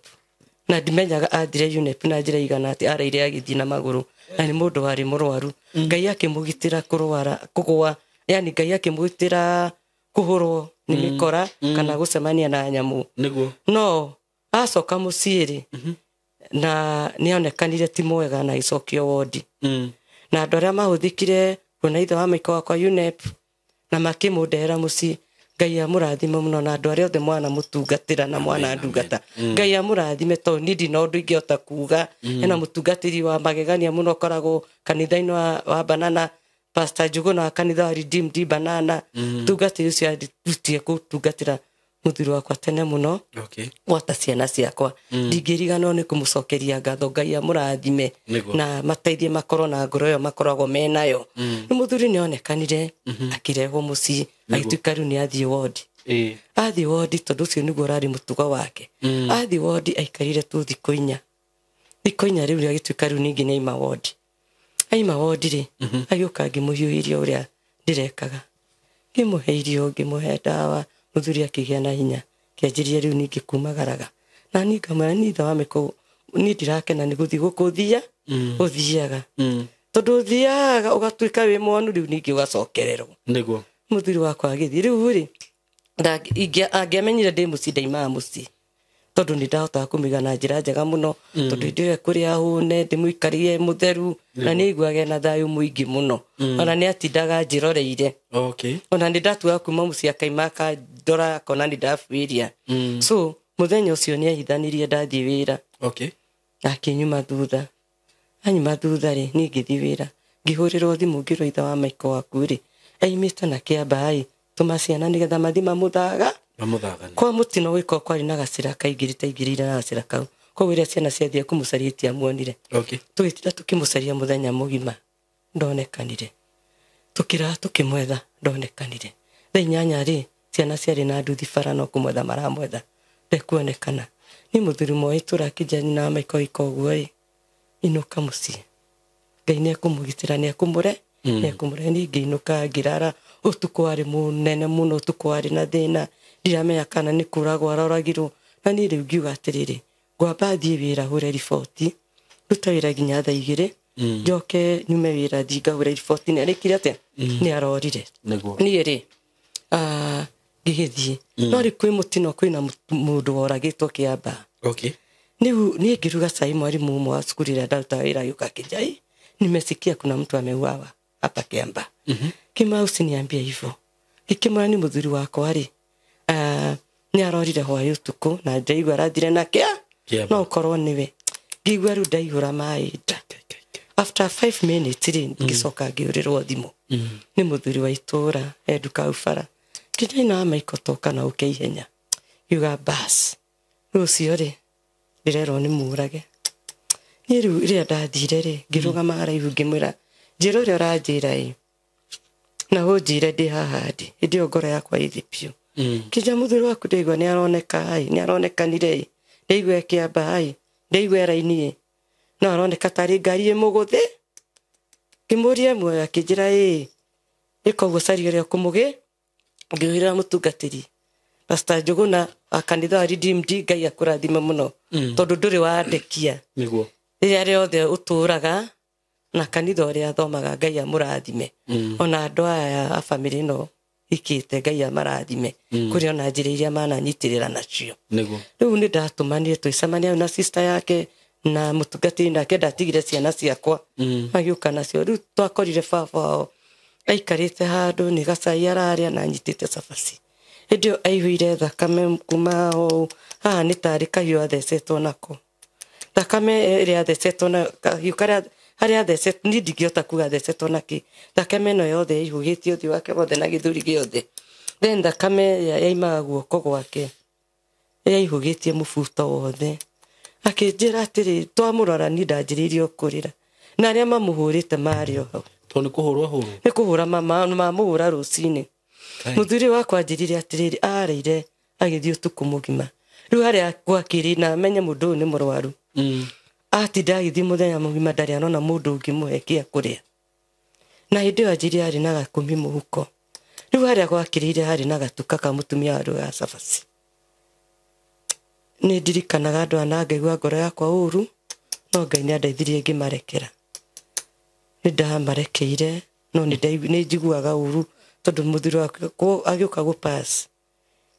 Na ndimenyaga athire UNEP na njĩra igana atĩ araire agĩthiĩ na magũrũ, na nĩ mũndũ warĩ mũrwaru. Ngai akĩmũgitĩra kũrwara, kũgũa, yani Ngai akĩmũgitĩra kũhũrwo nĩ mĩkora kana gũcemania na nyamũ. Nĩguo. No acoka mũciĩ rĩ, na nĩonekanire ti mwega na agĩcokio wondi. Na andũ arĩa mahũthĩkire kuona ithe wa maika wakwa UNEP na makĩmũndehera mũciĩ, Ngai amũrathime mũno, na andũ arĩa othe mwana mũtungatĩra na mwana ndungata. Ngai amũrathime tondũ niĩ ndina ũndũ ingĩhota kuga. Hena mũtungatĩri wa magegania mũno ũkoragwo kanitha-inĩ wa Banana, Pastor Njuguna wa kanitha wa Redeemed Banana. Mũtungatĩri ũcio andutire gũtungatĩra mũthuri wakwa tene mũno. Okay. Gwata ciana ciakwa. Ndingĩriganĩrwo nĩ kũmũcokeria ngatho, Ngai amũrathime na mateithie makorwo na ngoro ĩyo makoragwo menayo. Nĩ mũthuri nĩonekanire akĩrehwo mũciĩ, agĩtuĩka rĩu nĩ athiĩ wondi. Athiĩ wondi tondũ ũcio nĩguo ũrarĩ mũtugo wake. Athiĩ wondi aikarire tu thikũ inya. Thikũ inya rĩu agĩtuĩka rĩu ningĩ nĩ aima wondi. Aima wondi rĩ, agĩũka ngĩmũhiũhĩria ũrĩa ndĩrekaga. Ngĩmũhe irio, ngĩmũhe ndawa, mũthuri akĩgĩa na hinya, kĩanjĩrĩria rĩu ningĩ kumagaraga. Na niĩ ngamwĩra, niĩ ithe wa mĩkũ, niĩ ndirakena nĩ gũthiĩ gũkũ ũthiaga. Tondũ ũthiaga ũgatuĩka wĩ mwonu rĩu ningĩ ũgacokererwo. Nĩguo. Mũthuri wakwa agĩthiĩ rĩu rĩ, angĩamenyire ndĩ mũciĩ ndaimaga mũciĩ. Tondũ nĩ ndahotaga kũmũiga na njĩra njega mũno, tondũ hĩndĩ ĩyo kũrĩa hũne, ndĩmũikarie mũtheru, na nĩ aiguaga ena thayũ mũingĩ mũno. Ona nĩ atindaga anjĩroreire. Okay. Ona nĩ ndatuaga kuma mũciĩ akaima akandora akona nĩ ndabuĩria. So mũthenya ũcio nĩ ahithanirie ndathiĩ wĩra. Okay. Akĩnyuma thutha. Anyuma thutha rĩ, niĩ ngĩthiĩ wĩra. Ngĩhũrĩrwo thimũ ngĩrwo ithe wa Michael waku rĩ, aimĩte na kĩamba ĩ, tũma ciana nĩgetha mathiĩ mamũthaga. Mamũthagane. Kwa mũtino gwĩka kwarĩ na gacĩra kaingĩrĩte aingĩrĩire na gacĩra kau. Koguo rĩrĩa ciana ciathiĩ kũmũcaria itiamuonire. Okay. Tũgĩtinda tũkĩmũcaria mũthenya mũgima, ndonekanire. Tũkĩra tũkĩmwetha, ndonekanire. Thaa inyanya rĩ, Ciana ciarĩ na nduthi bara no kũmwetha maramwetha ndekuonekana. Ni mũthuri mwa itũra akĩnjĩra nyina wa Michael ĩka ũguo ĩ, inũka mũciĩ, Ngai nĩekũmũgitĩra, nĩekũmũre nĩekũmũre. Niĩ ngĩinũka ngĩrara ũtukũ warĩ mũnene mũno, ũtukũ warĩ na thĩna, ndiramenya kana nĩ kũragwo aroragirwo. Na niĩ rĩu ngiuga atĩrĩrĩ, ngwamba thiĩ wĩra hũre riboti, ruta wĩra nginya thaa 2, njoke nyume wĩra thiĩ ngahũre riboti. Nĩ arĩkire atĩa? Nĩ arorire. Niĩ rĩ ngĩgĩthiĩ, no rĩ kwĩ mũtino, kwĩna mũndũ woragĩtwo Kĩambaa. Okay. Niu niĩ ngĩruga cai, mwarimu ũmwe wa cukuru ĩrĩa ndarutaga wĩra agĩũka akĩnjĩra, "Ĩ, nimesikia kuna mtu ameuawa hapa Kiambaa." Kĩma usiniambie hivyo. Ngĩkĩmwĩra nĩ mũthuri wakwa rĩ, nĩ arorire hwaĩ ũtukũ na ndaigua arathire na kĩa Kĩambaa. No ũkorwo nĩwe. Ngĩigua rĩu ndaihũra maĩ nda. After 5 minutes rĩ, ngĩcoka ngĩũrĩrwo thimũ nĩ mũthuri wa itũra e nduka hau bara. Nginya ina wa Michael toka na ũke ihenya. Ngiuga bas, rũciũ rĩ ndĩrerwo nĩ mũrage. Niĩ rĩu rĩrĩa ndathire rĩ, ngĩrũgama haraihu ngĩmwĩra, njĩra ũrĩa ũranjĩra ĩ, na ũnjĩre ndĩ haha ndĩ, hĩndĩ ĩyo ngoro yakwa ĩthĩ biũ. Kĩnja mũthuri waku ndaigua nĩ aroneka ĩ, nĩ aronekanire ĩ, ndaigua e Kĩambaa ĩ, ndaigua e raini ĩ, no aroneka tarĩ ngari ĩmũgũthĩ. Ngĩmũria muoyo akĩnjĩra ĩ, ĩka ũguo caria ũrĩa ũkũmũgĩ. Ngĩhũrĩra mũtungatĩri Pastor Njũgũna wa kanitha wa Redeemed, Ngai akũrathime mũno, tondũ ndũrĩ wandekia. Nĩguo. Rĩrĩa rĩothe ũtũraga na kanitha ũrĩa athomaga, Ngai amũrathime. Ona andũ aya a bamĩrĩ ĩno ikĩte, Ngai amarathime. Kũrĩ ona njĩra iria mananyitĩrĩra nacio. Nĩguo. Rĩu nĩ ndatũmanire twĩcemania na sister yake na mũtungatĩri nake, ndatigire ciana ciakwa magĩũka nacio. Rĩu twakorire baba wao aikarĩte handũ nĩ gacai ararĩa na anyitĩte cabaci. Hĩndĩ ĩyo aihũire thakame kuma hau haha nĩ tarĩ kahiũ athecetwo nako. Thakame ĩrĩa athecetwo na kahiũ karĩa harĩa athecetwo, niĩ ndingĩhota kuga athecetwo nakĩ. Thakame ĩno yothe yaihũgĩtie ũthiũ wake wothe na gĩthũri gĩothe. Then thakame yaimaga guoko gwake yaihũgĩtie mũbuto wothe. Akĩnjĩra atĩrĩ, twamũrora niĩ ndanjĩrĩirie kũrĩra. Na arĩa mamũhũrĩte marĩ o hau. Tondũ nĩ kũhũrwo ahũrwo? Nĩ kũhũra mamũhũra rũcinĩ. Mũthuri wakwa anjĩrire atĩrĩrĩ, arĩire agĩthiĩ ũtukũ mũgima. Rĩu harĩa gwakĩrĩ na amenye mũndũ ũyũ nĩ mũrwaru. Atinda agĩthiĩ mũthenya mũgima ndarĩ arona mũndũ ũngĩmũhe kĩa kũrĩa. Na hĩndĩ ĩyo anjĩrire arĩ na gakũmi mũhuko. Rĩu harĩa gwakĩrĩire harĩ na gatuka ka mũtumia warugaga cabaci. Nĩ ndirikanaga andũ aya na ngaigua ngoro yakwa ũru, no Ngai nĩ andeithirie ngĩmarekera. Nĩ ndamarekeire, no nĩ njiguaga ũru tondũ mũthuri wakwa agĩũka gũ-pass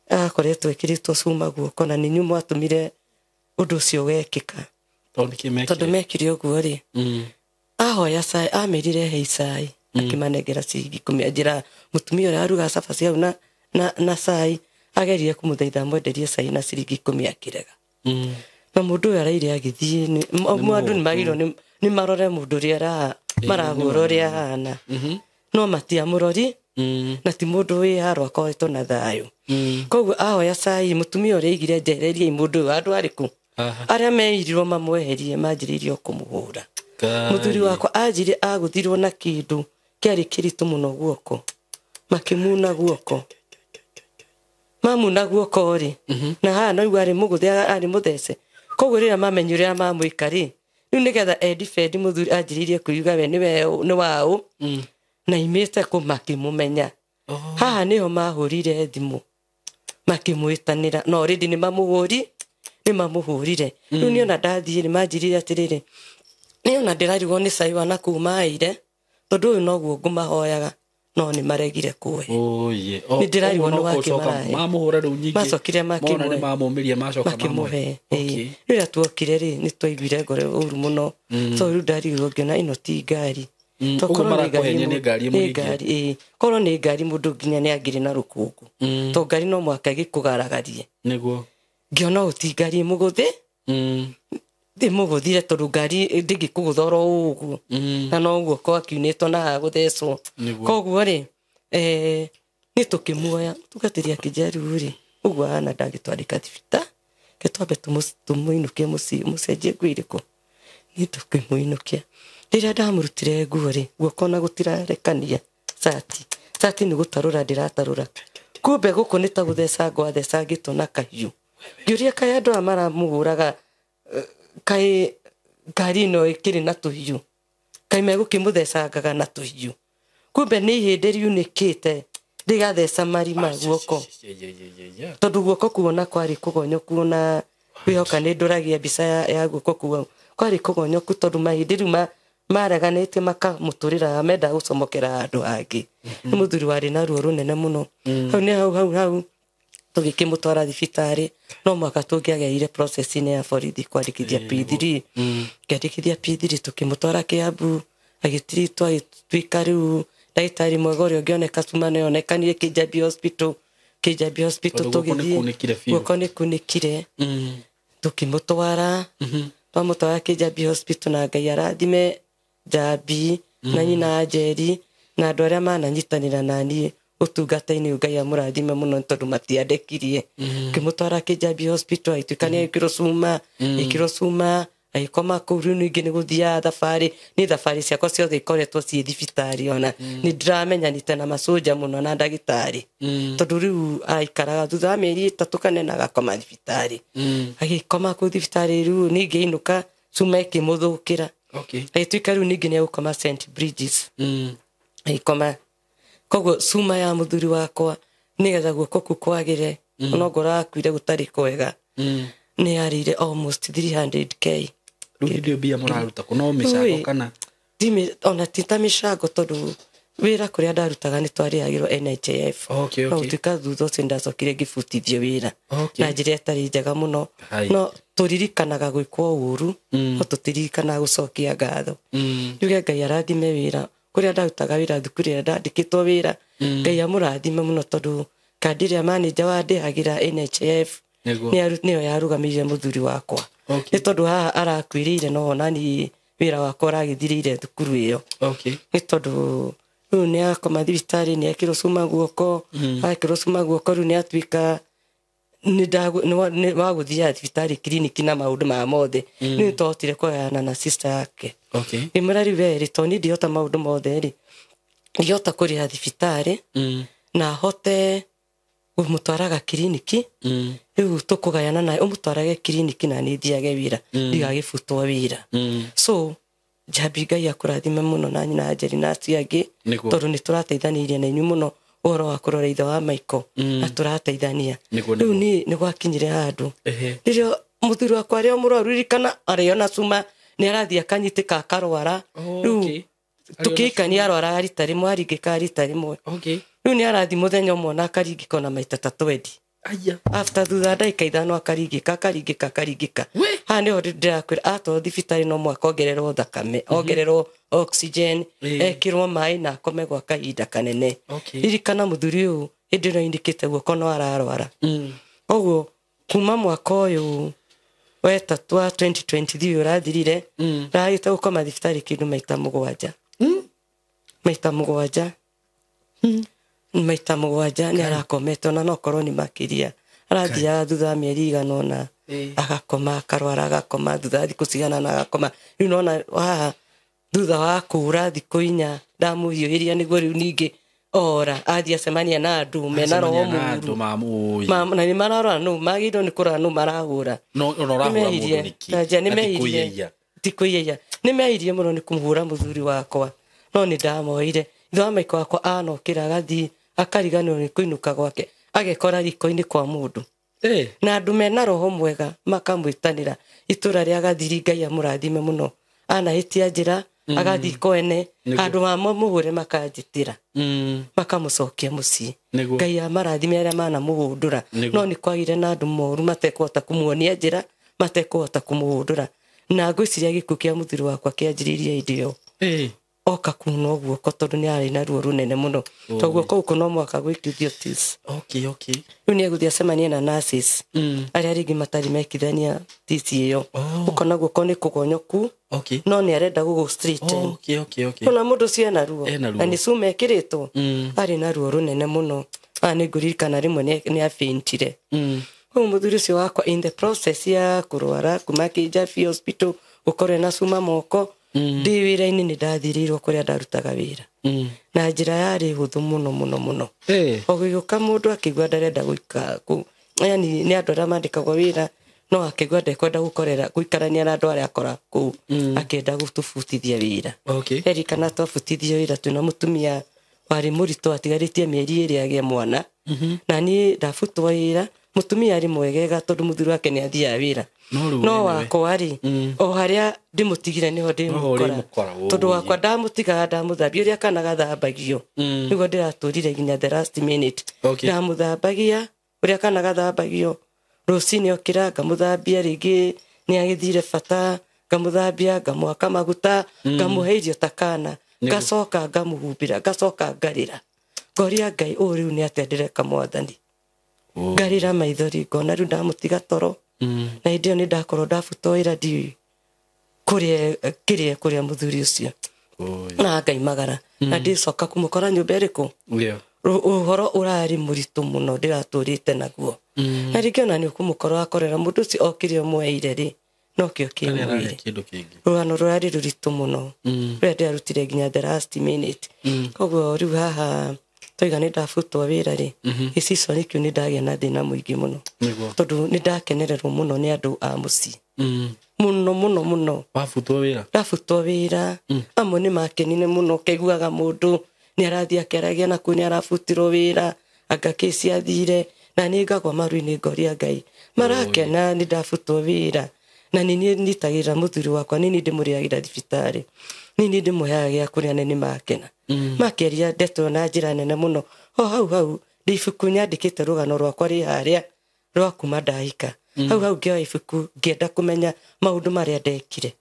akoretwo ekĩrĩtwo cuma guoko na nĩ inyuĩ mwatũmire ũndũ ũcio wekĩka. Tondũ Tondũ mekire ũguo rĩ, ahoya cai, amĩrire he cai, akĩmanengera ciringi 10, anjĩra mũtumia ũrĩa arugaga cabaci hau na cai, agerie kũmũthaitha amwenderie cai na ciringi 10 akĩrega. Na mũndũ ũyũ araire agĩthiĩ, andũ nĩ magĩrĩirwo nĩ marore mũndũ ũrĩa marahũra ũrĩa ahana. No matiamũrori, na ti mũndũ wĩ haro akoretwo na thayũ. Koguo ahoya cai, mũtumia ũrĩa aigire njehererie mũndũ ũyũ handũ arĩkũ? Arĩa meirirwo mamweherie manjĩrĩirie kũmũhũra. Mũthuri wakwa anjire agũthirwo na kĩndũ kĩarĩ kĩritũ mũno guoko, makĩmuna guoko. Mamuna guoko rĩ, na haha no igua arĩ mũgũthe, arĩ mũthece. Koguo rĩrĩa mamenyire ũrĩa mamwĩka rĩ, rĩu nĩgetha endifendi mũthuri anjĩrĩirie kwĩuga we nĩwe nĩ waũ, na imĩte kũ makĩmũmenya. Haha nĩho mahũrire thimũ makĩmwĩtanĩra, no already nĩ mamũhũrire. Rĩu niĩ ona ndathiĩ nĩ manjĩrire atĩrĩrĩ, niĩ ona ndĩrarigwo nĩ cai wa nakũu maire, tondũ ũyũ noguo ngũmahoyaga, no nĩ maregire kũhe. Nĩ ndĩrarigwo nĩ wake marahe. Mamũhũra rĩu nyingĩ. Macokire makĩmũhe. Mona nĩ mamũmĩria macoka makĩmũhe. Rĩrĩa tuokire rĩ, nĩ twaiguire ngoro ũru mũno. So rĩu ndarigirwo ngĩona ĩno ti ngari. Ũguo marakũhenia nĩ ngari ĩmũringie. Korwo nĩ ngari mũndũ nginya nĩ angĩrĩ na rũkũngũ. To ngari no mũhaka ĩgĩkũgaragarie. Nĩguo. Ngĩona ũũ ti ngari ĩmũgũthĩ. Ĩmũgũthire tondũ ngari ndĩngĩkũgũtha oro ũguo. Na no guoko akiunĩtwo na haha gũthecwo. Koguo rĩ, nĩ tũkĩmuoya, mũtungatĩri akĩnjĩra rĩu rĩ, ũguo ahana ndangĩtwarĩka thibitarĩ, reke twambe tũmũinũkie mũciĩ, mũcenjie nguo irĩkũ. Niĩ tũkĩmũinũkia. Rĩrĩa ndamũrutire nguo rĩ, guoko ona gũtirarekania cati. Cati nĩ gũtarũra ndĩratarũra. Kumbe gũkũ nĩ ta gũtheca ngwathecangĩtwo na kahiũ. Ngĩũria kaĩ andũ aya maramũhũraga kaĩ ngari ĩno ĩkĩrĩ na tũhiũ, kaĩ megũkĩmũthecangaga na tũhiũ. Kumbe nĩ ihĩndĩ riunĩkĩte rĩgatheca marima guoko, tondũ guoko kuona kwarĩ kũgonyoku, ona wĩhoka nĩ ndũragia mbica ya guoko kũu kwarĩ kũgonyoku, tondũ mahĩndĩ rĩu mareganĩte makamũtũrĩra menda gũcomokera handũ hangĩ. Nĩ mũthuri warĩ na ruo rũnene mũno. Hau nĩ hau hau hau tũgĩkĩmũtwara thibitarĩ, no mwaka tũngĩagereire process-inĩ ya borithi kwandĩkithia P3. Ngĩandĩkithia P3 tũkĩmũtwara Kiambu, agĩtiritwo agĩtuĩka rĩu ndagĩtarĩ mwega ũrĩa ũngĩoneka cuma nĩ onekanire Kijabi Hospital. Kijabi Hospital tũgĩthiĩ, guoko nĩ kunĩkire, tũkĩmũtwara, twamũtwara Kijabi Hospital, na Ngai arathime Njambi na nyina Njeri na andũ arĩa mananyitanĩra na niĩ ũtungata-inĩ ũyũ, Ngai amũrathime mũno tondũ matiandekirie. Ngĩmũtwara Kijabi Hospital, agĩtuĩka nĩ ekĩrwo cuma, ĩkĩrwo cuma, agĩkoma kũu. Rĩu ningĩ nĩ gũthiaga thabarĩ, nĩ thabarĩ ciakwa ciothe ikoretwo ciĩ thibitarĩ, ona nĩ ndĩramenyanĩte na macoja mũno na ndagĩtarĩ, tondũ rĩu aikaraga thutha wa mĩeri 3 kana 4 agakoma thibitarĩ. Agĩkoma kũu thibitarĩ, rĩu ningĩ ainũka cuma ĩkĩmũthũkĩra. Agĩtuĩka rĩu ningĩ nĩ egũkoma St Bridges. Agĩkoma koguo cuma ya mũthuri wakwa nĩgetha guoko kũu kwagĩre, onongorwo akuire gũtarĩ kwega, nĩ yarĩire almost 300k. Rĩu hĩndĩ ĩyo mbia mũraruta kũ? No mĩcango kana? Ona ti ta mĩcango, tondũ wĩra kũrĩa ndarutaga nĩ twarĩhagĩrwo NHIF. No gũtuĩka thutha ũcio ndacokire ngĩbutithio wĩra na njĩra ĩtarĩ njega mũno. No tũririkanaga gwĩkwo ũru, no tũtiririkanaga gũcokia ngatho. Njuge Ngai arathime wĩra kũrĩa ndarutaga wĩra, thukuru ĩrĩa ndandĩkĩtwo wĩra, Ngai amũrathime mũno, tondũ kandi ĩrĩa manager wandĩhagĩra NHIF nĩyo yarũgamĩrĩire mũthuri wakwa. Nĩ tondũ haha arakuĩrĩire, no ona niĩ wĩra wakwa ũragĩthirĩire thukuru ĩyo. Nĩ tondũ rĩu nĩ akoma thibitarĩ, nĩ ekĩrwo cuma guoko, akĩrwo cuma guoko, rĩu nĩ atuĩka nĩ wa gũthiaga thibitarĩ kiriniki na maũndũ maya mothe. Nĩ twahotire kũgayana na sister yake. Ngĩmwĩra rĩu we rĩ, tondũ niĩ ndihota maũndũ mothe rĩ, ndihota kũrĩha thibitarĩ na hote ũmũtwaraga kiriniki, rĩu tũkũgayana naye, ũmũtwarage kiriniki na niĩ thiage wĩra, ndigagĩbutwo wĩra. So Njambi Ngai akũrathime mũno na nyina Njeri na acio angĩ, tondũ nĩ tũrateithanĩirie na inyuĩ mũno ũhoro wa kũrora ithe wa Michael, na tũrateithania. Rĩu niĩ nĩ gwakinyire handũ rĩrĩa mũthuri wakwa arĩ o mũrwaru, ririkana arĩ ona cuma nĩ arathiĩ akanyitĩka akarwara. Rĩu tũkĩikania arwaraga rita rĩmwe, aringĩkaga rita rĩmwe. Rĩu nĩ arathiĩ mũthenya ũmwe na akaringĩka ona maita ta 20. After thutha ndagĩka 5 akaringĩka akaringĩka akaringĩka. Haha nĩho ndĩrakwĩra atwarwo thibitarĩ no mũhaka ongererwo thakame, ongererwo oxygen, ekĩrwo maĩ na akome gwa kahinda kanene. Ririkana mũthuri ũyũ hĩndĩ ĩno ainĩkĩte guoko no ararwara. Koguo kuma mwaka ũyũ wetatũ wa 2023 ũrathirire, ndagĩte gũkoma thibitarĩ kĩndũ maita 7. Maita 7. Maita 7 nĩ arakomete, ona no korwo nĩ makĩria. Arathiaga thutha wa mĩeri igana ũna, agakoma, akarwara, agakoma, thutha wa thikũ cigana ũna agakoma. Rĩu nona haha thutha wa kũra thikũ 4 ndamũhiũhĩria nĩguo rĩu ningĩ ora athiĩ acemania na andũ mena roho mũũru. Na nĩ mararora nũ magĩrĩirwo nĩ kũrora nũ marahũra. Ti kũiyaia. Nĩ meirie mũno nĩ kũmũhũra mũthuri wakwa, no nĩ ndamoire. Ithe wa Michael wakwa anokĩra agathiĩ akariganĩrwo nĩ kũinũka gwake, agekora riko-inĩ kwa mũndũ. Na andũ mena roho mwega makamwĩtanĩra itũra rĩa Gathiri, Ngai amũrathime mũno. Anahĩtia njĩra agathiĩ kwene, andũ mamũhũre makanjĩtĩra, makamũcokia mũciĩ. Ngai amarathime arĩa manamũhũndũra. No nĩ kwagĩire na andũ moru matekũhota kũmuonia njĩra, matekũhota kũmũhũndũra. Na ngwĩciria gĩkuũ kĩa mũthuri wakwa kĩanjĩrĩirie hĩndĩ ĩyo. Oka kunwo guoko tondũ nĩ arĩ na ruo rũnene mũno. Tondũ guoko gũkũ no mũhaka gwĩkithio tisi. Rĩu nĩ egũthiĩ acemanie na nurses arĩa rĩngĩ matarĩ mekithania tisi ĩyo. Ũkona guoko nĩ kũgonyoku, no nĩ arenda gũgũ straighten. Ona mũndũ ũcio ena ruo, na nĩ cuma ĩkĩrĩtwo, arĩ na ruo rũnene mũno. Haha nĩ ngũririkana rĩmwe nĩ afaintire. Koguo mũthuri ũcio wakwa in the process ya kũrwara kuma Kijabi Hospital gũkorwo ena cuma moko, Ndĩ wĩra-inĩ nĩ ndathirĩirwo kũrĩa ndarutaga wĩra. Na njĩra yarĩ hũthũ mũno mũno mũno. O gũgĩũka mũndũ akĩigua ndarenda gũikara kũu. Yani nĩ andũ arĩa mandĩkagwo wĩra no akĩigua ndekwenda gũkorera gũikarania na andũ arĩa akora kũu. Akĩenda gũtũbutithia wĩra. Ririkana twabutithio wĩra twĩna mũtumia warĩ mũritũ atigarĩtie mĩeri ĩrĩ agĩe mwana. Na niĩ ndabutwo wĩra mũtumia arĩ mwegega tondũ mũthuri wake nĩ athiaga wĩra. No wakwa rĩ o harĩa ndĩmũtigire nĩho ndĩmũkora. Tondũ wakwa ndamũtigaga ndamũthambia ũrĩa kana gathambagio. Nĩguo ndĩratũrire nginya the last minute. Ndamũthambagia ũrĩa kana gathambagio. Rũcinĩ okĩra ngamũthambia rĩngĩ nĩ agĩthire bata ngamũthambia ngamwaka maguta ngamũhe irio ta kana ngacoka ngamũhumbĩra ngacoka ngarĩra. Ngoria Ngai ũũ rĩu nĩ atĩa ndĩreka mwathani. Ngarĩra maithori ngona rĩu ndamũtiga toro. Na hĩndĩ ĩyo nĩ ndakorwo ndabutwo wĩra ndiũĩ kũrĩa kĩrĩa kũrĩa mũthuri ũcio. Na ngaimagara. Na ndĩcoka kũmũkora nyũmba ĩrĩkũ. Ũhoro ũrarĩ mũritũ mũno ndĩratũrĩte naguo. Na rĩngĩ ona nĩ ũkũmũkora wakorera mũndũ ũcio o kĩrĩa ũmũheire rĩ nokĩo kĩmwĩrĩ. Rũgano rũrarĩ rũritũ mũno. Rũrĩa ndĩrarutire nginya the last minute. Koguo rĩu haha toiga nĩ ndabutwo wĩra rĩ gĩcicio kĩu nĩ ndagĩa na thĩna mũingĩ mũno. Tondũ nĩ ndakenererwo mũno nĩ andũ a mũciĩ. Mũno mũno mũno. Wabutwo wĩra? Ndabutwo wĩra. Amwe nĩ makenire mũno ũkaiguaga mũndũ nĩ arathiĩ akĩaragia na kũu nĩ arabutirwo wĩra anga kĩci athire na nĩ ngagwa maru-inĩ ngoria Ngai marakena nĩ ndabutwo wĩra. Na nĩ niĩ nyitagĩrĩra mũthuri wakwa nĩ niĩ ndĩmũrĩagĩra thibitarĩ nĩ niĩ ndĩmũheaga gĩa kũrĩa na nĩ makena. Makĩaria ndeto na njĩra nene mũno. O hau hau ndĩ ibuku nyandĩkĩte rũgano rwakwa rĩ harĩa rwa kuma ndahika. Hau hau ngĩoya ibuku ngĩenda kũmenya maũndũ marĩa ndekire.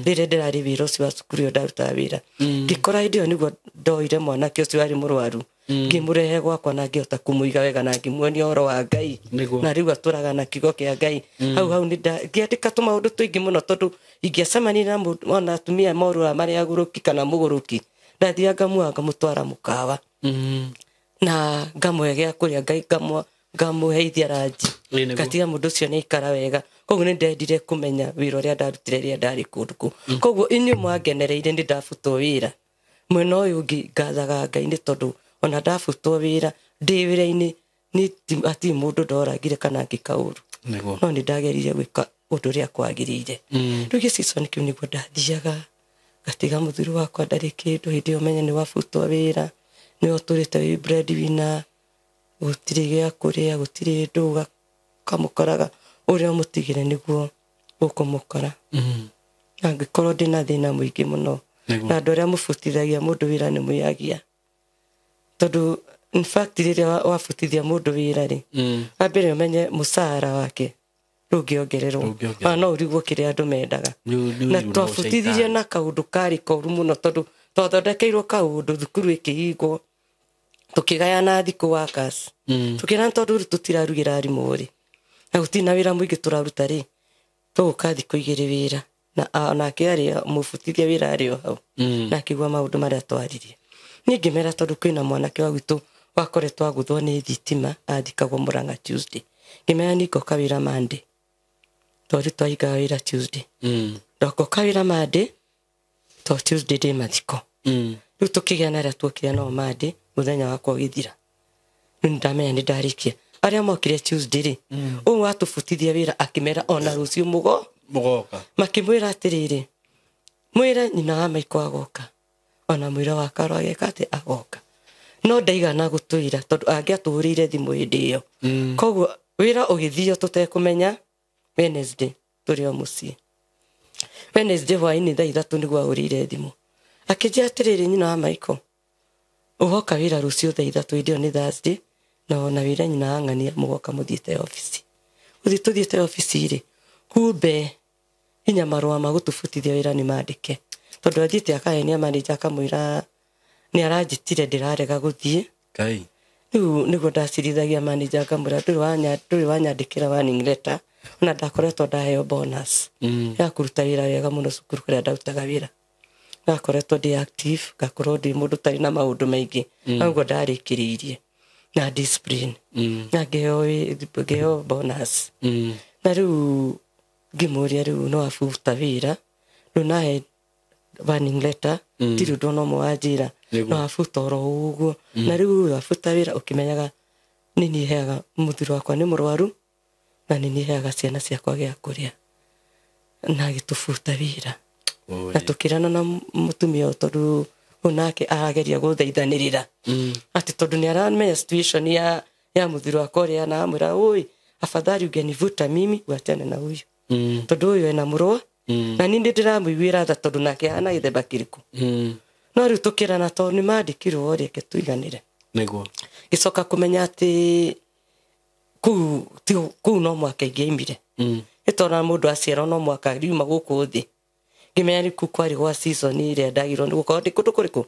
Rĩrĩa ndĩrarĩ wĩra ũcio wa cukuru ĩyo ndarutaga wĩra. Ngĩkora hĩndĩ ĩyo nĩguo ndoire mwanake ũcio warĩ mũrwaru. Ngĩmũrehe gwakwa na ngĩhota kũmũiga wega na ngĩmuonia ũhoro wa Ngai. Na rĩu atũraga na kiugo kĩa Ngai. Hau hau ngĩandĩka tũmaũndũ tũingĩ mũno tondũ ingĩacemania na mũndũ ona atumia morũra marĩa agũrũki kana mũgũrũki ndathiaga ngamuoya ngamũtwara mũkawa. Na ngamũhe gĩa kũrĩa ngamũheithia ranji. Ngatiga mũndũ ũcio nĩ aikara wega. Koguo nĩ ndendire kũmenya wĩra ũrĩa ndarutire rĩrĩa ndarĩ kũndũ kũu. Koguo inyuĩ mwangenereire nĩ ndabutwo wĩra. Mwena ũyũ ũngĩ ngathaga Ngai nĩ tondũ ona ndabutwo wĩra ndĩ wĩra-inĩ hatirĩ mũndũ ndoragire kana ngĩka ũru. No nĩ ndageririe gwĩka ũndũ ũrĩa kwagĩrĩire. Rĩu gĩcicio kĩu nĩguo ndathiaga ngatiga mũthuri wakwa ndarĩ kĩndũ hĩndĩ ĩyo menye nĩ wabutwo wĩra nĩwe ũtũrĩte wĩ breadwinner gũtirĩ gĩa kũrĩa gũtirĩ ndũ ũkamũkoraga ũrĩa ũmũtigire nĩguo ũkũmũkora. Na ngĩkorwo ndĩna thĩna mũingĩ mũno. Na andũ arĩa mũbutithagia mũndũ wĩra nĩ mũyagia. Tondũ in fact rĩrĩa wabutithia mũndũ wĩra rĩ wambere ũmenye mũcara wake ndũngĩongererwo. No ũrigwo kĩrĩa andũ mendaga. Na twabutithirie na kaũndũ karĩ koru mũno tondũ twathondekeirwo kaũndũ thukuru ĩkĩhingwo tũkĩgayana thikũ workers. Tũkĩrana tondũ rĩu tũtirarugĩra arimũ rĩ na gũtirĩ na wĩra mũingĩ tũraruta rĩ tũgũka thikũ igĩrĩ wĩra na onake arĩ mũbutithia wĩra arĩ o hau. Na akĩigua maũndũ marĩa twaririe. Niĩ ngĩmera tondũ kwĩna mwanake wa gwitũ wakoretwo agũthwo nĩ thitima athikagwo Murang'a Tuesday. Ngĩmera niĩ ngoka wĩra Monday. Tondũ twahingaga wĩra Tuesday. Ndogoka wĩra Monday to Tuesday ndĩ mathiko. Rĩu tũkĩgĩa na arĩa tuokire nao Monday mũthenya wakwa ũgĩthira. Rĩu nĩndamenya nĩndarĩkia. Arĩa mokire Tuesday rĩ ũũ watũbutithia wĩra akĩmera ona rũciũ mũgoka. Makĩmwĩra atĩrĩrĩ mwĩre nyina wa Maiko agoka ona mwĩra wa Karo ageka atĩ agoka. No ndaigana gũtwĩra tondũ angĩatũhũrĩire thimũ hĩndĩ ĩyo. Koguo wĩra ũgĩthio tũtekũmenya Wednesday tũrĩ o mũciĩ. Wednesday hwaĩ-inĩ thaa ithatũ nĩguo ahũrĩire thimũ. Akĩnjĩra atĩrĩrĩ nyina wa Maiko ũgoka wĩra rũciũ thaa ithatũ hĩndĩ ĩyo nĩ Thursday na ona wĩra nyina wa ng'ania mũgoka mũthiĩte obici. Gũthiĩ tũthiĩte obici rĩ kumbe nginya marũa ma gũtũbutithia wĩra nĩ mandĩke. Tondũ athiĩte akahenia manager akamwĩra nĩ aranjĩtire ndĩrarega gũthiĩ. Ngai. Rĩu nĩguo ndacirithagia manager akamwĩra ndũrĩ wanyandĩkĩra warning letter ona ndakoretwo ndaheo bonus ya kũruta wĩra wega mũno cukuru kũrĩa ndarutaga wĩra. Ndakoretwo ndĩ active ngakorwo ndĩ mũndũ ũtarĩ na maũndũ maingĩ. Ũguo ndarĩkĩrĩirie na discipline. Na ngĩheo bonus. Na rĩu ngĩmũria rĩu no abuta wĩra rĩu nahe warning letter tirĩ ũndũ ona ũmwe wanjĩra no abuta oro ũguo na rĩu abuta wĩra ũkĩmenyaga nĩ niĩ heaga mũthuri wakwa nĩ mũrwaru na nĩ niĩ heaga ciana ciakwa gĩa kũrĩa na agĩtũbuta wĩra na tũkĩrana na mũtumia ũyũ tondũ ũyũ nake arageria gũthaithanĩrĩra atĩ tondũ nĩ aramenya situation ya mũthuri wakwa ũrĩa na amwĩra oi afadhali ungenivuta mimi uachane na huyu tondũ ũyũ ena mũrũa na niĩ nĩ ndĩramũiguĩra tha tondũ nake ahana gĩthemba kĩrĩkũ no rĩu tũkĩrana tondũ nĩ mandĩkirwo reke tũiganĩre nĩguo gĩcoka kũmenya atĩ kũu no mwaka ingĩaimire nĩ tondũ mũndũ aciarwo no mwaka riuma gũkũ thĩ ngĩmenya rĩu kũu kwarĩ gwa season ĩrĩa ndagĩrwo nĩ gũkorwo ndĩ kũndũ kũrĩkũ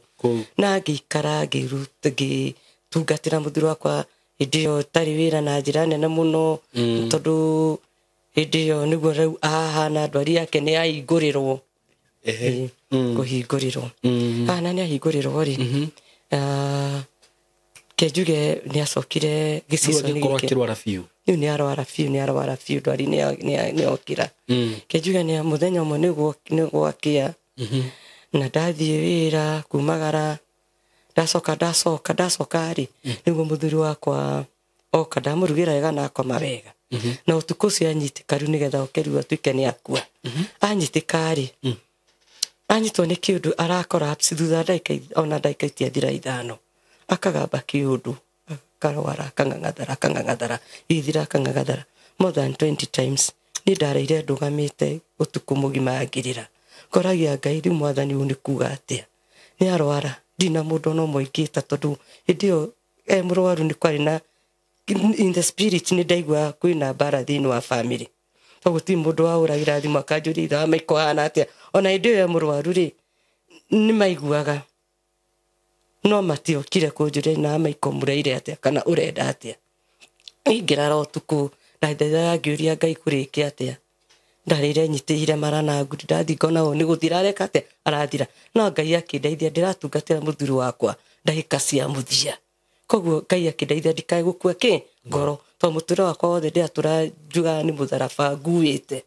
na ngĩikara ngĩtungatĩra mũthuri wakwa hĩndĩ ĩyo tarĩ wĩra na njĩra nene mũno tondũ hĩndĩ ĩyo nĩguo rĩu ahana ndwari yake nĩ ahingũrĩrwo kũhingũrĩrwo ahana nĩ ahingũrĩrwo rĩ ke njuge nĩ acokire gĩcico gĩkorwo akĩrwara biũ rĩu nĩ arwara biũ nĩ arwara biũ ndwari nĩ yokĩra ke njuge nĩ mũthenya ũmwe nĩ gwakĩa na ndathiĩ wĩra kumagara ndacoka rĩ nĩguo mũthuri wakwa oka ndamũrugĩra wega na akoma wega na ũtukũ ũcio anyitĩka rĩu nĩgetha oke rĩu atuĩke nĩ akua anyitĩka rĩ anyitwo nĩ kĩũndũ arakora thutha ndagĩka ona ndagĩka itiathira 5 akagamba kĩũndũ akarwara akang'ang'athara ithira akang'ang'athara more than 20 times niĩ ndareire ndũgamĩte ũtukũ mũgima ngĩrĩra ngoragia Ngai rĩu mwathani ũyũ nĩ kuga atĩa nĩ arwara ndina mũndũ ona ũmwe ingĩta tondũ hĩndĩ ĩyo e mũrwaru nĩ kwarĩ na in the spirit nĩ ndaiguaga kwĩna mbara thĩinĩ wa family koguo ti mũndũ wahũragĩra thimũ akanjũria ithe wa Maiko ahana atĩa ona hĩndĩ ĩyo e mũrwaru rĩ nĩ maiguaga no matiokire kũnjũria na Maiko mũreire atĩa kana ũrenda atĩa ingĩrara ũtukũ ndathaithaga ngĩũria Ngai kũrĩke atĩa ndarĩire nyitĩire mara na nguri ndathiĩ ngona ũyũ nĩ gũthira areka atĩa arathira no Ngai akĩndeithia ndĩratungatĩra mũthuri wakwa ndagĩka cia mũthia koguo Ngai akĩndeithia ndikae gũkua kĩ ngoro tondũ mũtũrĩre wakwa wothe ndĩratũra njugaga nĩ mũtharaba nguĩte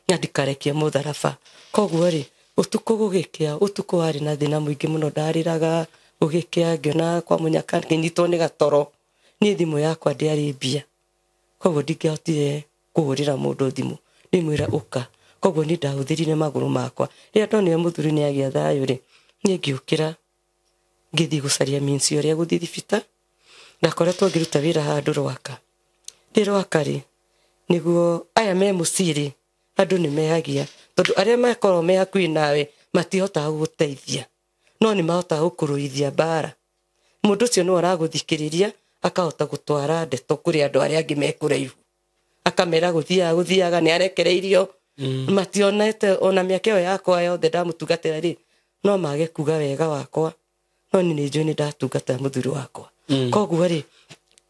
na ndikarekie mũtharaba koguo rĩ ũtukũ gũgĩkĩa ũtukũ warĩ na thĩna mũingĩ mũno ndarĩraga gũgĩkĩa ngĩona kwa mũnyaka ngĩnyitwo nĩ gatoro niĩ thimũ yakwa ndĩarĩ mbia koguo ndingĩahotire kũhũrĩra mũndũ thimũ ndĩmwĩra ũka koguo niĩ ndahũthĩrire magũrũ makwa rĩrĩa ndonire mũthuri nĩ agĩa thayũ rĩ niĩ ngĩũkĩra ngĩthiĩ gũcaria means ũrĩa gũthiĩ thibitarĩ ndakoretwo ngĩruta wĩra handũ Rwaka ndĩ Rwaka rĩ nĩguo aya me mũciĩ rĩ andũ nĩ mehagia tondũ arĩa makorwo me hakuhĩ nawe matihotaga gũgũteithia no nĩ mahotaga gũkũrũithia mbara mũndũ ũcio nĩwe ũragũthikĩrĩria akahota gũtwara ndeto kũrĩ andũ arĩa angĩ me kũraihu akamera gũthiaga nĩ arekereirio mationete ona mĩaka ĩyo yakwa yothe ndamũtungatĩra rĩ no mage kuga wega wakwa no niĩ nĩ njũĩ nĩ ndatungata mũthuri wakwa koguo rĩ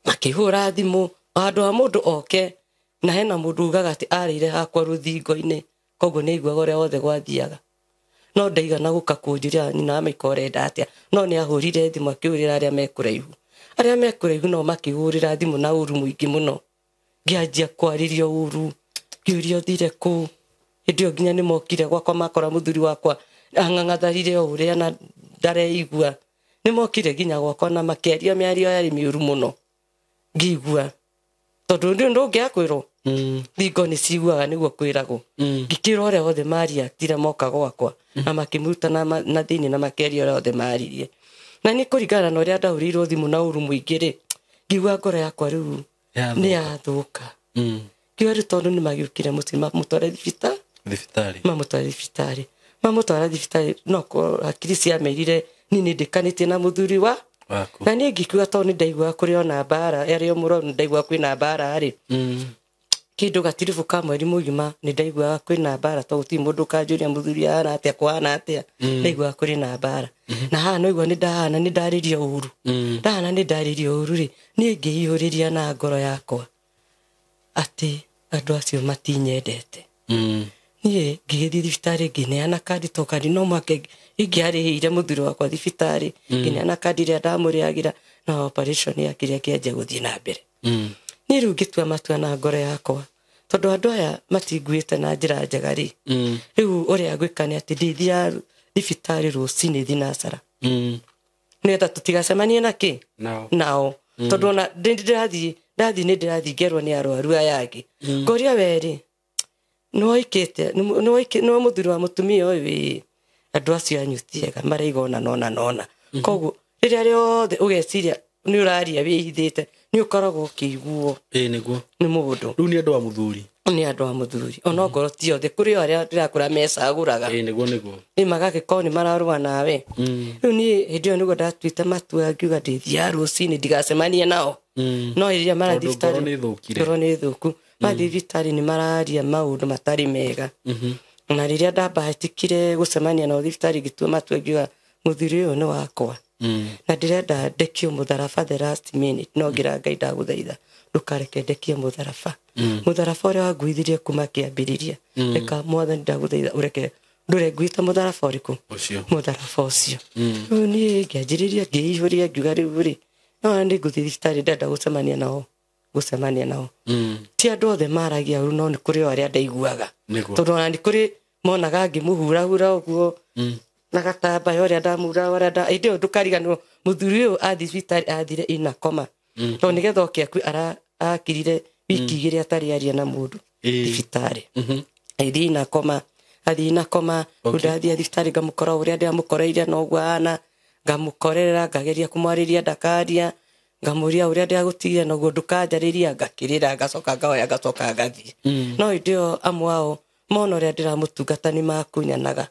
makĩhũra thimũ handũ ha mũndũ oke na hena mũndũ ugaga atĩ arĩire hakwa rũthingo-inĩ koguo nĩ aiguaga ũrĩa wothe gwathiaga no ndaigana gũka kũnjũria nyina wa Maiko ũrenda atĩa no nĩ ahũrire thimũ akĩhũrĩra arĩa me kũraihu arĩa me kũraihu nao makĩhũrĩra thimũ na ũru mũingĩ mũno ngĩanjia kwarĩrio ũru ngĩũrio thire kũ hĩndĩ ĩyo nginya nĩ mokire gwakwa makora mũthuri wakwa ang'ang'atharire o ũrĩa na ndareigua nĩ mokire nginya gwakwa na makĩaria mĩario yarĩ mĩũru mũno ngĩigua tondũ nĩ ũngĩaga kwĩrwo thingo nĩ ciguaga nĩguo kwĩragwo ngĩkĩrwo ũrĩa wothe mariatire moka gwakwa na makĩmuruta na thĩinĩ na makĩaria ũrĩa wothe maririe na nĩ kũringana na ũrĩa ndahũrĩirwo thimũ na ũru mũingĩ rĩ ngĩigua ngoro yakwa rĩu nĩ yathũka ngiuga rĩu tondũ nĩ magĩũkire mũciĩ mamũtware thibitarĩ mamũtwara thibitarĩ no hakiri ciamerire niĩ nĩ ndĩkanĩtie na mũthuri wa na niĩ ngĩkiuga tondũ nĩ ndaiguaga kũrĩ ona mbara arĩ o mũrwaru nĩ ndaiguaga kwĩna mbara rĩ kĩndũ gatiribũ ka mweri mũgima nĩ ndaiguaga kwĩna mbara tondũ gũtirĩ mũndũ ũkanjũria mũthuri ahana atĩa kũhana atĩa ndaiguaga kũrĩ na mbara na haha no igua nĩ ndahana nĩ ndarĩrio ũru ndahana nĩ ndarĩrio ũru rĩ niĩ ngĩiyũrĩria na ngoro yakwa atĩ andũ acio matinyendete niĩ ngĩgĩthiĩ thibitarĩ ngĩneana kandi to kandi no mwaka ingĩarĩhĩire mũthuri wakwa thibitarĩ ngĩneana kandi ĩrĩa ndamũrĩhagĩra na operation yake ĩrĩa ĩkĩanjia gũthiĩ na mbere niĩ rĩu ngĩtua matua na ngoro yakwa tondũ andũ aya matinguĩte na njĩra njega rĩ rĩu ũrĩa ngwĩka nĩ atĩ ndĩthiaga thibitarĩ rũcinĩ thinacara nĩgetha tũtigacemanie na kĩ nao tondũ ona ndĩrathiĩ ndathiĩ nĩ ndĩrathiĩ ngerwo nĩ arwaru aya angĩ ngoria werĩ nĩwoikĩte nĩwe mũthuri wa mũtumia ũyũ ĩ andũ acio anyu ti ega maraiga ona nona nona koguo rĩrĩa rĩothe ũgeciria nĩ ũraria wĩhithĩte nĩ ũkoragwo ũkĩiguo nĩguo nĩ mũndũ rĩu nĩ andũ a mũthuri nĩ andũ a mũthuri ona ngoro ti othe kũrĩ o arĩa ndĩrakũra mecagũraga nĩguo nĩguo ĩ magagĩkorwo nĩ mararũa nawe rĩu niĩ hĩndĩ ĩyo nĩguo ndatuĩte matua ngiuga ndĩthiaga rũcinĩ ndigacemanie nao no rĩrĩa marathiĩ thibitarĩ ngoro nĩ thũku mathiĩ thibitarĩ nĩ mararia maũndũ matarĩ mega na rĩrĩa ndambahatikire gũcemania nao thibitarĩ ngĩtua matua ngiuga mũthuri ũyũ nĩ wakwa na ndĩrenda ndekio mũtharaba the last minute no ngira Ngai ndagũthaitha ndũkareke ndekie mũtharaba mũtharaba ũrĩa wanguithirie kuma kĩambĩrĩria reka mwathani ndagũthaitha ũreke ndũre nguĩte mũtharaba ũrĩkũ mũtharaba ũcio rĩu niĩ ngĩanjĩrĩria ngĩihũria ngiuga rĩu rĩ no nĩ ngũthiĩ thibitarĩ ndenda gũcemania nao ti andũ othe maragia ũru no nĩ kũrĩ o arĩa ndaiguaga tondũ ona nĩ kũrĩ monaga ngĩmũhurahura ũguo na gatambaya ũrĩa ndamura ũrĩa nda hĩndĩ ĩyo ndũkariganĩrwo mũthuri ũyũ athiĩ thibitarĩ athire ina koma tondũ nĩgetha oke akue akirire wiki igĩrĩ atarĩ aria na mũndũ thibitarĩ athiĩ ina koma rĩu ndathiĩ thibitarĩ ngamũkora ũrĩa ndĩramũkoreire noguo ahana ngamũkorerera ngageria kũmwarĩria ndakaria ngamũria ũrĩa ndĩragũtigire noguo ndũkanjarĩria ngakĩrĩra ngacoka ngahoya ngacoka ngathiĩ no hĩndĩ ĩyo amwe ao mona ũrĩa ndĩramũtungata nĩ makunyanaga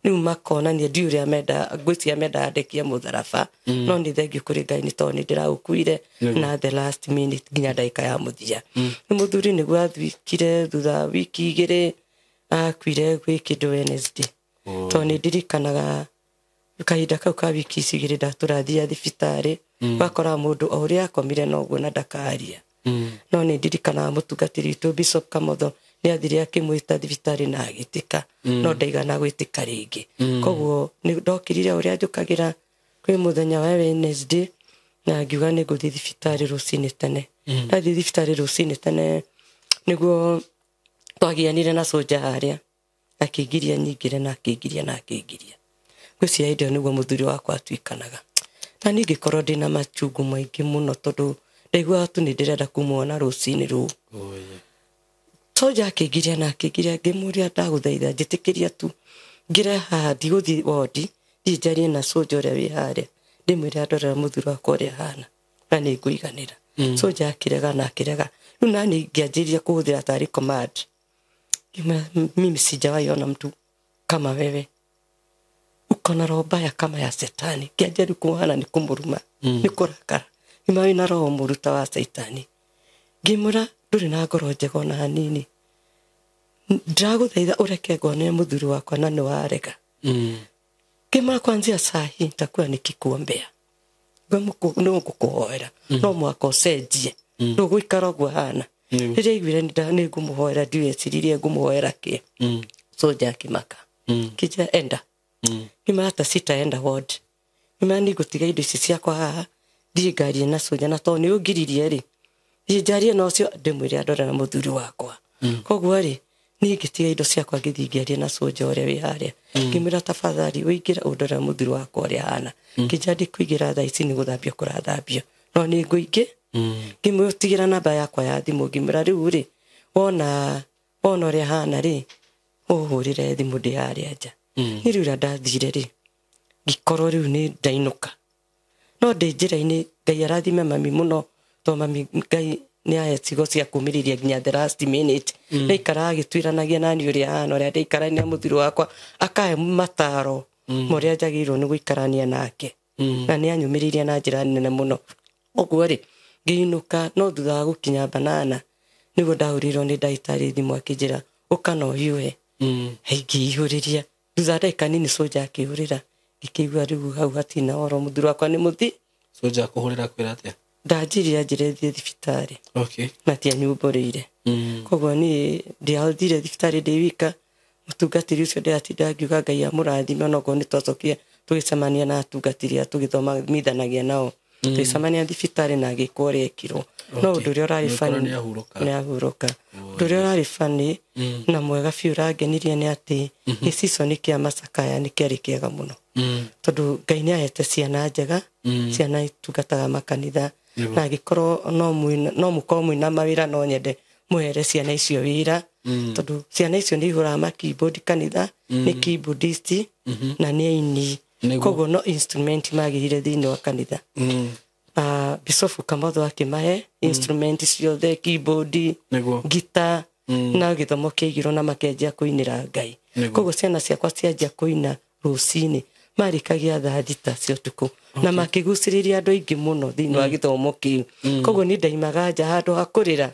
rĩu makonania ndiũ ũrĩa menda ngwĩciria mendaga ndekie mũtharaba no nĩ thengiũ kũrĩ Ngai nĩ tondũ nĩ ndĩraũkuire na the last minute nginya ndagĩka ya mũthia nĩ mũthuri nĩguo athuikire thutha wa wiki igĩrĩ akuire gwĩ kĩndũ Wednesday tondũ nĩ ndirikanaga kahinda kau ka wiki ici igĩrĩ ndatũrathia thibitarĩ wakora mũndũ o ũrĩa akomire noguo na ndakaria no nĩ ndirikanaga mũtungatĩri witũ Bishop Kamotho nĩ athire akĩmwĩta thibitarĩ na agĩtĩka no ndaigana gwĩtĩka rĩngĩ koguo nĩ ndokirire ũrĩa njũkagĩra kwĩ mũthenya wa Wednesday na ngiuga nĩ ngũthiĩ thibitarĩ rũcinĩ tene ndathiĩ thibitarĩ rũcinĩ tene nĩguo twagianire na soja harĩa akĩngiria nyingĩre na akĩngiria na akĩngiria ngwĩciria hĩndĩ ĩyo nĩguo mũthuri wakwa atuĩkanaga na niĩ ngĩkorwo ndĩna machungu maingĩ mũno tondũ ndaiguaga tu nĩ ndĩrenda kũmuona rũcinĩ rũu soja akĩngiria na akĩngiria ngĩmũria ndagũthaitha njĩtĩkĩria tu ngĩre haha ndigũthiĩ wondi thiĩ njarie na soja ũrĩa wĩ harĩa ndĩmwĩre andorera mũthuri wakwa ũrĩa ahana na nĩ ngũiganĩra soja akĩrega na akĩrega rĩu nani ngĩanjĩrĩria kũhũthĩra tarĩ command ngĩmwĩra mimi sijawahi ona mtu kama wewe uko na roho mbaya kama ya setani ngĩanjia rĩu kũhana nĩ kũmũruma nĩ kũrakara ngĩmwĩra wĩna roho mũru ta wa caitani ngĩmwĩra ndũrĩ na ngoro njega ona hanini ndĩragũthaitha ũreke ngone mũthuri wakwa na nĩ warega ngĩmwĩra kwanzia saa hii nitakuwa nikikuombea nĩ ngũkũhoera no mũhaka ũcenjie ndũgũikara ũguo hana rĩrĩa aiguire nĩ ngũmũhoera ndiweciririe ngũmũhoera kĩ soja akĩmaka kĩnjĩra enda ngĩmwĩra hata sitaenda ward ngĩmwĩra nĩ ngũtiga indo ici ciakwa haha thiĩ ngarie na soja na tondũ nĩ ũngiririe rĩ thiĩ njarie na ũcio ndĩmwĩre andore na mũthuri wakwa koguo rĩ niĩ ngĩtiga indo ciakwa ngĩthiĩ ngĩaria na soja ũrĩa wĩ harĩa ngĩmwĩra tafadhali ũingĩre ũndore na mũthuri wakwa ũrĩa ahana kĩnjĩra ndikũingĩra thaa ici nĩ gũthambio kũrathambio no nĩ ngũingĩ ngĩmũtigĩra namba yakwa ya thimũ ngĩmwĩra rĩu rĩ wona ũrĩa ahana rĩ ũhũrĩre thimũ ndĩ harĩa nja niĩ rĩu rĩrĩa ndathire rĩ ngĩkorwo rĩu nĩ ndainũka no ndĩ njĩra-inĩ Ngai arathime mami mũno tondũ mami Ngai nĩ ahe cigo cia kũmĩrĩria nginya the last minute ndaikaraga agĩtuĩranagia nani ũrĩa ahana ũrĩa ndaikarania mũthuri wakwa akahe mataro ma ũrĩa njagĩrĩirwo nĩ gũikarania nake na nĩ anyũmĩrĩirie na njĩra nene mũno ũguo rĩ ngĩinũka no thutha wa gũkinya banana nĩguo ndahũrĩirwo nĩ ndagĩtarĩ thimũ akĩnjĩra ũka na ũhiũhe ngĩihũrĩria thutha wa ndagĩka nini soja akĩhũrĩra ngĩkĩigua rĩu hau hatirĩ na ũhoro mũthuri wakwa nĩ mũthi soja akũhũrĩra akwĩra atĩa ndanjĩrire njĩre thiĩ thibitarĩ na tianyumbũrĩire koguo niĩ ndiathire thibitarĩ ndĩ wika mũtungatĩri ũcio ndĩratinda ngiuga Ngai amũrathime onokorwo nĩ twacokire tũgĩcemania na atungatĩri aya tũgĩthomithanagia nao Twĩcemania thibitarĩ na agĩkwo ũrĩa ekirwo. No ũndũ ũrĩa ũrarĩ funny nĩ ahurũka. Ũndũ ũrĩa ũrarĩ funny na mwega biũ ũrangenirie nĩ atĩ gĩcico kĩa macakaya nĩ kĩarĩ kĩega mũno. Tondũ Ngai nĩ ahete ciana njega, ciana itungataga makanitha, na angĩkorwo no mũkorwo mwĩna mawĩra no nyende mũhere ciana icio wĩra, tondũ ciana icio nĩ ihũraga ma keyboard kanitha, nĩ keyboardist na nĩ aini. Koguo no instrument magĩrire thĩinĩ wa kanitha. Bishop Kamotho akĩmahe instrument ciothe, keyboard, guitar, na gĩthomo kĩaigirwo na makĩanjia kũinĩra Ngai. Koguo ciana ciakwa cianjia kũina rũcinĩ marĩkagia thaa 6 cia ũtukũ, na makĩgucĩrĩria andũ aingĩ mũno thĩinĩ wa gĩthomo kĩu. Koguo niĩ ndaimaga nja handũ ha kũrĩra,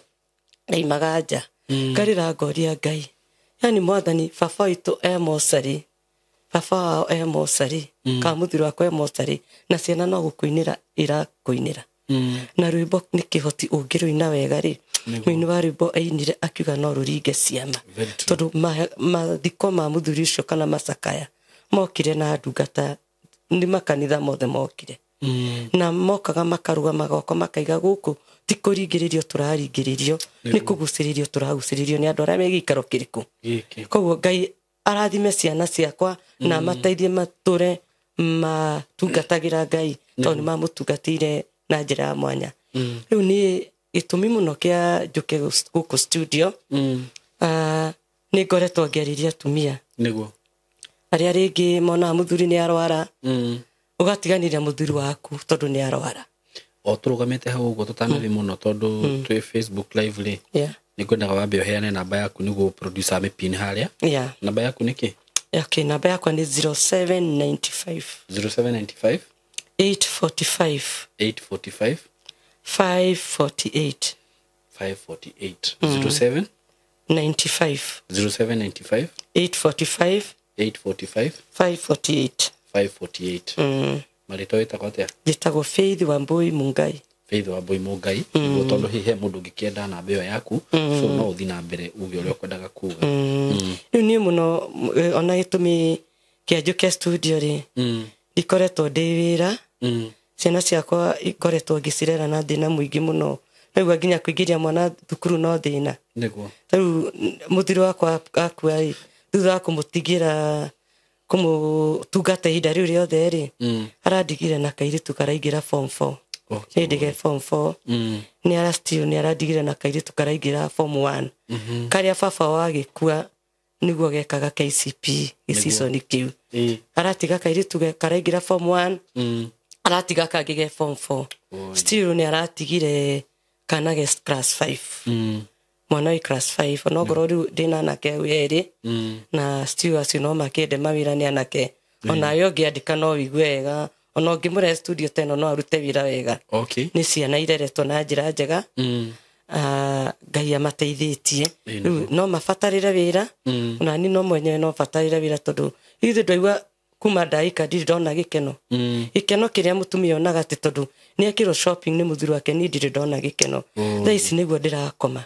ndaimaga nja ngarĩra ngoria Ngai, yani Mwathani, baba witũ e mocarĩ, baba wao e mocarĩ, kana mũthuri wakwa e mocarĩ, na ciana no gũkũinĩra irakũinĩra. Na rwĩmbo nĩ kĩhoti ũngĩrũina wega rĩ, mũini wa rwĩmbo ainire akiuga no rũringe ciama. Tondũ mathiko ma mũthuri ũcio kana macakaya mokire na ndungata, nĩ makanitha mothe mokire. Na mokaga makaruga magoka makaiga gũkũ ti kũringĩrĩrio tũraringĩrĩrio, nĩ kũgucĩrĩrio tũragucĩrĩrio nĩ andũ arĩa me gĩikaro kĩrĩkũ. Koguo Ngai arathime ciana ciakwa na mateithie matũre matungatagĩra Ngai, tondũ nĩ mamũtungatĩire na njĩra ya mwanya. Rĩu niĩ gĩtũmi mũno kĩa njũke gũkũ studio, nĩ ngoretwo ngĩarĩria atumia nĩguo arĩa rĩngĩ monaga mũthuri nĩ arwara, ũgatiganĩria mũthuri waku tondũ nĩ arwara. O tũrũgamĩte hau ũguo tũtanathiĩ mũno tondũ twĩ Facebook live rĩ, nĩ ngwendaga wambe ũheane namba yaku nĩguo producer amĩpin harĩa. Namba yaku nĩ kĩ? Okay, namba yakwa nĩ 0795 0795 845 845 548 548. 07 95 0795 845 845 548 548. Marĩtwa wĩtagwo atĩa? Njĩtagwo Faith Wambui Mungai. Faith Wambui Mungai. Nĩguo tondũ hihi he mũndũ ũngĩkĩenda namba ĩyo yaku, so no ũthiĩ na mbere uge ũrĩa ũkwendaga kuga. Rĩu niĩ mũno ona gĩtũmi kĩa njũke studio rĩ, ndikoretwo ndĩ wĩra, ciana ciakwa ikoretwo ngĩcirera na thĩna mũingĩ mũno. Naigua nginya kũingĩria mwana thukuru no thĩna. Nĩguo. Rĩu mũthuri wakwa akua rĩ, thutha wa kũmũtigĩra kũmũtungata ihinda rĩu rĩothe rĩ, arandigire na kairĩtu karaingĩra form 4. Nĩ ndĩge form 4. Nĩ ara still nĩ arandigire na kairĩtu karaingĩra form 1. Karĩa baba wao agĩkua nĩguo gekaga KCP gĩcico kĩu. Aratiga kairĩtu karaingĩra form 1, aratiga kangĩ ge form 4. Still nĩ aratigire kana ge class 5. Mwana wĩ class 5 no ngorwo rĩu ndĩna anake erĩ, na still acio no makĩende mawĩra nĩ anake. Onawe ũngĩandĩka no ũigue wega, ona ũngĩmũrehe studio ta ĩno no arute wĩra wega. Nĩ ciana ireretwo na njĩra njega, Ngai amateithĩtie. Rĩu no mabatarĩre wĩra, ona niĩ no mwenyewe no batarĩre wĩra, tondũ ithuĩ ndaigua kuma ndaika ndirĩ ndona gĩkeno. Gĩkeno kĩrĩa mũtumia onaga atĩ tondũ nĩ ekĩrwo shopping nĩ mũthuri wake, niĩ ndirĩ ndona gĩkeno. Thaa ici nĩguo ndĩrakoma.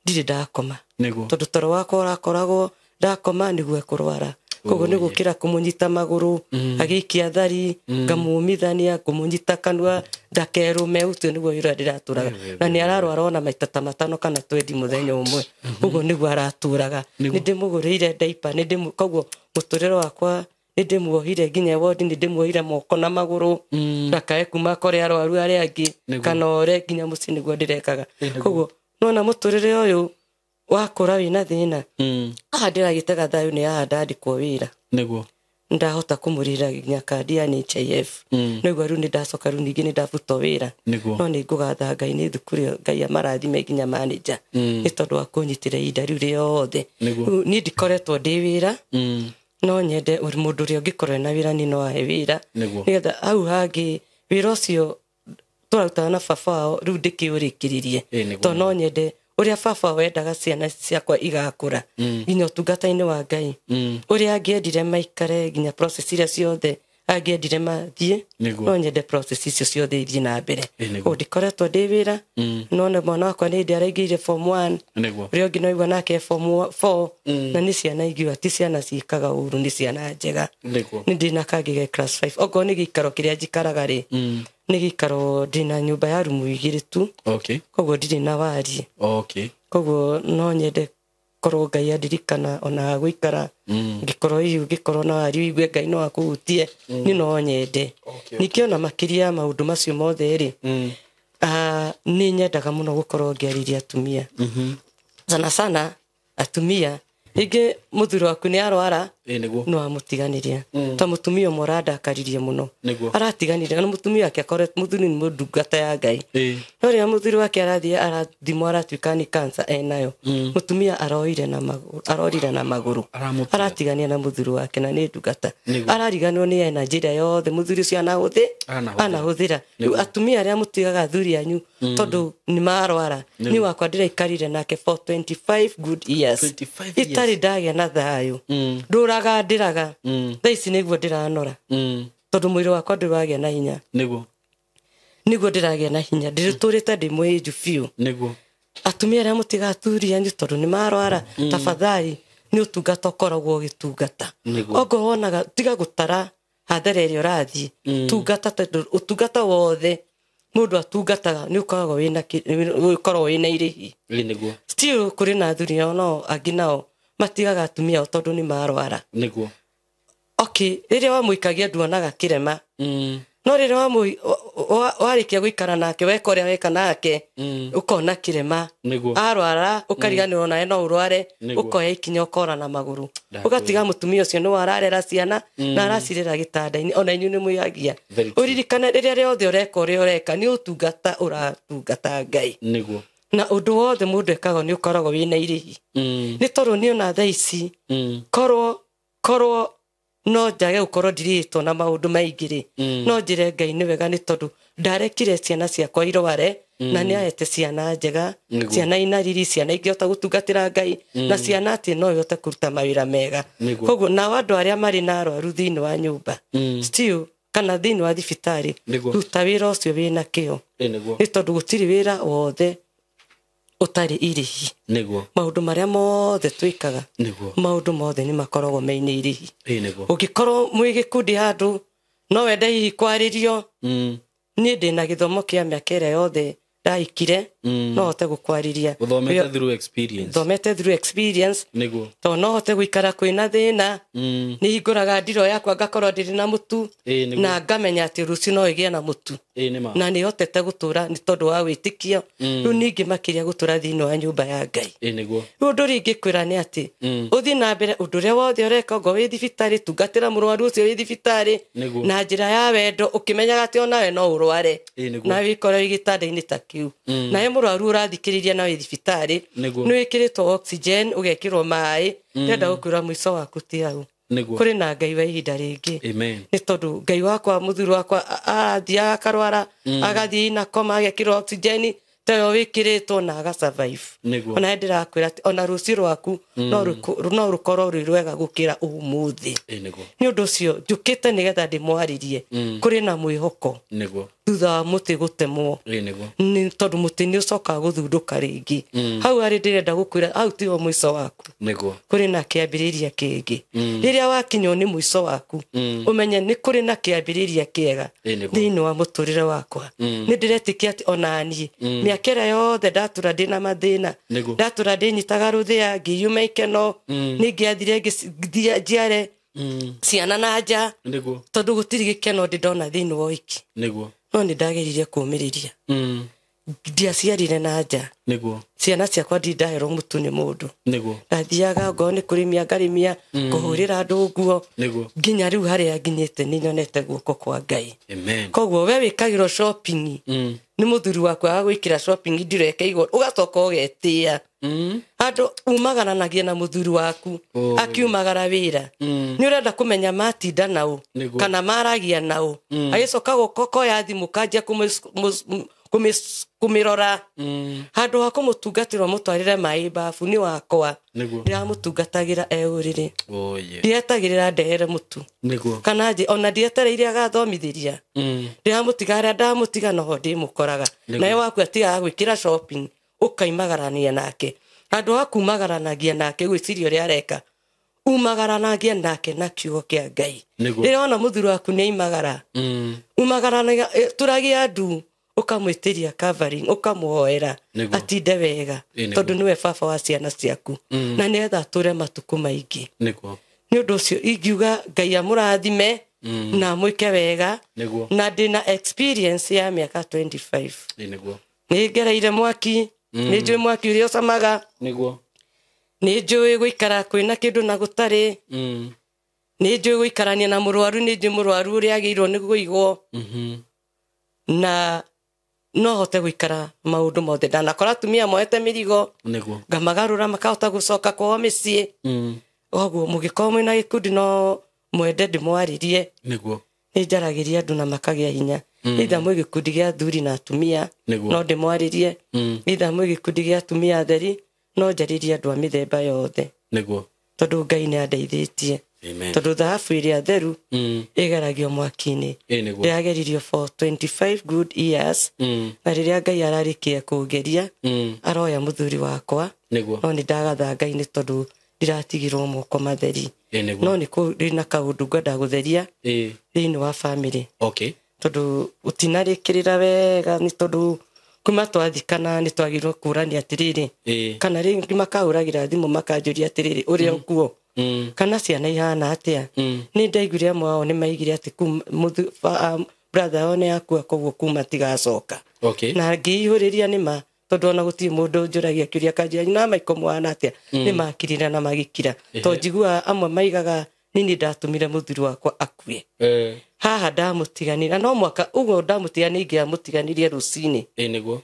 Ndirĩ ndakoma. Tondũ toro wakwa ũrakoragwo ndakoma nĩguo ekũrwara. Koguo nĩ gũkĩra kũmũnyita magũrũ, agĩikia thari, ngamũmithania, kũmũnyita kanua ndakerũme, ũcio nĩguo wĩra ndĩratũraga. Na nĩ ararwara ona maita ta 5 kana 20 mũthenya ũmwe. Ũguo nĩguo aratũraga. Nĩ ndĩmũgũrĩire diaper, koguo mũtũrĩre wakwa nĩ ndĩmuohire nginya wodi, nĩ ndĩmuohire moko na magũrũ, ndakae kuma kũrĩ arwaru arĩa angĩ, kana ore nginya mũciĩ nĩguo ndĩrekaga. Koguo nona mũtũrĩre ũyũ wakũra wĩna thĩna, haha ndĩragĩtega thayũ nĩ haha ndandĩkwo wĩra. Nĩguo. Ndahota kũmũrĩra nginya kandi ya NHIF. Nĩguo rĩu nĩndacoka rĩu ningĩ nĩndabutwo wĩra. No nĩngũgatha Ngai nĩ thukuru ĩyo, Ngai amarathime nginya manager, nĩ tondũ wa kũnyitĩra ihinda rĩu rĩothe. Rĩu niĩ ndikoretwo ndĩ wĩra, no nyende mũndũ ũrĩa ũngĩkorwo ena wĩra niĩ no ahe wĩra, nĩgetha hau hangĩ wĩra ũcio tũrarutaga na baba wao rĩu ndĩkĩũrĩkĩrĩrie. Tondũ no nyende ũrĩa baba wendaga ciana ciakwa igakũra nginya ũtungata-inĩ wa Ngai, ũrĩa angĩendire maikare nginya process iria ciothe angĩendire mathiĩ, no nyende process icio ciothe ithiĩ na mbere. Ũguo ndikoretwo ndĩ wĩra, no nĩ mwana wakwa nĩ hĩndĩ araingĩrire form 1, ũrĩa ũngĩ no aigua nake form 4, na nĩ ciana ingiuga ti ciana ciĩkaga ũru, nĩ ciana njega. Nĩ ndĩ na kangĩ ge class 5. Okorwo nĩ gĩikaro kĩrĩa njikaraga rĩ, Nĩ gĩikaro ndĩna nyũmba ya rumu 2 tu. Okay. Koguo ndirĩ na wariĩ. Okay. Koguo no nyende korwo Ngai andirikana ona gũikara ngĩkorwo hihi ũngĩkorwo na wariĩ ũigue Ngai no akũhutie, niĩ no nyende. Okay. Ningĩ ona makĩria ya maũndũ macio mothe rĩ, nĩ nyendaga mũno gũkorwo ngĩarĩria atumia. Sana sana atumia rĩngĩ mũthuri waku nĩ arwara, Nĩguo. no amũtiganĩria. Ta mũtumia ũmwe ũrandakaririe mũno. Nĩguo. Aratiganire na mũtumia wake akoretwo mũthuri nĩ mũndungata ya Ngai. No rĩrĩa mũthuri wake arathiĩ arathimwo aratuĩka nĩ cancer enayo, mũtumia aroire na magũrũ, arorire na magũrũ. Aramũtiga. Aratigania na mũthuri wake na nĩ ndungata. Nĩguo. Arariganĩrwo nĩ ena njĩra yothe mũthuri ũcio Anahũthĩra. anahũthĩra. Rĩu atumia arĩa mũtigaga athuri anyu tondũ nĩ marwara, niĩ wakwa ndĩraikarire nake for 25 good years. 25 years. Itarĩ ndagĩa na thayũ. Ndũraga ndĩraga. Thaa ici nĩguo ndĩranora. Tondũ mwĩrĩ wakwa ndũragĩa na hinya. Nĩguo. Nĩguo ndĩragĩa na hinya. Ndĩrĩtũrĩte ndĩ mũhĩnju biũ. Nĩguo. Atumia arĩa mũtigaga athuri anyu tondũ nĩ marwara, tafadhali nĩ ũtungata ũkoragwo ũgĩtungata. Nĩguo. Ongorwo wonaga tiga gũtara hathara ĩrĩa ũrathiĩ, tungata tondũ ũtungata wothe mũndũ atungataga nĩ ũkoragwo wĩna ũkoragwo wĩna irĩhi. Nĩguo. Still kũrĩ na athuri nao no angĩ nao matigaga atumia ao tondũ nĩ marwara. Nĩguo. Okay, rĩrĩa wamũikagia nduonaga kĩrema. No rĩrĩa warĩkia gũikara nake weka ũrĩa weka nake, ũkona kĩrema. Nĩguo. Arwara ũkariganĩrwo nawe no ũrware, Nĩguo. ũkoya ikinya ũkora na magũrũ. Ndakwĩra. Ũgatiga mũtumia ũcio nĩ wararera ciana na aracirera gĩtanda-inĩ, ona inyuĩ nĩ mwĩhagia. Very true. Ũririkane rĩrĩa rĩothe ũreka ũrĩa ũreka nĩ ũtungata ũratungata Ngai. Nĩguo. Na ũndũ wothe mũndũ ekaga nĩ ũkoragwo wĩna irĩhi. Nĩ tondũ niĩ ona thaa ici, korwo no njage gũkorwo ndirĩtwo na maũndũ maingĩ rĩ, no njĩre Ngai nĩ wega nĩ tondũ ndarekire ciana ciakwa irware, na nĩ ahete ciana njega, Nĩguo. ciana ina riri, ciana ingĩhota gũtungatĩra Ngai, na ciana atĩ no ihote kũruta mawĩra mega. Nĩguo. Koguo nao andũ arĩa marĩ na arwaru thĩinĩ wa nyũmba, still kana thĩinĩ wa thibitarĩ, Nĩguo. ruta wĩra ũcio wĩna kĩo. Nĩguo. Nĩ tondũ gũtirĩ wĩra wothe ũtarĩ irĩhi. Nĩguo. Maũndũ marĩa mothe twĩkaga, Nĩguo. maũndũ mothe nĩ makoragwo mena irĩhi. Nĩguo. Ũngĩkorwo mwĩ gĩkundi handũ no wende hihi kwarĩrio, niĩ ndĩna gĩthomo kĩa mĩaka ĩrĩa yothe ndaikire, no hote gũkwarĩria. Ũthomete through experience. Thomete through experience. Nĩguo. Tondũ no hote gũikara kwĩna thĩna, nĩ hingũraga ndiro yakwa ngakorwo ndĩrĩ na mũtu, Nĩguo. na ngamenya atĩ rũciũ no ĩgĩe na mũtu. Nĩ ma. Na nĩ hotete gũtũra nĩ tondũ wa wĩtĩkio. Rĩu ningĩ makĩria gũtũra thĩinĩ wa nyũmba ya Ngai. Nĩguo. Rĩu ũndũ ũrĩa ingĩkwĩra nĩ atĩ, ũthiĩ na mbere ũndũ ũrĩa wothe ũreka, ongorwo wĩ thibitarĩ, tungatĩra mũrwaru ũcio wĩ thibitarĩ Nĩguo. na njĩra ya wendo, ũkĩmenyaga atĩ onawe no ũrware. Nĩguo. Na wĩkore wĩ gĩtanda-inĩ ta kĩu. Nawe mũrwaru ũrathikĩrĩria na wĩ thibitarĩ, Nĩguo. nĩ wĩkĩrĩtwo oxygen, ũgekĩrwo maĩ, ndĩrenda gũkwĩra mũico waku ti hau. Nĩguo. Kũrĩ na Ngai wa ihinda rĩngĩ. Amen. Nĩ tondũ Ngai wakwa, mũthuri wakwa athiaga akarwara, agathiĩ na koma, agekĩrwo oxygen ta ĩyo wĩkĩrĩtwo na aga survive. Nĩguo. Ona ndĩrakwĩra atĩ ona rũciũ rwaku no rũkorwo rwĩ rwega gũkĩra ũmũthĩ. Nĩguo. Nĩ ũndũ ũcio njũkĩte nĩgetha ndĩmwarĩrie. Kũrĩ na mwĩhoko. Nĩguo. Thutha wa mũtĩ gũtemwo. Nĩguo. Nĩ tondũ mũtĩ nĩ ũcokaga gũthundũka rĩngĩ. Hau harĩ ndĩrenda gũkwĩra, hau tiho mũico waku. Nĩguo. Kũrĩ na kĩambĩrĩria kĩngĩ. Rĩrĩa wakinywo nĩ mũico waku, ũmenye nĩ kũrĩ na kĩambĩrĩria kĩega Nĩguo. thĩinĩ wa mũtũrĩre wakwa. Nĩ ndĩretĩkia atĩ ona niĩ, mĩaka ĩrĩa yothe ndatũra ndĩna mathĩna, Nĩguo. ndatũra ndĩnyitaga rũthĩa, ngĩyuma ikeno, nĩ ngĩathire njiare ciana na nja, Nĩguo. tondũ gũtirĩ gĩkeno ndĩ ndona thĩinĩ wa ũhiki. Nĩguo. No nĩ ndageririe kũũmĩrĩria. Ndiaciarire na nja. Nĩguo. Ciana ciakwa ndirĩ ndaherwo mũtu nĩ mũndũ. Nĩguo. Ndathiaga ngorwo nĩ kũrĩmia ngarĩmia, kũhũrĩra andũ nguo. Nĩguo. Nginya rĩu harĩa nginyĩte nĩ nyonete guoko kwa Ngai. Amen. Koguo we wĩkagĩrwo shopping, nĩ mũthuri waku agagwĩkĩra shopping ndireke igũrũ, ũgacoka ũgetĩa. Andũ umagaranagia na mũthuri waku, akiumagara wĩra. Nĩ ũrenda kũmenya matinda nao, Nĩguo. kana maragia nao. Agĩcoka gũka ũkoya thimũ ũkanjia kũmĩrora. Handũ ha kũmũtungatĩra ũmũtwarĩre maĩ babu nĩ wakwa. Nĩguo. Ndĩramũtungatagĩra e ũrĩrĩ. Oh, yeah. Ndietagĩrĩra ndehere mũtu. Nĩguo. Kana nje ona ndietereire agathomithĩria. Ndĩramũtiga harĩa ndamũtiga noho ndĩmũkoraga. Nĩguo. Nawe waku atigaga gwĩkĩra shopping, ũkaimagarania nake. Handũ ha kumagaranagia nake gwĩciria ũrĩa areka, Umagaranagia nake na kiugo kĩa Ngai. Nĩguo. Rĩrĩa wona mũthuri waku nĩ aimagara, umagaranagia, tũragia ndu, ũkamwĩtĩria covering, ũkamũhoera Nĩguo. atinde wega, Ĩ, nĩguo. tondũ nĩwe baba wa ciana ciaku, na nĩgetha atũre matukũ maingĩ. Nĩguo. Nĩ ũndũ ũcio ingiuga Ngai amũrathime na amwĩke wega. Nĩguo. Na ndĩna experience ya mĩaka 25. Ĩ, nĩguo. Nĩ ngereire mwaki, nĩ njũĩ mwaki ũrĩa ũcamaga, Nĩguo. nĩ njũĩ gũikara kwĩna kĩndũ na gũtarĩ, nĩ njũĩ gũikarania na mũrwaru, nĩ njũĩ mũrwaru ũrĩa agĩrĩirwo nĩ kũigwo, na no hote gũikara maũndũ mothe. Ndanakora atumia moete mĩrigo, Nĩguo. ngamagarũra makahota gũcoka kwao mĩciĩ. Koguo mũngĩkorwo mwĩna gĩkundi no mwende ndĩmwarĩrie. Nĩguo. Nĩ njaragĩria andũ na makagĩa hinya. Either mwĩ gĩkundi gĩa athuri na atumia, Nĩguo. no ndĩmwarĩrie. Either mwĩ gĩkundi gĩa atumia atheri, no njarĩrie andũ a mĩthemba yothe. Nĩguo. Tondũ Ngai nĩ andeithĩtie. Amen. Tondũ thahabu ĩrĩa theru ĩgeragio mwaki-inĩ. Ĩ, nĩguo. Ndĩrageririo for 25 good years. Na rĩrĩa Ngai ararĩkia kũngeria, aroya mũthuri wakwa. Nĩguo. No nĩ ndagatha Ngai nĩ tondũ ndiratigirwo moko matheri. Ĩ, nĩguo. No nĩ kũrĩ na kaũndũ ngwenda gũtheria Ĩ. thĩinĩ wa family. Okay. Tondũ ũtinarĩkĩrĩra wega nĩ tondũ kuma twathikana nĩ twagĩrĩirwo kũrania atĩrĩrĩ. Ĩ. Kana rĩngĩ makahũragĩra thimũ makanjũria atĩrĩrĩ, ũrĩa ũkuo, kana ciana ihana atĩa. Nĩ ndaiguire amwe ao nĩ maigire atĩ brother yao nĩ akua, koguo kuma tigacoka. Okay. Na ngĩihũrĩria nĩ ma, tondũ ona gũtirĩ mũndũ ũnjũragia kĩũria kanjĩra na Michael mwana atĩa, nĩ makirire na magĩkira. Tondũ njiguaga amwe maigaga nini ndatũmire mũthuri wakwa akue. Haha ndamũtiganĩria, no mwaka ũguo ndamũtiganĩria ingĩamũtiganĩrie rũcinĩ. Ĩ, nĩguo.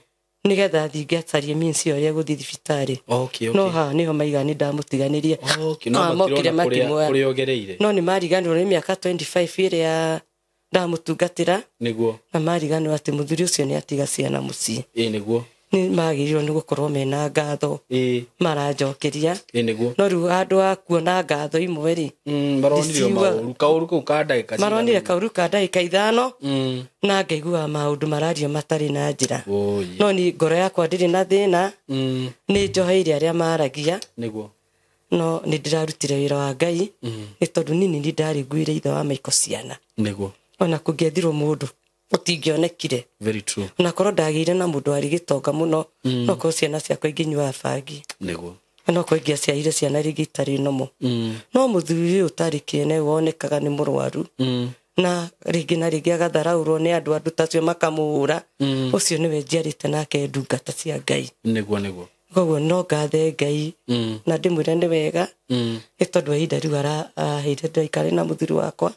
Nĩgetha thiĩ ngacarie means ya ũrĩa gũthiĩ thibitarĩ. Okay, okay. No haha nĩho maigaga nĩ ndamũtiganĩrie. Okay, no Ah, mokire matirona kũrĩa makĩmuoya. kũrĩa ũgereire. No nĩ mariganĩrwo nĩ mĩaka 25 ĩrĩa ndamũtungatĩra, Nĩguo. na mariganĩrwo atĩ mũthuri ũcio nĩ atiga ciana mũciĩ. Ĩ, nĩguo. Nĩ magĩrĩirwo nĩ gũkorwo mena ngatho. Ĩ. Maranjokeria. Ĩ, nĩguo. No rĩu handũ ha kuona ngatho imwe rĩ, Maronire ndiciugaga. maũru, kaũru kau ka ndagĩka cigana Maronire ũna? kaũru ka ndagĩka 5, na ngaigua maũndũ marario matarĩ na njĩra. Oi. No ni ngoro yakwa ndĩrĩ na thĩna, nĩ njoheire arĩa maragia. Nĩguo. No nĩ ndĩrarutire wĩra wa Ngai, nĩ tondũ nini nĩ ndarĩ nguire ithe wa Michael ciana. Nĩguo. Ona kũngĩethirwo mũndũ ũtingĩonekire. Very true. Ona korwo ndagĩire na mũndũ warĩ gĩtonga mũno, no korwo ciana ciakwa ingĩnyuaga bangi. Nĩguo. No korwo ingĩaciarire ciana rĩngĩ itarĩ nomo. No mũthuri ũyũ ũtarĩ kĩene wonekaga nĩ mũrwaru. Na rĩngĩ na rĩngĩ agatharaũrwo nĩ andũ, andũ ta acio makamũhũra. Ũcio nĩwe njiarĩte nake ndungata cia Ngai. Nĩguo, nĩguo. Koguo no ngathe Ngai, na ndĩmwĩre nĩ wega, nĩ tondũ wa ihinda rĩu araheire ndaikare na mũthuri wakwa,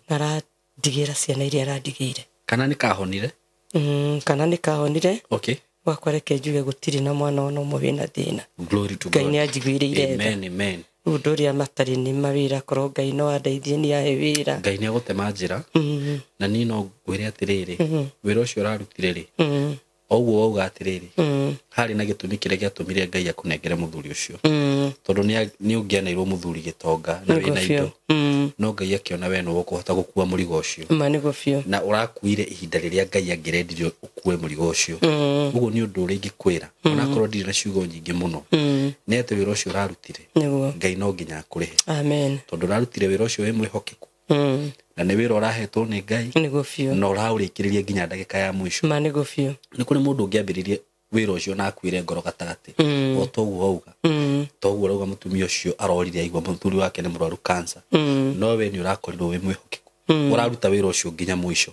na arandigĩra ciana iria arandigĩire. Kana nĩ kahonire? Kana nĩ kahonire. Okay. Gwakwa reke njuge gũtirĩ na mwana ona ũmwe wĩna thĩna. Glory to Ngai God. nĩ anjiguĩrĩire tha. Amen, amen. Rĩu ũndũ ũrĩa matarĩ nĩ mawĩra, korwo Ngai no andeithie nĩ ahe wĩra. Ngai nĩ agũtema njĩra. Na niĩ no ngwĩre atĩrĩrĩ, wĩra ũcio ũrarutire rĩ, o ũguo wauga atĩrĩrĩ, harĩ na gĩtũmi kĩrĩa gĩatũmire Ngai akũnengere mũthuri ũcio. Tondũ nĩ ũngĩaneirwo mũthuri gĩtonga na Nĩguo wĩna biũ. indo. No Ngai akĩona we nĩwe ũkũhota gũkua mũrigo ũcio. Ma nĩguo biũ. Na ũrakuire ihinda rĩrĩa Ngai angĩrendire ũkue mũrigo ũcio. Ũguo nĩ ũndũ ũrĩa ingĩkwĩra, onakorwo ndirĩ na ciugo nyingĩ mũno, nĩ atĩ wĩra ũcio ũrarutire, Nĩguo. Ngai no nginya akũrĩhe. Amen. Tondũ ũrarutire wĩra ũcio wĩ mwĩhokeku. Na nĩ wĩra ũrahetwo nĩ Ngai, Nĩguo biũ. na ũraũrĩkĩrĩria nginya ndagĩka ya mũico. Ma nĩguo biũ. Nĩ kũrĩ mũndũ ũngĩambĩrĩrie wĩra ũcio na akuire ngoro gatagatĩ. O toguo wauga. Toguo ũrauga mũtumia ũcio arorire aigua mũthuri wake nĩ mũrwaru cancer. No we nĩ ũrakorirwo wĩ mwĩhokeku. Ũraruta wĩra ũcio nginya mũico.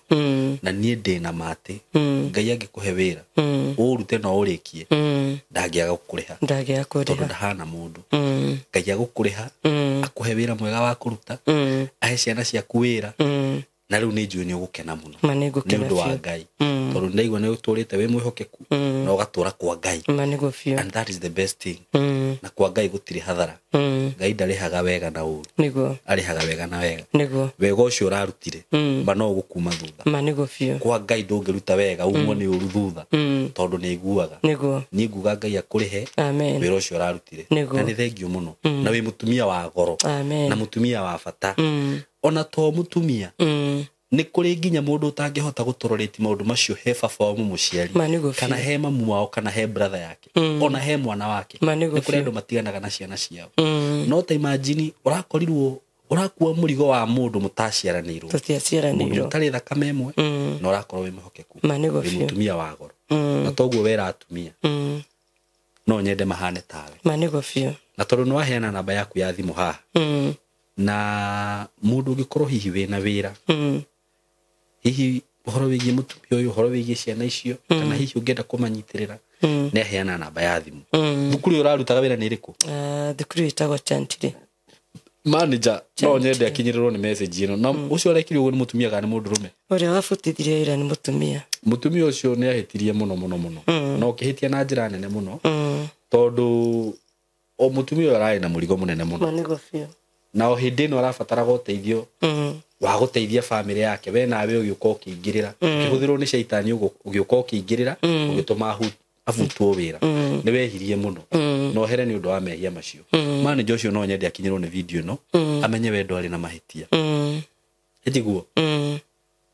Na niĩ ndĩ na ma atĩ, Ngai angĩkũhe wĩra, ũũrute na ũũrĩkie, ndangĩaga gũkũrĩha. Ndangĩaga Tondũ kũrĩha. ndahana mũndũ. Ngai agũkũrĩha, akũhe wĩra mwega wa kũruta, ahe ciana ciaku wĩra, na rĩu nĩ njũĩ nĩ ũgũkena mũno. Ma nĩ ngũkena Nĩ ũndũ wa biũ. Ngai. Tondũ ndaigua nĩ ũtũrĩte wĩ mwĩhokeku, na ũgatũra kwa Ngai. Ma nĩguo biũ. And that is the best thing. Na kwa Ngai gũtirĩ hathara. Ngai ndarĩhaga wega na ũru. Nĩguo. Arĩhaga wega na wega. Nĩguo. Wega ũcio ũrarutire, ma no ũgũkuma thutha. Ma nĩguo biũ. Kwa Ngai ndũngĩruta wega umwo nĩ ũru thutha, tondũ nĩ aiguaga. Nĩguo. Niĩ nguga Ngai akũrĩhe Amen. wĩra ũcio ũrarutire. Nĩguo. Na nĩ thengio mũno. Na wĩ mũtumia wa goro. Amen. Na mũtumia wa bata. Ona to mũtumia, Nĩ kũrĩ nginya mũndũ ũtangĩhota gũtororate maũndũ macio he baba wa mũmũciari kana he mamu wao kana he brother yake ona he mwana wake. Nĩ kũrĩ andũ matiganaga na ciana ciao. No ta imagine ũrakorirwo ũrakua mũrigo wa mũndũ mũtaciaranĩirwo, tũtiaciaranĩirwo, mũtarĩ thakame ĩmwe, na ũrakorwo wĩ mwĩhokeku, wĩ mũtumia wa goro, na toguo wera atumia no nyende mahane tawe. Na tondũ nĩ waheana namba yaku ya thimũ haha, na mũndũ ũngĩkorwo hihi wĩna wĩra, hihi ũhoro wĩgiĩ mũtumia ũyũ, ũhoro wĩgiĩ ciana icio, kana hihi ũngĩenda kũmanyitĩrĩra, nĩ aheana namba ya thimũ. Thukuru ĩyo ũrarutaga wĩra nĩ ĩrĩkũ? Thukuru ĩtagwo Chantilly. Manager no nyende akinyĩrĩrwo nĩ message ĩno. Na ũcio arekire ũguo nĩ mũtumia kana nĩ mũndũrũme? Ũrĩa wabutithirie wĩra nĩ mũtumia. Mũtumia ũcio nĩ ahĩtirie mũno mũno mũno, na ũkĩhĩtia na njĩra nene mũno, tondũ o mũtumia ũyũ ararĩ na mũrigo mũnene mũno, na o hĩndĩ ĩno arabataraga ũteithio wa gũteithia bamĩrĩ yake. We nawe ũgĩũka ũkĩingĩrĩra, ũkĩhũthĩrwo nĩ caitani, ũgĩũka ũkĩingĩrĩra, ũgĩtũma abutwo wĩra. Nĩ wehirie mũno, na ohere nĩ ũndũ wa mehia macio. Manager ũcio no nyende akinyĩrwo nĩ video ĩno, amenye we ndwarĩ na mahĩtia. Ĩtiguo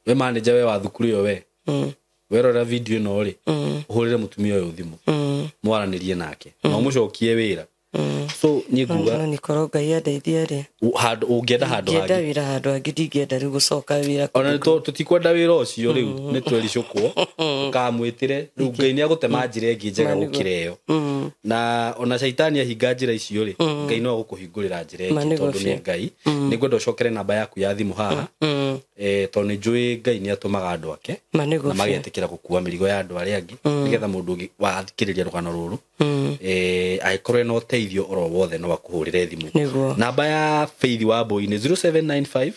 we manager, we wa thukuru ĩyo, we werora video ĩno rĩ, ũhũrĩre mũtumia ũyũ thimũ, mwaranĩrie nake, na ũmũcokie wĩra. So niĩ nguga nĩ korwo Ngai andeithia rĩ, handũ ũngĩenda handũ hangĩ, ngĩenda wĩra handũ hangĩ, ndingĩenda rĩu gũcoka wĩra. Ona tũtikwenda wĩra ũcio rĩu, nĩ twericũkwo ũkamwĩtĩre rĩu. Ngai nĩ agũtema njĩra ĩngĩ njega gũkĩra ĩyo, na ona caitani ahinga njĩra icio rĩ, Ngai no agũkũhingũrĩra njĩra ĩngĩ, tondũ nĩ Ngai. Nĩ ngwenda ũcokere namba yaku ya thimũ haha, tondũ nĩ njũĩ Ngai nĩ atũmaga andũ ake na magetĩkĩra gũkua mĩrigo ya andũ arĩa angĩ, nĩgetha mũndũ wathikĩrĩria rũgano rũrũ angĩkorwo ena ũteithio oro wothe no akũhũrĩre thimũ. Namba ya Faith Wambui nĩ 0795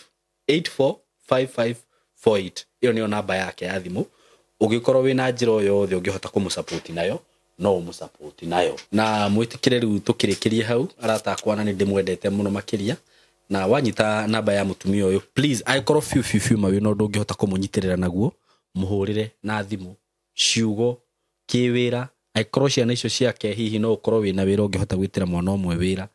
845548. Ĩyo nĩyo namba yake ya thimũ. Ũngĩkorwo wĩna njĩra o yothe ũngĩhota kũmũsupport nayo, no ũmũsupport nayo. Na mwĩtĩkĩre rĩu tũkĩrĩkĩrie hau, arata akwa, na nĩ ndĩmwendete mũno makĩria. Na wanyita namba ya mũtumia ũyũ, please, angĩkorwo biũ biũ biũ ma wĩna ũndũ ũngĩhota kũmũnyitĩrĩra naguo, mũhũrĩre na thimũ, ciugo, kĩwĩra. Angĩkorwo ciana icio ciake hihi no ũkorwo wĩna wĩra ũngĩhota gwĩtĩra mwana ũmwe wĩra,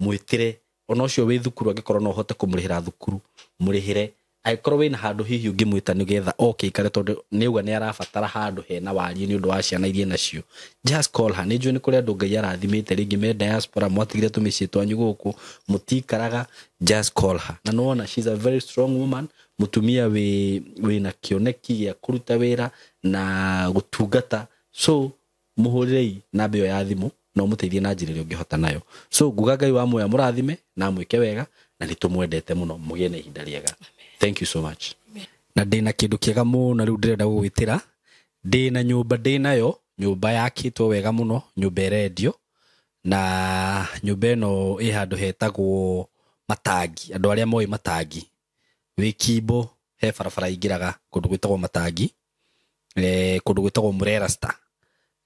mwĩtĩre. Ona ũcio wĩ thukuru, angĩkorwo no ũhote kũmũrĩhĩra thukuru, mũrĩhĩre. Angĩkorwo wĩna handũ hihi ũngĩmwĩta nĩgetha oke ikare, tondũ nĩauga nĩ arabatara handũ hena wariĩ nĩ ũndũ wa ciana iria nacio, just call her. Nĩ njũĩ nĩ kũrĩ andũ Ngai arathimĩte rĩngĩ me diaspora, mwatigire tũmĩciĩ twanyu gũkũ mũtikaraga, just call her. Na nĩwona she's a very strong woman, mũtumia wĩna kĩoneki gĩa kũruta wĩra na gũtungata. So mũhũrĩrei namba ĩyo ya thimũ na ũmũteithie na njĩra ĩrĩa ũngĩhota nayo. So nguga Ngai wa muoyo mũrathime na mwĩke wega, na nĩ tũmwendete mũno, mũgĩe na ihinda rĩega. Thank you so much. Na ndĩna kĩndũ kĩega mũno rĩu ndĩrenda gũgwĩtĩra. Ndĩna nyũmba, ndĩnayo nyũmba yakĩtwo wega mũno, nyũmba ĩrendio, na nyũmba ĩno ĩ handũ hetagwo Matangi. Andũ arĩa moĩ Matangi, wĩ Kimbo he barabara ingĩraga kũndũ gwĩtagwo Matangi, kũndũ gwĩtagwo Murera Star.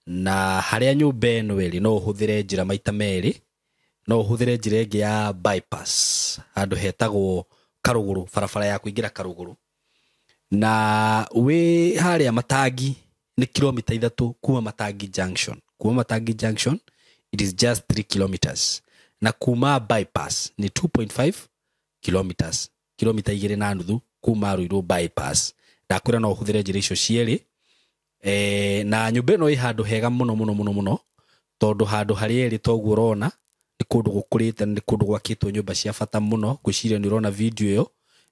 Na harĩa nyũmba ĩno ĩrĩ, no ũhũthĩre njĩra maita merĩ, no ũhũthĩre njĩra ĩngĩ ya bypass, handũ hetagwo Karũgũrũ, barabara ya kũingĩra Karũgũrũ. Na wĩ harĩa Matangi nĩ kilomita 3 kuma Matangi Junction. Kuma Matangi Junction it is just 3 kilometers, na kuma bypass nĩ 2.5 kilometers, kilomita 2.5 kuma Ruiru bypass. Ndakwĩra no ũhũthĩre njĩra icio cierĩ. Na nyũmba ĩno ĩ handũ hega mũno mũno mũno mũno, tondũ handũ harĩa ĩrĩ toguo ũrona nĩ kũndũ gũkũrĩte, nĩ kũndũ gwakĩtwo nyũmba cia bata mũno. Ngwĩciria nĩ ũrona video ĩyo,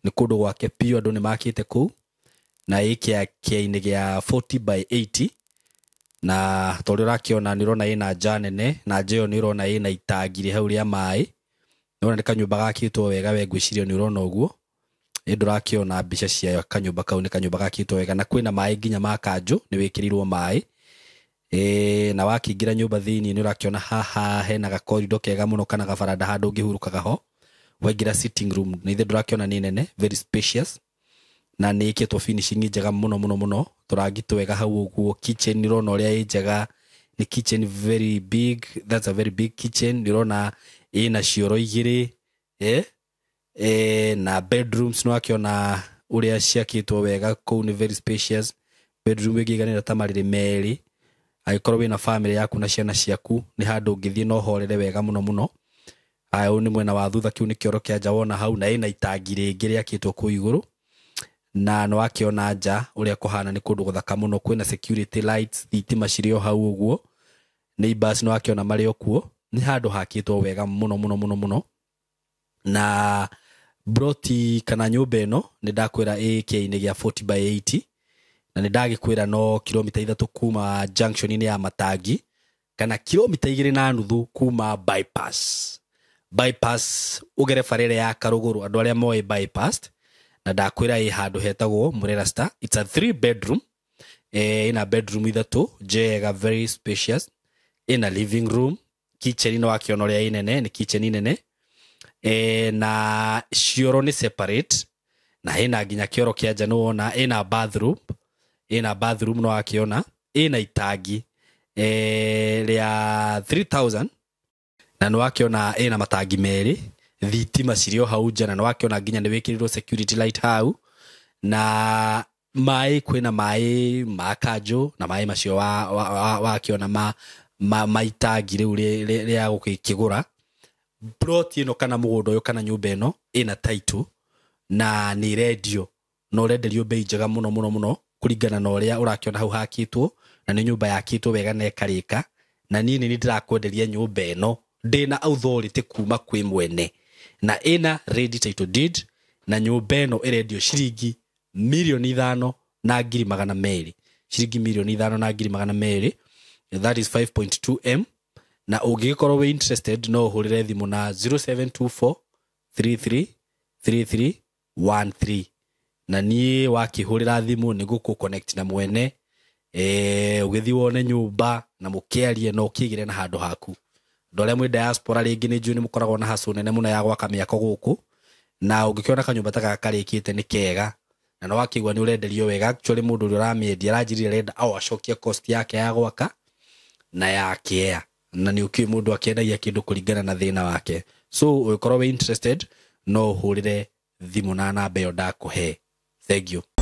nĩ kũndũ gwake biũ, andũ nĩ makĩte kũu, na ĩ kĩainĩ gĩa 40 by 80. Na tondũ ũrakĩona nĩ ũrona ĩna nja nene, na nja ĩyo nĩ ũrona ĩna itangi rĩ hau rĩa maĩ. Nĩ ũrona nĩ kanyũmba gakĩtwo wega, we ngwĩciria nĩ ũrona ũguo. Ĩ ndũrakĩona mbica cia kanyũmba kau, nĩ kanyũmba gakĩtwo wega, na kwĩna maĩ nginya ma kanjũ, nĩ wĩkĩrĩirwo maĩ. Na wakĩingĩra nyũmba thĩinĩ nĩ ũrakĩona haha hena gakorido kega mũno, kana gabaranda handũ ũngĩhurũkaga ho. Waingĩra sitting room, nĩ ithe ndũrakĩona nĩ nene, very spacious, na nĩ ĩkĩtwo finishing njega mũno mũno mũno, tũrangi twega hau ũguo. Kitchen nĩ ũrona ũrĩa ĩ njega, nĩ kitchen very big, that's a very big kitchen. Nĩ ũrona ĩna cioro igĩrĩ, na bedrooms nĩ wakĩona ũrĩa ciakĩtwo wega kũu, nĩ very spacious. Bedroom ĩngĩiganĩra ta marĩrĩ merĩ. Angĩkorwo wĩna family yaku na ciana ciaku, nĩ handũ ũngĩthiĩ na ũhorere wega mũno mũno. Aya, ũyũ nĩ mwena wa thutha, kĩu nĩ kĩoro kĩa nja wona hau, na ĩna itangi rĩngĩ rĩakĩtwo kũu igũrũ. Na nĩ wakĩona nja ũrĩa kũhana, nĩ kũndũ gũthaka mũno, kwĩna security lights, thitima cirĩ o hau ũguo, neighbors nĩ wakĩona marĩ o kuo. Nĩ handũ hakĩtwo wega mũno mũno mũno mũno. Na broti kana nyũmba ĩno nĩ ndakwĩra ĩ kĩainĩ gĩa 40 by 80, na nĩ ndagĩkwĩra no kilomita 3 kuma junction-inĩ ya Matangi, kana kilomita 2.5 kuma bypass. Bypass ũgere bara ĩrĩa ya Karũgũrũ, andũ arĩa moĩ bypass, na ndakwĩra ĩ handũ hetagwo Murera Star. It's a 3 bedroom, ĩna bedroom 3 njega, very spacious, ĩna living room, kitchen nĩ wakĩona ũrĩa ĩ nene, nĩ kitchen nene, na cioro nĩ separate, na ĩna nginya kĩoro kĩa nja nĩwona, ĩna bathroom, ĩna bathroom nĩ wakĩona, ĩna itangi rĩa 3000, na nĩ wakĩona ĩna matangi 2, thitima cirĩ o hau nja, na nĩ wakĩona nginya nĩ wĩkĩrĩirwo security light hau, na maĩ, kwĩna maĩ ma kanjũ, na maĩ macio wakĩona ma itangi rĩu rĩa gũkĩgũra. Plot ĩno kana mũgũnda ũyũ kana nyũmba ĩno ĩna title na nĩ ĩrendio, na ũrenderio bei njega mũno mũno mũno kũringana na ũrĩa ũrakĩona hau hakĩtwo, na nĩ nyũmba yakĩtwo wega na ĩkarĩka. Na niĩ nĩ ndĩrakwenderia nyũmba ĩno ndĩna authority kuma kwĩ mwene, na ĩna ready title deed, na nyũmba ĩno ĩrendio ciringi 5,200,000, ciringi 5,200,000, that is 5.2 m. Na ũngĩgĩkorwo wĩ interested no ũhũrĩre thimũ na 0724 33 33 13, na niĩ wakĩhũrĩra thimũ nĩ gũkũ connect na mwene, ũgĩthiĩ wone nyũmba na mũkĩarie na ũkĩgĩre na handũ haku. Andũ arĩa mwĩ diaspora rĩngĩ nĩ njũĩ nĩ mũkoragwo na hustle nene mũno ya gwaka mĩako gũkũ, na ũngĩkĩona kanyũmba ta gaka karĩkĩte nĩ kega, na nĩ wakĩigua nĩ ũrenderio wega. Actually mũndũ ũrĩa ũramĩendia aranjĩrire arenda o acokie cost yake ya gwaka na ya kĩea, na nĩ ũkĩũĩ mũndũ akĩendagia kĩndũ kũringana na thĩna wake. So ũngĩkorwo wĩ interested no ũhũrĩre thimũ na namba ĩyo ndakũhe. Thank you.